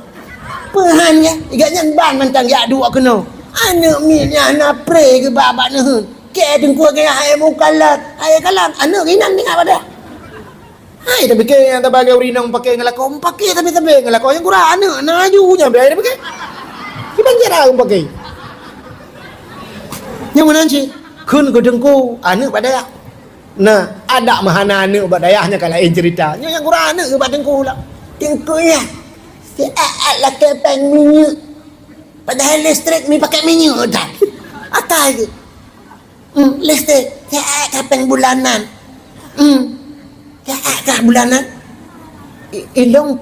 Peuhan nyan, i gobnyan ban mantong jak duek keunoe. Aneuk miet nyan hana pré geuba bak neuheun. Kèe teungku geujak hai mukalat, hai kalam, aneuk inan ingat pada. Hai, tapike nyang tabagi ureueng inong pake ngon lakoe, pake sabe-sabe ngon lakoe nyang kurang aneuk, na laju nyang biaya tapike. Kiban cara pake. Nyang meunan cit, kheun keu teungku, aneuk bak dayah. Nah, adak meuhana aneuk bak dayah nyan ka laén cerita. Nyoe nyang kurang aneuk bak teungku lah. Teungku nyan, siat-at lakèe pèng minyeuk. Padahai listrik mi pakai minyeuk dah. Akai geuh. Hmm, listrik, siat ka pèng bulanan. Hmm, siat ka bulanan. I-, ilong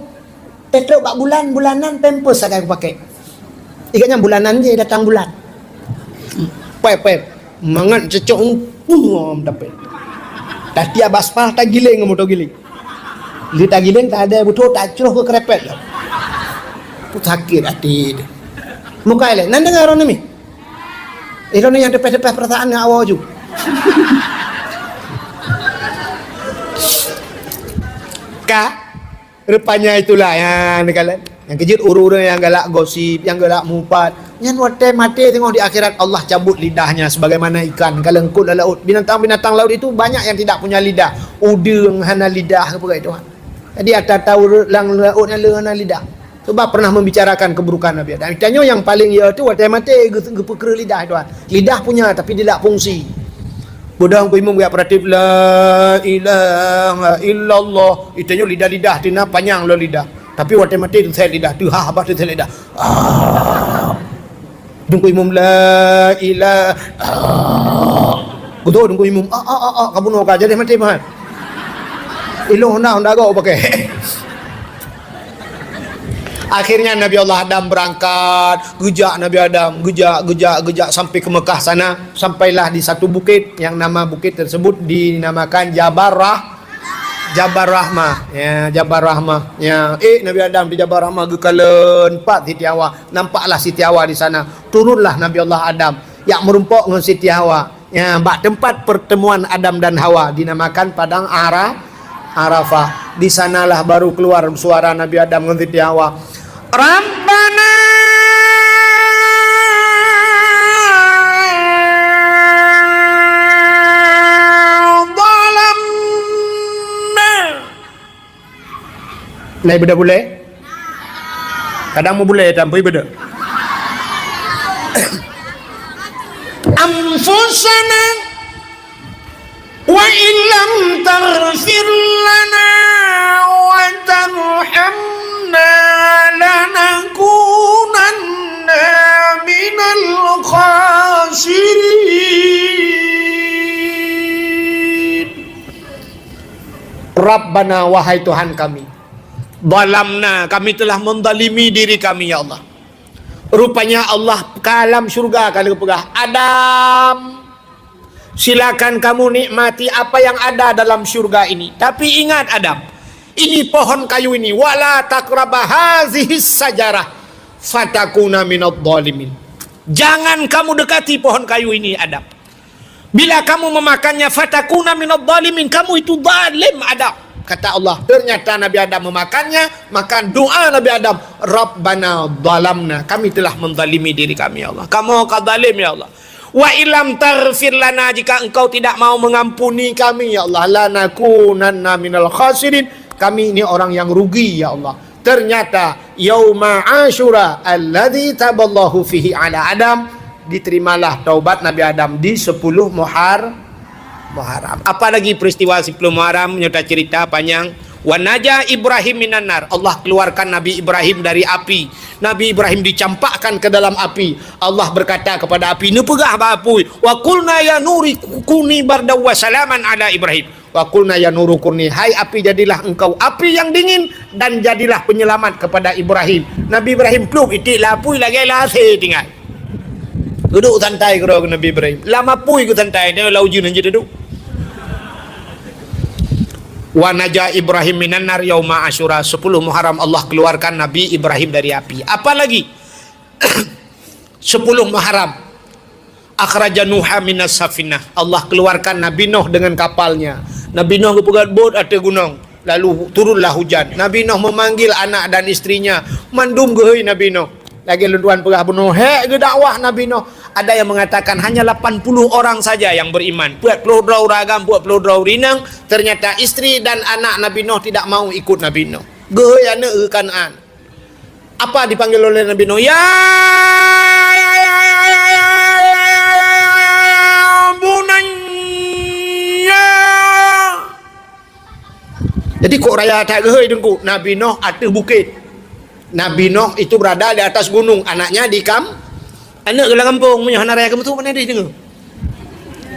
petrol bak bulan, bulanan Pampers sagai kupake. I gobnyan bulanan je datang bulan. Hmm, pep, pep. Mangat cecok, hmm, tapi. Tatiap aspal tagiléng ngon moto giléng. Lheueh tagiléng, tadè beuthô, tacroh keu keurepet lom. Sakét até teuh. Mukai lé, nan deungö droeneuh mi? Eh, droeneuh nyang teupeh-teupeh peurasaan ngon awak ju. Ka? Rupanya itulah, ya, ni kalian. Nyang keujeuet ureueng-ureueng nyang galak gosip, nyang galak mupat. Nyan watèe maté teungoh di akhirat Allah cabut lidahnya sebagaimana ikan ka leungkot lam laôt. Binatang-binatang laut itu banyak yang tidak punya lidah. Udeueng hana lidah, peugah Tuhan. Jadi ata-ata ureueng lam laôt nyan le hana lidah. Sebab pernah membicarakan keburukan Nabi Adam. Tanyoe nyang paling ya tu watèe maté geu-, geupeukreuh lidah Tuhan. Lidah punya tapi tidak fungsi. Beudang ku imum geujak peuratif, "La ilaha illallah." Itanyoe lidah-lidah tina panyang lom lidah. Tapi watèe maté teuseuet lidah, teuhah bah teuseuet lidah. Ah. Dong ku imum, "La ilaha." Ah. Beutôi dong ku imum, "Ah, ah, ah, ah," ka bunoe ka jadi maté meuhan. Ilong honda, honda gok pakai. Akhirnya Nabi Allah Adam berangkat, geujak Nabi Adam, geujak, geujak, geujak sampai ke Mekah sana. Sampailah di satu bukit yang nama bukit tersebut dinamakan Jabal Rah-, Jabal Rahmah. Ya, Jabal Rahmah. Ya, eh, Nabi Adam di Jabal Rahmah geukalon pat Siti Hawa. Nampaklah Siti Hawa di sana. Turunlah Nabi Allah Adam. Jak meurumpok ngon Siti Hawa. Ya, bak tempat pertemuan Adam dan Hawa dinamakan Padang Ara-, Arafah. Di sanalah baru keluar suara Nabi Adam ngon Siti Hawa. Rabbana zalamna. Nah, ibadah boleh? Kadang mau boleh, tapi ibadah. Anfusana. Wa illam taghfir lana wa tarhamna lanakunanna minal khasirin. Rabbana, wahai Tuhan kami, zalamna, kami telah menzalimi diri kami, ya Allah. Rupanya Allah ka lam syurga ka lheueh peugah, "Adam, silakan kamu nikmati apa yang ada dalam syurga ini. Tapi ingat, Adam, ini pohon kayu ini, wala taqraba hazihis sajarah, fatakuna minadh dhalimin." Jangan kamu dekati pohon kayu ini, Adam. Bila kamu memakannya, fatakuna minadh dhalimin, kamu itu zalim, Adam. Kata Allah, ternyata Nabi Adam memakannya, maka doa Nabi Adam, "Rabbana zalamna, kami telah menzalimi diri kami, ya Allah. Kamu ka zalim, ya Allah. Wa illam taghfir lana, jika Engkau tidak mau mengampuni kami, ya Allah, lanakunanna minal khasirin, kami ini orang yang rugi, ya Allah." Ternyata, yauma Asyura alladzi taballahu fihi ala Adam, diterimalah taubat Nabi Adam di sepuluh Muhar-, Muharram. Apalagi peristiwa sepuluh Muharram, nyoe tacerita panjang. Wa naja Ibrahim minan nar. Allah keluarkan Nabi Ibrahim dari api. Nabi Ibrahim dicampakkan ke dalam api. Allah berkata kepada api, "Neupeugah bak apui, wa qulna ya nuri kuni bardaw wa salaman ala Ibrahim." Wa qulna ya nuru kuni, "Hai api, jadilah engkau api yang dingin dan jadilah penyelamat kepada Ibrahim." Nabi Ibrahim plup itik lam apui lagèe lam asèe tinggai. Duduk santai keudroe Nabi Ibrahim. Lam apui geusantai, dia lam ujeuen hanjeuet duduk. Wa naja Ibrahim minan nar yauma Asyura, sepuluh Muharram Allah keluarkan Nabi Ibrahim dari api. Apalagi sepuluh Muharram. Akhraja Nuha minas safinah. Allah keluarkan Nabi Nuh dengan kapalnya. Nabi Nuh geupeugöt bot ateueh gunong, lalu turunlah hujan. Nabi Nuh memanggil anak dan istrinya. Mandum geuhôi Nabi Nuh. Lagèe lôn tuan peugah bunoe, hék geudakwah Nabi Nuh. Ada yang mengatakan hanya lapan puluh orang saja yang beriman. Peuet ploh droe ureueng agam, peuet ploh droe ureueng inong. Ternyata istri dan anak Nabi Nuh tidak mau ikut Nabi Nuh. Geuhôi aneuk keu Kanaan. Apa dipanggil oleh Nabi Nuh? Ya, ya, ya, ya, ya, ya, ya, ya, ya, bunayya. Jadi kok raya that geuhôi Teungku, Nabi Nuh ateueh bukét. Nabi Nuh itu berada di atas gunung, anaknya di kam-, aneuk lam gampông, meunyoe hana raya keumeusut, mana deh deungoe.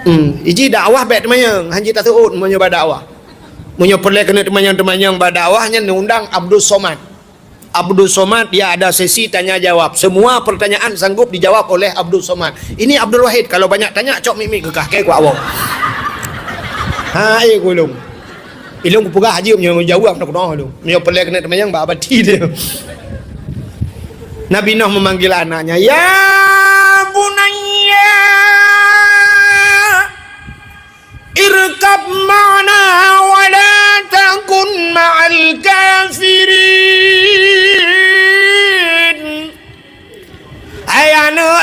Hmm, iji dakwah bèk teumanyong, hanji taseuôt meunyoe ba dakwah. Meunyoe peureulèe keuneuk teumanyong-teumanyong ba dakwah, nyan undang Abdul Somad. Abdul Somad, dia ada sesi tanya jawab. Semua pertanyaan sanggup dijawab oleh Abdul Somad. Ini Abdul Wahid, kalau banyak tanya, cok mik-mik keu kah, keu awak. Ha, eh, ku ilong. Ilong kupeugah aja meunyoe jawab nak keunoe ilong. Meunyoe peureulèe keuneuk teumanyong, bak abati dia. Nabi Nuh memanggil anaknya, "Ya bunayya, irkab ma'ana wa la takun ma'al kafirin." Hai aneuk,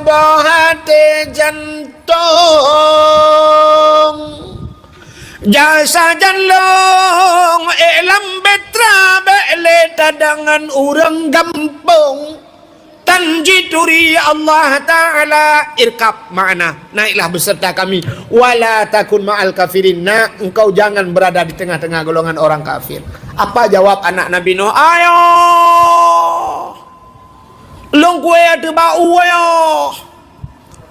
boh até jantong. Jak sajan lôn, eh, lam batra bèk lé tadangan ureueng gampông. Tan jituri Allah Ta'ala, irkab ma'ana, naiklah beserta kami. Wala takun ma'al kafirin, nak, engkau jangan berada di tengah-tengah golongan orang kafir. Apa jawab anak Nabi Nuh? Ayah, lôn kueh ateueh bak u, ayah.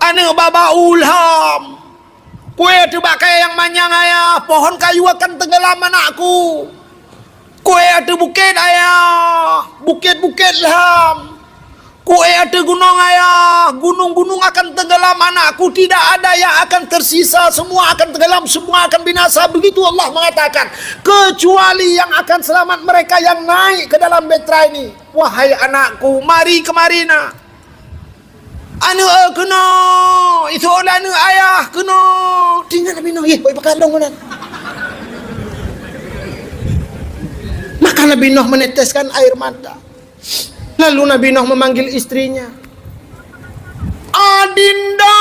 Aneuk bak, bak u lham. Kueh ateueh bak kayèe nyang manyang, ayah, pohon kayu akan tenggelam, anakku. Kueh ateueh bukét, ayah, bukét-bukét lham. Kueh ateueh gunong, ayah, gunung-gunong akan tenggelam, anakku. Tidak ada yang akan tersisa, semua akan tenggelam, semua akan binasa. Begitu Allah mengatakan, kecuali yang akan selamat mereka yang naik ke dalam batra ini. Wahai anakku, mari kemari, nak. Aneuk, eh, keunoe, iseuôt lé aneuk ayah keunoe. Teuingat Nabi Nuh, yeh, bak pakandong meunan. Maka Nabi Nuh meneteskan air mata. Lalu Nabi Nuh memanggil istrinya, "Adinda,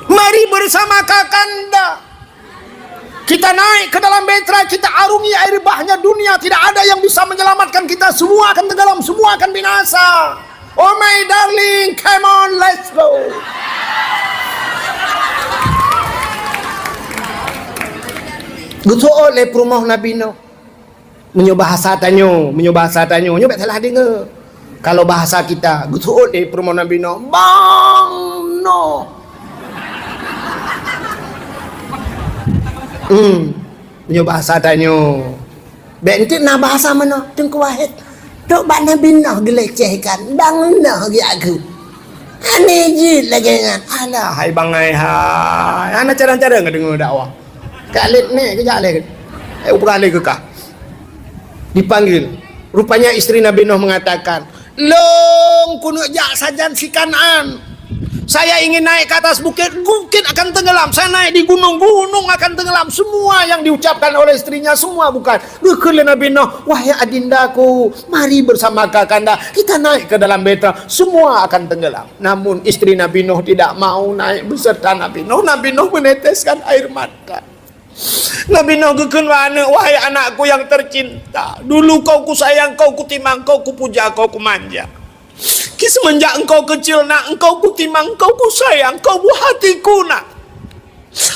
mari bersama kakanda. Kita naik ke dalam batra, kita arungi air bahnya dunia, tidak ada yang bisa menyelamatkan kita, semua akan tenggelam, semua akan binasa. Oh my darling, come on, let's go." Geuseuôt lé peurumoh Nabi Nuh. Meunyoe bahasa tanyoe, meunyoe bahasa tanyoe, nyoe bèk salah deungö. Kalau bahasa kita, geuseuôt lé peurumoh Nabi Nuh, "Bang Nuh." Hmm, meunyoe bahasa tanyoe. Bèk enteuk na bahasa meunoe, Teungku Wahid. Trok bak Nabi Nuh geulecehkan, "Bang Nuh," geujak kheun. Aneh jeuet lagèe nyan. Alah, hai bangai hai. Hana carông-carông kadeungö dakwah. Ka lét nèk keujak lé. Eh, upeugah lé keu kah. Dipanggil. Rupanya istri Nabi Nuh mengatakan, "Lôn keuneuk jak sajan si Kanaan. Saya ingin naik ke atas bukit, bukit akan tenggelam. Saya naik di gunung, gunung akan tenggelam." Semua yang diucapkan oleh istrinya, semua bukan. Geukheun lé Nabi Nuh, "Wahai adindaku, mari bersama kakanda, kita naik ke dalam batra, semua akan tenggelam." Namun istri Nabi Nuh tidak mau naik beserta Nabi Nuh. Nabi Nuh meneteskan air mata. Nabi Nuh geukheun bak aneuk, "Wahai anakku yang tercinta, dulu kau kusayang, kau kutimang, kau kupuja, kau kumanja. Ki semenjak engkau kecil, nak, engkau kutimang, engkau kusayang, kau buah hatiku, nak.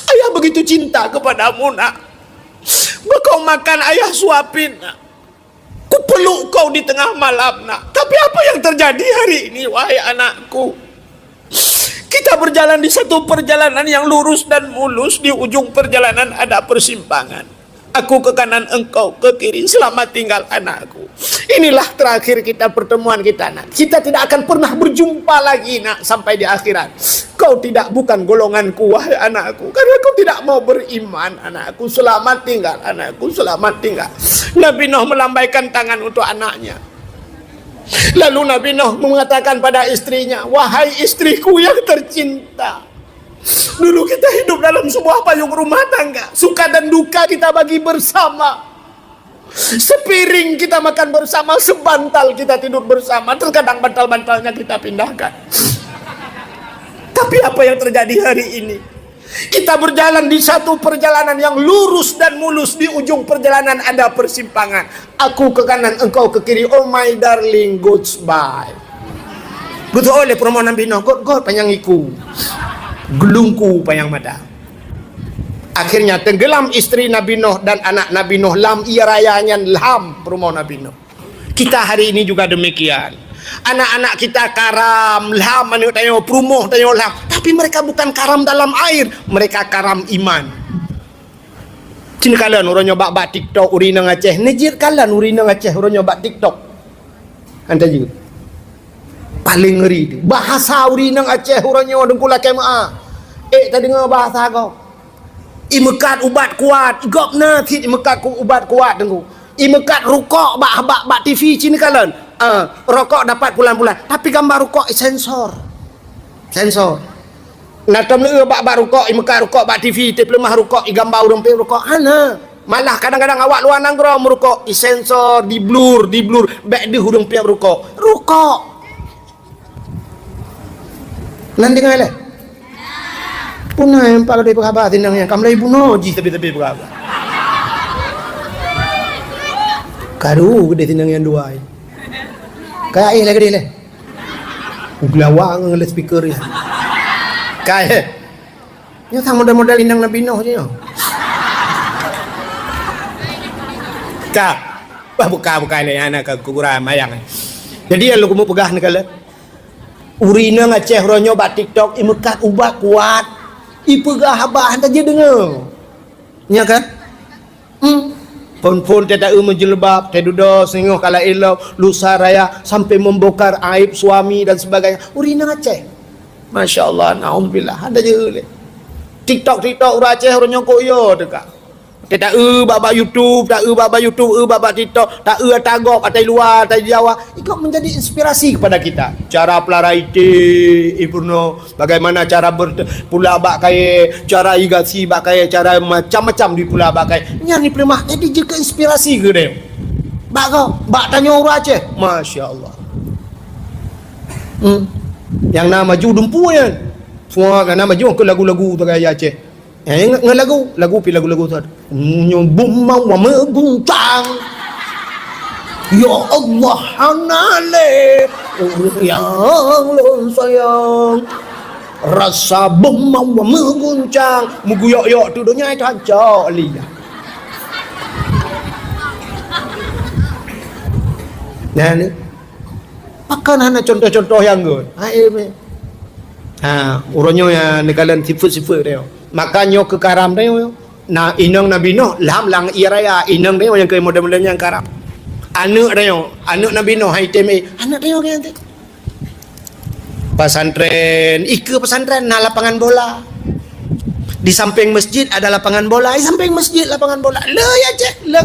Ayah begitu cinta kepadamu, nak. Beu kau makan, ayah suapin, nak. Kupeluk kau di tengah malam, nak. Tapi apa yang terjadi hari ini, wahai anakku? Kita berjalan di satu perjalanan yang lurus dan mulus, di ujung perjalanan ada persimpangan. Aku ke kanan, engkau ke kiri. Selamat tinggal, anakku. Inilah terakhir kita, pertemuan kita, nak. Kita tidak akan pernah berjumpa lagi, nak, sampai di akhirat. Kau tidak, bukan golonganku, wahai anakku. Karena kau tidak mau beriman, anakku. Selamat tinggal, anakku. Selamat tinggal. Nabi Nuh melambaikan tangan untuk anaknya. Lalu Nabi Nuh mengatakan pada istrinya, "Wahai istriku yang tercinta, dulu kita hidup dalam sebuah payung rumah tangga. Suka dan duka kita bagi bersama. Sepiring kita makan bersama, sebantal kita tidur bersama. Terkadang bantal-bantalnya kita pindahkan. Tapi apa yang terjadi hari ini? Kita berjalan di satu perjalanan yang lurus dan mulus. Di ujung perjalanan ada persimpangan. Aku ke kanan, engkau ke kiri. Oh my darling, goodbye." Beutôi lé peurumoh Nabi Nuh, got-got panyang iku, geulungku panyang mata. Akhirnya tenggelam istri Nabi Nuh dan anak Nabi Nuh lam ie raya nyan, lam peurumoh Nabi Nuh. Kita hari ini juga demikian. Anak-anak kita karam, lam aneuk tanyoe, peurumoh tanyoe lam. Tapi mereka bukan karam dalam air, mereka karam iman. Cit neukalon uroe nyoe bak-bak TikTok ureueng inong Aceh. Neujit kalon ureueng inong Aceh uroe nyoe bak TikTok. Anta jeuet. Paléng ngeri tu. Bahasa ureueng inong Aceh uroe nyoe, Teungku, lakèe meu'ah. Ék tadeungoe bahasa gob. Imeukat ubat kuat, gob na cit imeukat ku-, ubat kuat, Teungku. Imeukat rukok bak, bak, bak T V cit neukalon. Ah, rokok dapat pulan-pulan, tapi gambar rukok isensor. Sensor. Na tom leueu bak, bak rukok, imeukat rukok bak T V, tapeuleumah rukok, igamba ureueng piep rukok. Hana. Malah kadang-kadang awak luwa nanggroe meurukok, isensor, diblur, diblur, bèk deuh ureueng piep rukok. Rukok. Nan deungoe lé? Puna nyang pak gadôh peugah haba sinong nyan, ka mulai bunoe jih teubit-teubit peugah haba. Karu geudeh sinong nyang dua. Ka éh lé geudeh lé. Uglawa ngon lé speaker nyan. Ka éh. Nyoe sang model-model inong Nabi Nuh nyoe. Ka. Bah buka-buka lé aneuk ke kuburan mayang. Jadi nyang lôn keumeung peugah neukalon. Ureueng inong Aceh uroe nyoe bak TikTok imeukat ubat kuat. Ipeugah haba hana jideungoe. Nya kan? Hmm. Phon-phon teuta-eu meujilbab, teududoe singoh kala ilok, lusa raya sampai membongkar aib suami dan sebagainya. Ureueng inong Aceh. Masya Allah, naudzubillah, hana jeuet lé. TikTok, TikTok ureueng Aceh uroe nyoe kok yo teuka. Teuta-eu bak-bak YouTube, ta-eu bak-bak YouTube, eu bak-bak TikTok, ta-eu ata gob, ata luwa, ata Jawa. Ikok menjadi inspirasi kepada kita. Cara pelara ité, ipeurunoe, bagaimana cara ber-, pula bak kayèe, cara irigasi bak kayèe, cara macam-macam dipula bak kayèe. Nyan dipeuleumah, jadi jeuet keu inspirasi keu tanyoe. Bak gob, bak tanyoe ureueng Aceh. Masya Allah. Hmm. Nyang na maju dumpu nyan. Semua nyang na maju keu lagu-lagu gaya Aceh. Eh, nge-, nge-, lagu, lagu pi lagu-lagu tu. Nyoe beumawa meuguncang. Ya Allah, hana lé ureueng nyang lôn sayang. Rasa beumawa meuguncang, meuguyok-yok tu donya itu hancok liya. Nah, ni. Pakon hana contoh-contoh nyang göt? Ha, eh, meh. Ha, uroe nyoe ya neukalon sifeuet-sifeuet tanyoe. Maka nyoe keu karam tanyoe. Na inong Nabi Nuh lam, lam ie raya, inong tanyoe nyang keu model-model nyang karam. Aneuk tanyoe, aneuk Nabi Nuh hai tem, eh, aneuk tanyoe kan tu. Pesantren, ikeue pesantren na lapangan bola. Di samping masjid ada lapangan bola, di samping masjid lapangan bola. Le ya ceh, le.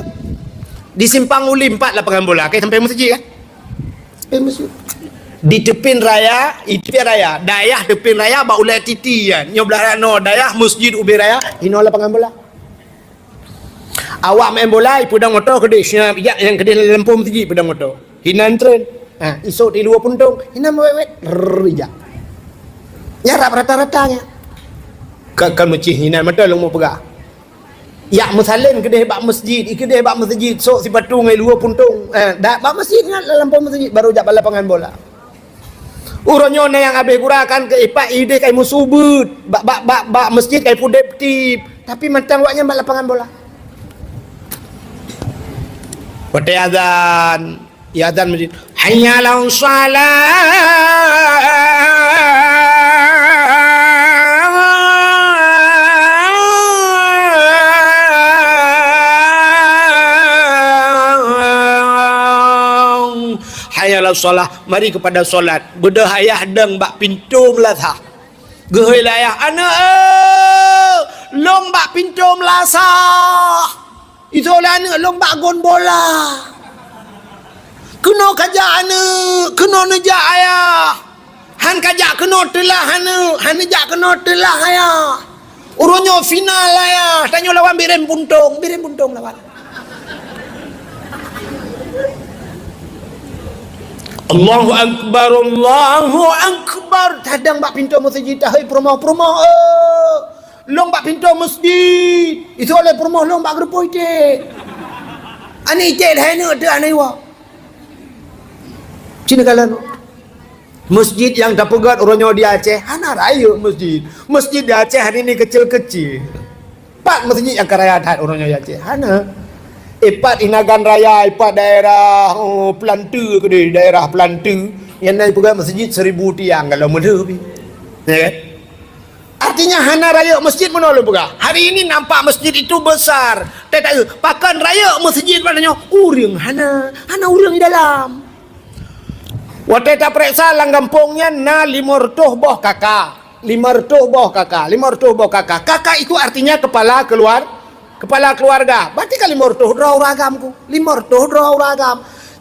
Di Simpang Uli empat lapangan bola, ke samping masjid kan? Samping masjid. Di teupin raya, di teupin raya, dayah teupin raya bak ulèe titi kan. Nyoe blah rano dayah masjid ubé raya, inoe lapangan bola. Awak main bola, ipeudong moto keudeh, siap ijak nyang keudeh lam lampôh masjid ipeudong moto. Hinan tren. Ha, isok di luwa puntông, hinan wet-wet, rrrr, ijak. Nyarap rata-rata nyan. Ka, ka meucih hinan mata lôn meupeugah. Yak meusalén keudeh bak masjid, i keudeh bak masjid, sok sipatu ngon luwa puntông. Eh, dak bak masjid nyan, lam lampôh masjid, baru jak bak lapangan bola. Uroe nyoe na nyang habéh gura kan keu ipak ideh kai meusubeut. Bak, bak, bak, bak masjid kai pudép tip. Tapi mantong awak nyan bak lapangan bola. Watèe azan, ya azan masjid. Hayya 'alas shalah. Hayya 'alas shalah, mari kepada salat. Beudôh ayah dong bak pintoe meulasah. Geuhôi lé ayah, "Aneuk, eh, lôn bak pintoe meulasah." Isoe lé aneuk, "Lôn bak gon bola." "Keunoe kajak aneuk, keunoe neujak ayah." "Han kajak keunoe teulah aneuk, han neujak keunoe teulah ayah. Uroe nyoe final ayah, tanyoe lawan Bireuen Puntong, Bireuen Puntong lawan." Allahu Akbar, Allahu Akbar. Tadong bak pintoe meuseujid, tahôi peurumoh-peurumoh, eh. "Lôn bak pintoe meuseujid." Isoe lé peurumoh, "Lôn bak geureupoh iték." Aneuk iték lhèe neuk teuh aneuk iwa. Cina kalon. Meuseujid nyang tapeugöt uroe nyoe di Aceh, hana rayeuk meuseujid. Meuseujid di Aceh hari ini kecil-kecil. Pat meuseujid nyang ka raya that uroe nyoe di Aceh? Hana. Eh, pat Inagan Raya, eh, pat daerah, oh, Peulanteu keudeh, daerah Peulanteu. Nyang na ipeugöt meuseujid seribu tiang kalau meulheueh pih. Ya kan? Artinya hana rayeuk meuseujid meunoe lôn peugah. Hari ini nampak masjid itu besar. Tetapi pakon rayeuk meuseujid pada nyoe? Ureueng hana, hana ureueng di dalam. Watèe tapareksa lam gampông nyan na limong reutôh boh KK. Limong reutôh boh KK, limong reutôh boh KK. KK itu artinya kepala keluar-, kepala keluarga. Berarti kan limong reutôh droe ureueng agam ku. Limong reutôh droe ureueng agam.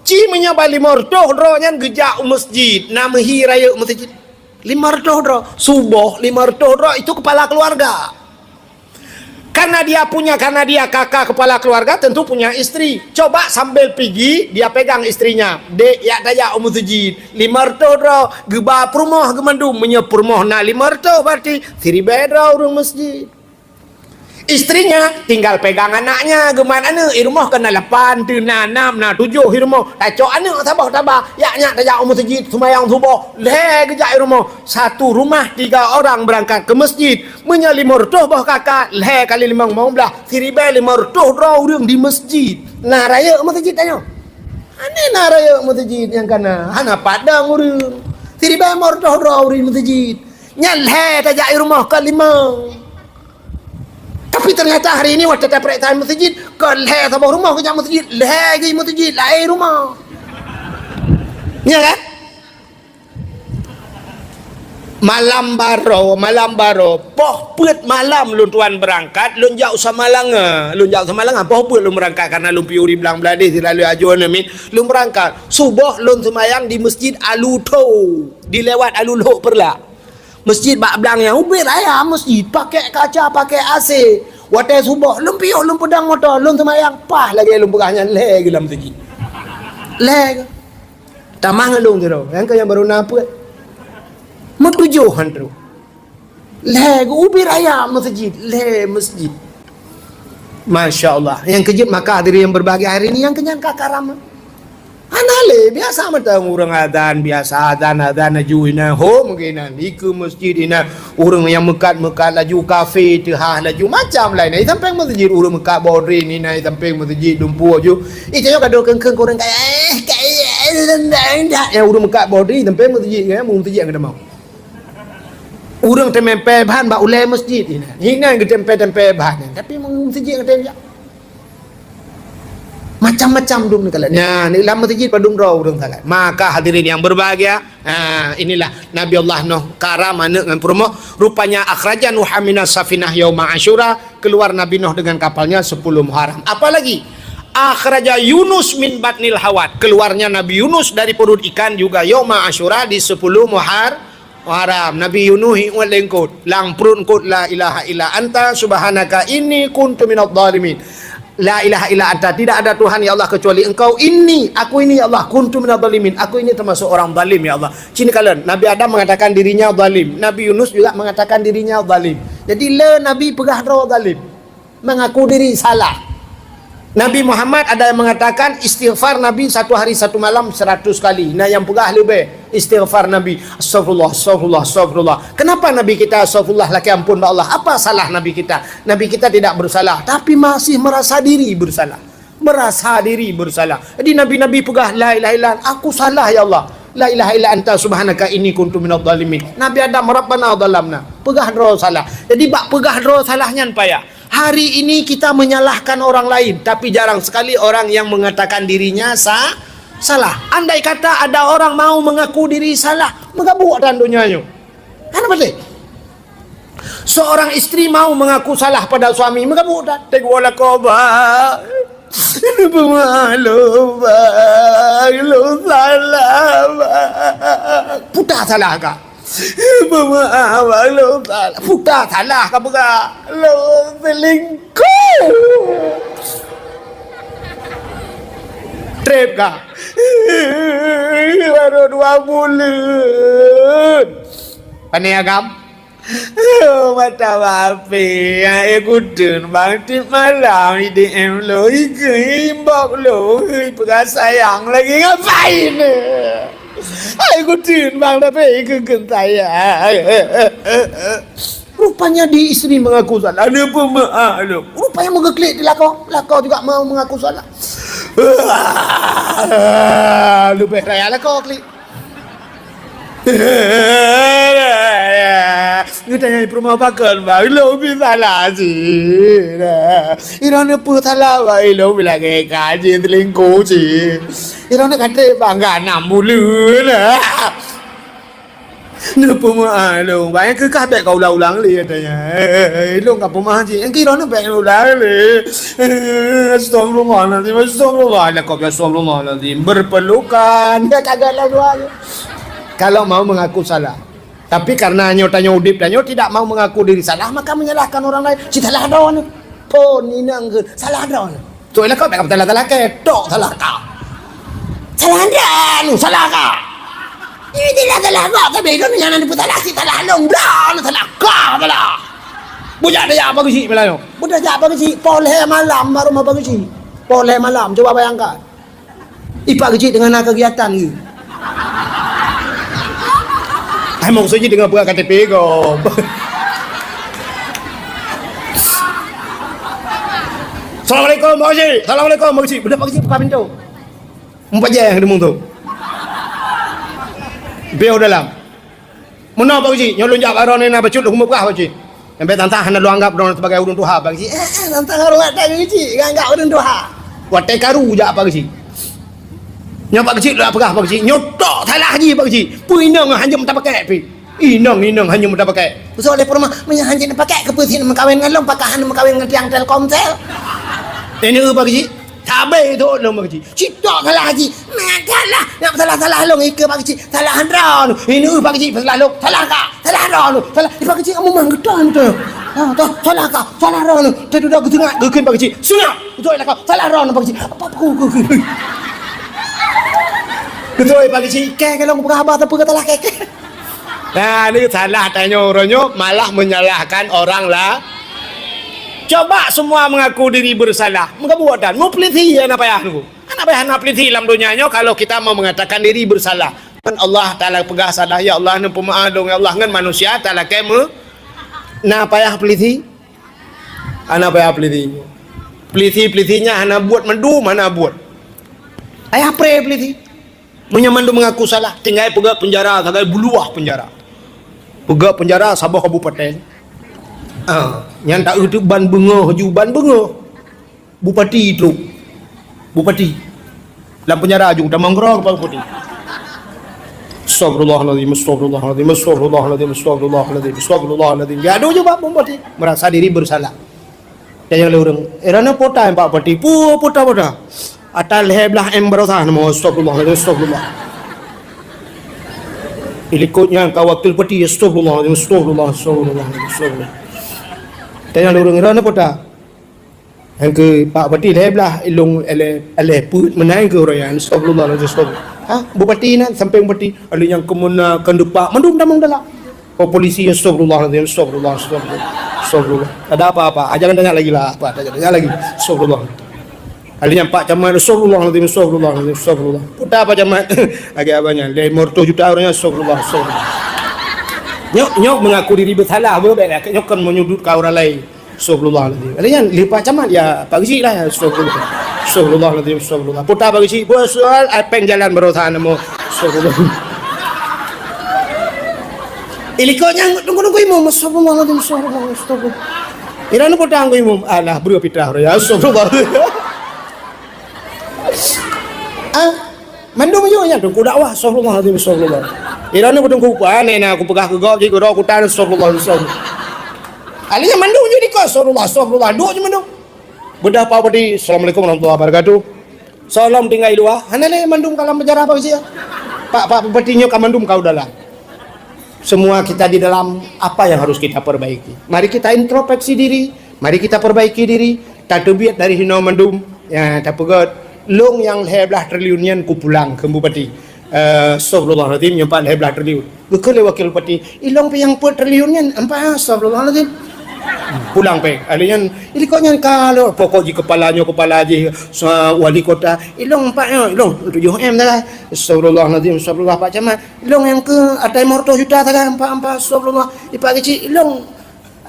Ci meunyoe bak limong reutôh droe nyan geujak u meuseujid, na meuhi rayeuk meuseujid. Limong reutôh droe. Suboh limong reutôh droe itu kepala keluarga. Karena dia punya, karena dia KK kepala keluarga, tentu punya istri. Coba sambil pigi, dia pegang istrinya. "Dek, jak tajak u meuseujid. Limong reutôh droe, geuba peurumoh geumandum. Meunyoe peurumoh na limong reutôh, berarti siribèe droe ureueng meuseujid." Istrinya tinggal pegang anaknya, geumat aneuk, i rumoh keunan lapan, teuh na nam, na tujoh i rumoh. Tacok aneuk saboh taba, jak nyak tajak u meuseujid, seumayang suboh, lhèe geujak i rumoh. Satu rumah tiga orang berangkat ke masjid. Meunyoe limong reutôh boh KK, lhèe kali limong, limong blah, siribèe limong reutôh droe ureueng di masjid. Na rayeuk meuseujid tanyoe? Hana na rayeuk meuseujid nyang kana. Hana padang ureueng. Siribèe limong reutôh droe ureueng meuseujid. Nyan lhèe tajak i rumoh kon limong. Tapi ternyata hari ini watèe tapareksa meuseujid, kon lhèe saboh rumoh geujak meuseujid, lhèe geuh meuseujid laén rumoh. Ya kan? Malam baroe, malam baroe, poh peuet malam lôn tuan beurangkat, lôn jak u Samalanga. Lôn jak u Samalanga, poh peuet lôn beurangkat, karena lôn piôh di blang Bladeh, sira lôn ajoe neumiet, lôn beurangkat. Suboh lôn seumayang di Masjid Alue Tho, di lewat Alue Lhok Peureulak. Masjid bak blang nyan, ubit raya masjid, pakai kaca, pakai A C. Watèe suboh, lôn piôh, lôn peudong moto, lôn seumayang, paih lagèe lôn peugah nyan, lhèe geuh lam masjid. Lhèe geuh. Tamah ngon lôn sidroe, nyang keu nyang barô na peuet. Meutujoh han troh. Lhèe geuh ubit raya masjid, lhèe masjid. Masya Allah. Nyang keu jeuet maka hadirin yang berbahagia hari ini, nyang keu nyan ka karam. Hana lé, biasa mantong ureueng azan, biasa azan, azan laju inan, hom geuh inan, dikeue masjid inan. Ureueng nyang meukat-meukat laju kafe, teuhah laju, macam laén. Di sampéng masjid ureueng meukat bodri inan, di sampéng masjid lumpu laju. Itu juga dua kengkeng kurang kaya, eh, kaya, eh, dah. Nyang ureueng meukat bodri, di sampéng masjid, ya, masjid nyang keudamau. Ureueng teumèe pèe ban bak ulèe masjid inan. Inan geuteumpèe-teumpèe ban. Tapi masjid nyang keudamau. Macam-macam dum neukalon. Nyan, lam masjid padum droe ureueng salat. Maka hadirin yang berbahagia, ha, inilah Nabi Allah Nuh karam aneuk ngon peurumoh. Rupanya akhraja Nuha minas safinah yauma Asyura, keluar Nabi Nuh dengan kapalnya sepuluh Muharram. Apalagi akhraja Yunus min batnil hawat, keluarnya Nabi Yunus dari perut ikan juga yauma Asyura di sepuluh Muhar-, Muharram. Nabi Yunus iwet lé eungkôt, lam pruet eungkôt, "La ilaha illa anta subhanaka inni kuntu minadh dhalimin." "La ilaha illa anta, tidak ada Tuhan ya Allah kecuali Engkau. Inni, aku ini ya Allah, kuntu minadh dhalimin, aku ini termasuk orang zalim ya Allah." Cina kalon, Nabi Adam mengatakan dirinya zalim, Nabi Yunus juga mengatakan dirinya zalim. Jadi le Nabi peugah droe zalim, mengaku diri salah. Nabi Muhammad ada yang mengatakan istighfar Nabi satu hari satu malam seratus kali. Nah, yang peugah leubeh istighfar Nabi, "Astagfirullah, astagfirullah, astagfirullah." Kenapa Nabi kita astagfirullah, lakèe ampôn bak Allah? Apa salah Nabi kita? Nabi kita tidak bersalah, tapi masih merasa diri bersalah. Merasa diri bersalah. Jadi nabi-nabi peugah, "La ilaha illa anta, aku salah ya Allah. La ilaha illa anta subhanaka inni kuntu minadh dhalimin." Nabi Adam, "Rabbana dhalamna." Peugah droe salah. Jadi bak peugah droe salah nyan payah. Hari ini kita menyalahkan orang lain, tapi jarang sekali orang yang mengatakan dirinya sa-, Salah. Andai kata ada orang mau mengaku diri salah, meugabuk dan donya nyoe. Hana patéh. Seorang istri mau mengaku salah pada suami, meugabuk dan. Teuk wala koba. Peumaklum, Bang, lôn salah, Bang. Puta salah ka. Peumaklum, Bang, lôn salah. Puta salah ka peugah. Lôn selingkuh. Treb ka. Baru dua buleuen. Pane agam? Oh, mata bapé, hai kuteun bang, tiep malam I D M lôn, ikeu inbox lôn, peugah sayang lagi ngapain? Hai kuteun bang, tapi ikeu sayang. Rupanya di istri mengaku salah. Ada pemaaf lôn. Rupanya meugeuklik di lakoe. Lakoe juga mau mengaku salah. Leubeh raya lakoe klik. Geutanyoe peurumoh pakon, Bang? Ilôn pih salah cit. Ilôn neupeu salah, Bang. Ilôn pih lagèe ka jih selingkuh cit. Ilôn ka trép, Bang, ka nam buleuen. Neupeumaklum, Bang. Nyang keu kah bèk ka ulang-ulang lé, katanya. Ilôn ka peumaklum cit. Nyang keu droeneuh bèk ulang lé. Astagfirullahalazim, astagfirullah. Lakoe, astagfirullahalazim. Berpelukan. Dia kagak lalu aja. Kalau mau mengaku salah. Tapi karena nyoe tanyoe udép tanyoe tidak mau mengaku diri salah, maka menyalahkan orang lain. Cit salah droeneuh. Phôn inong keu salah droeneuh. Cok lakoe bèk ka salah-salah kèe, tok salah ka. Salah droeneuh, salah ka. Ini tidak salah kok, tapi droeneuh nyang na neupeusalah, cit salah lôn, droeneuh salah ka, salah. Bujak daya Pak Geuchik malam nyoe. Bujak Pak Geuchik, poh lhèe malam baru ma Pak Geuchik. Poh lhèe malam, coba bayangkan. I Pak Geuchik teungoh na kegiatan geuh. Hai, maksud jih teungoh peugah K T P gob. Assalamualaikum, Pak Geuchik. Assalamualaikum, Pak Geuchik. Beudôh Pak Geuchik buka pintoe. Meupajan deungon tu. Piôh dalam. Meunoe Pak Geuchik, nyoe lôn jak bak droeneuh na bacut lôn keuneuk peugah Pak Geuchik. Sampai tantang hana lôn anggap droeneuh sebagai ureueng tuha Pak Geuchik. Eh, eh, tantang ureueng ata Pak Geuchik, ngon anggap ureueng tuha. Watèe karu jak Pak Geuchik. Nyoe Pak Geuchik lôn peugah Pak Geuchik, nyoe tok salah jih Pak Geuchik. Peue inong hanjeuet tapakèk pih. Inong, inong hanjeuet tapakèk. Usah lé peurumoh, meunyoe hanjeuet tapakèk keupeue sit meukawen ngon lôn, pakon hana meukawen ngon tiang Telkomsel. Ini Pak Geuchik, sabe itu lôn Pak Geuchik. Cit tok salah jih. Meusalah, nyang salah-salah lôn ikeu Pak Geuchik. Salah droeneuh. Ini Pak Geuchik salah lôn. Salah ka? Salah droeneuh. Salah. Di Pak Geuchik kamu mang geutong tu. Ha, tu salah ka? Salah droeneuh. Teududoe geuseungap geukheun Pak Geuchik. Seungap. Beutôi lah kau. Salah droeneuh Pak Geuchik. Apa aku ke? Beutôi Pak Geuchik. Kèe kalau peugah haba tapi kata lah kèe. Nah, ini salah tanyoe uroe nyoe malah menyalahkan orang lah. Coba semua mengaku diri bersalah. Meugabuek dan meupeulisi ya na payah nunggu. Hana payah na peulisi lam donya nyoe kalau kita mau mengatakan diri bersalah. Kan Allah Taala peugah salah, "Ya Allah, neupeumaaf lôn, ya Allah," ngon manusia talakèe meu-, na payah peulisi? Hana payah peulisi. Peulisi-peulisi nyan hana buet, mandum hana buet. Payah pré peulisi. Meunyoe mandum mengaku salah, tinggai peugöt penjara sagai buluwah penjara. Peugöt penjara saboh kabupaten. Ah, nyan taeu teuh ban beungoh ju ban beungoh. Bupati trok. Bupati. Lam penjara ju tamong keudroe kepala bupati. Astagfirullahalazim, astagfirullahalazim, astagfirullahalazim, astagfirullahalazim, astagfirullahalazim. Gadoh ju bak bupati, merasa diri bersalah. Dan nyang lé ureueng, "Eh, droeneuh peue ata, Pak Bupati?" "Peue, peue ata, peue ata?" Ata lhèe blah em baroesa namo, astagfirullahalazim, astagfirullah. Di likot nyan ka wakil bupati, astagfirullahalazim, astagfirullah, astagfirullah, astagfirullah. Dan nyang lé ureueng, "Droeneuh peue ata?" Nyang keu Pak Bupati lhèe blah, ilong lhèe, lhèe peuet meunan keu uroe nyan. Astagfirullahalazim, astagfirullah. Ha? Bupati na, sampéng bupati. Ada nyang keu meunan, keu dupat, mandum tamong dalam. Oh, polisi, astagfirullahalazim, astagfirullah, astagfirullah. Astagfirullah. Tak ada apa-apa. Ah, jangan tanya lagi lah. Apa? Jangan tanya lagi. Astagfirullah. Ada nyang Pak Camat, astagfirullahalazim, astagfirullahalazim, astagfirullah. Peue ata Pak Camat? Agak abang nyan. Lhèe reutôh juta uroe nyan, astagfirullah, astagfirullah. Nyok, nyok mengaku diri bersalah, beuh, bèk lah. Nyok kan menyudutkan orang lain. Astagfirullahalazim. Ada nyan, lé Pak Camat, ya, Pak Geuchik lah. Astagfirullah. Astagfirullahalazim, astagfirullah. Peue ata Pak Geuchik, buat soal, ai péng jalan baroesa namo. Astagfirullah. Di likot nyan, tunggu-tunggu imum. Astagfirullahalazim, astagfirullah, astagfirullah. Ira ni peue ata Teungku Imum. Alah, breuh pitah, ya. Astagfirullah. Ah? Mandum jih nyan teungku dakwah, astagfirullahalazim, astagfirullah. Ira ni teungku, ah, nena aku peugah keu gob, jih keu gob, aku tan, astagfirullah, astagfirullah. Ahli nyan mandum jih dikeue, astagfirullah, astagfirullah, duek jih mandum. Beudah Pak Bupati, "Assalamualaikum warahmatullahi wabarakatuh." Salam tinggai luwa, hana lé mandum kalam penjara apa sih ya? Pak, Pak Bupati nyoe ka mandum kau dalam. Semua kita di dalam, apa yang harus kita perbaiki? Mari kita introspeksi diri, mari kita perbaiki diri, tateubiet dari hinoe mandum, ya, tapeugét, "Lôn nyang lhèe blaih triliun nyan kupulang," kheun Bupati. Eh, astagfirullahalazim, nyoe pat lhèe blaih triliun. Geukheun lé Wakil Bupati, "Ilôn pih nyang peuet triliun nyan, ampat, astagfirullahalazim." Pulang péng. Ahli nyan, "Ilikot nyan ka lôn, pokok jih kepala nyoe, kepala jih, sa-, wali kota. Ilôn ampat nyoe, ilôn tujoh M dah. Astagfirullahalazim, astagfirullah Pak Camat. Ilôn nyang keu atai murtoh juta sagai, ampat, ampat, astagfirullah. Ipak kecil, ilôn."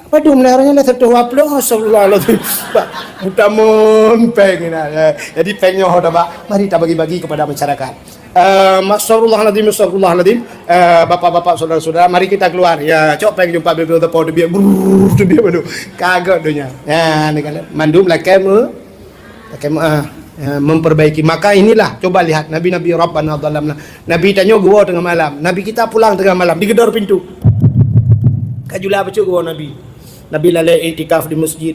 Padum lah, orang nyan lah seratus dua puluh, astagfirullahalazim. Pak, utamon péng ni, ya. Jadi péng nyoe dah, Pak. Mari kita bagi-bagi kepada masyarakat. Eh, astagfirullahalazim, astagfirullahalazim. Eh, bapak-bapak, saudara-saudara, mari kita keluar. Ya, cok péng jumpa bibir depan, dia biar, brrr, dia biar baru. Kagak dunia. Ya, ni kan. Mandum lah kamu. Pakai ma-, ah, memperbaiki. Maka inilah, coba lihat, nabi-nabi, "Rabbana zalamna." Nabi tanyoe geuwoe teungoh malam. Nabi kita pulang teungoh malam, digedor pintu. Ka jula bacut geuwoe Nabi. Nabi lalé iktikaf di masjid.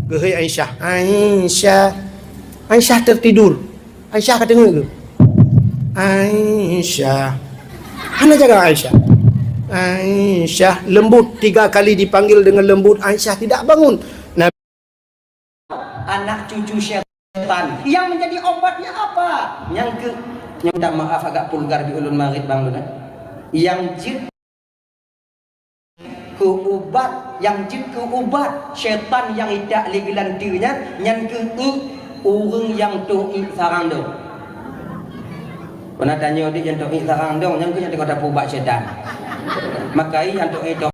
Geuhôi Aisyah. "Aisyah." Aisyah tertidur. Aisyah ka teungeut geuh. "Aisyah." Hana jaga Aisyah. "Aisyah." Lembut, tiga kali dipanggil dengan lembut. Aisyah tidak bangun. Nabi Anak cucu syaitan. Yang menjadi obatnya apa? Nyang keu, nyang minta maaf agak vulgar di ulun marit bang tu kan. Yang jeuet keu ubat, yang jeuet keu ubat syaitan nyang itak lé geulanteue nyan, nyan keu iek ureueng nyang toh iek sarang dong. Pernah tanyoe di nyang toh iek sarang dong, nyan keu nyang teuka tapeuubat syaitan. Maka iek nyang toh iek toh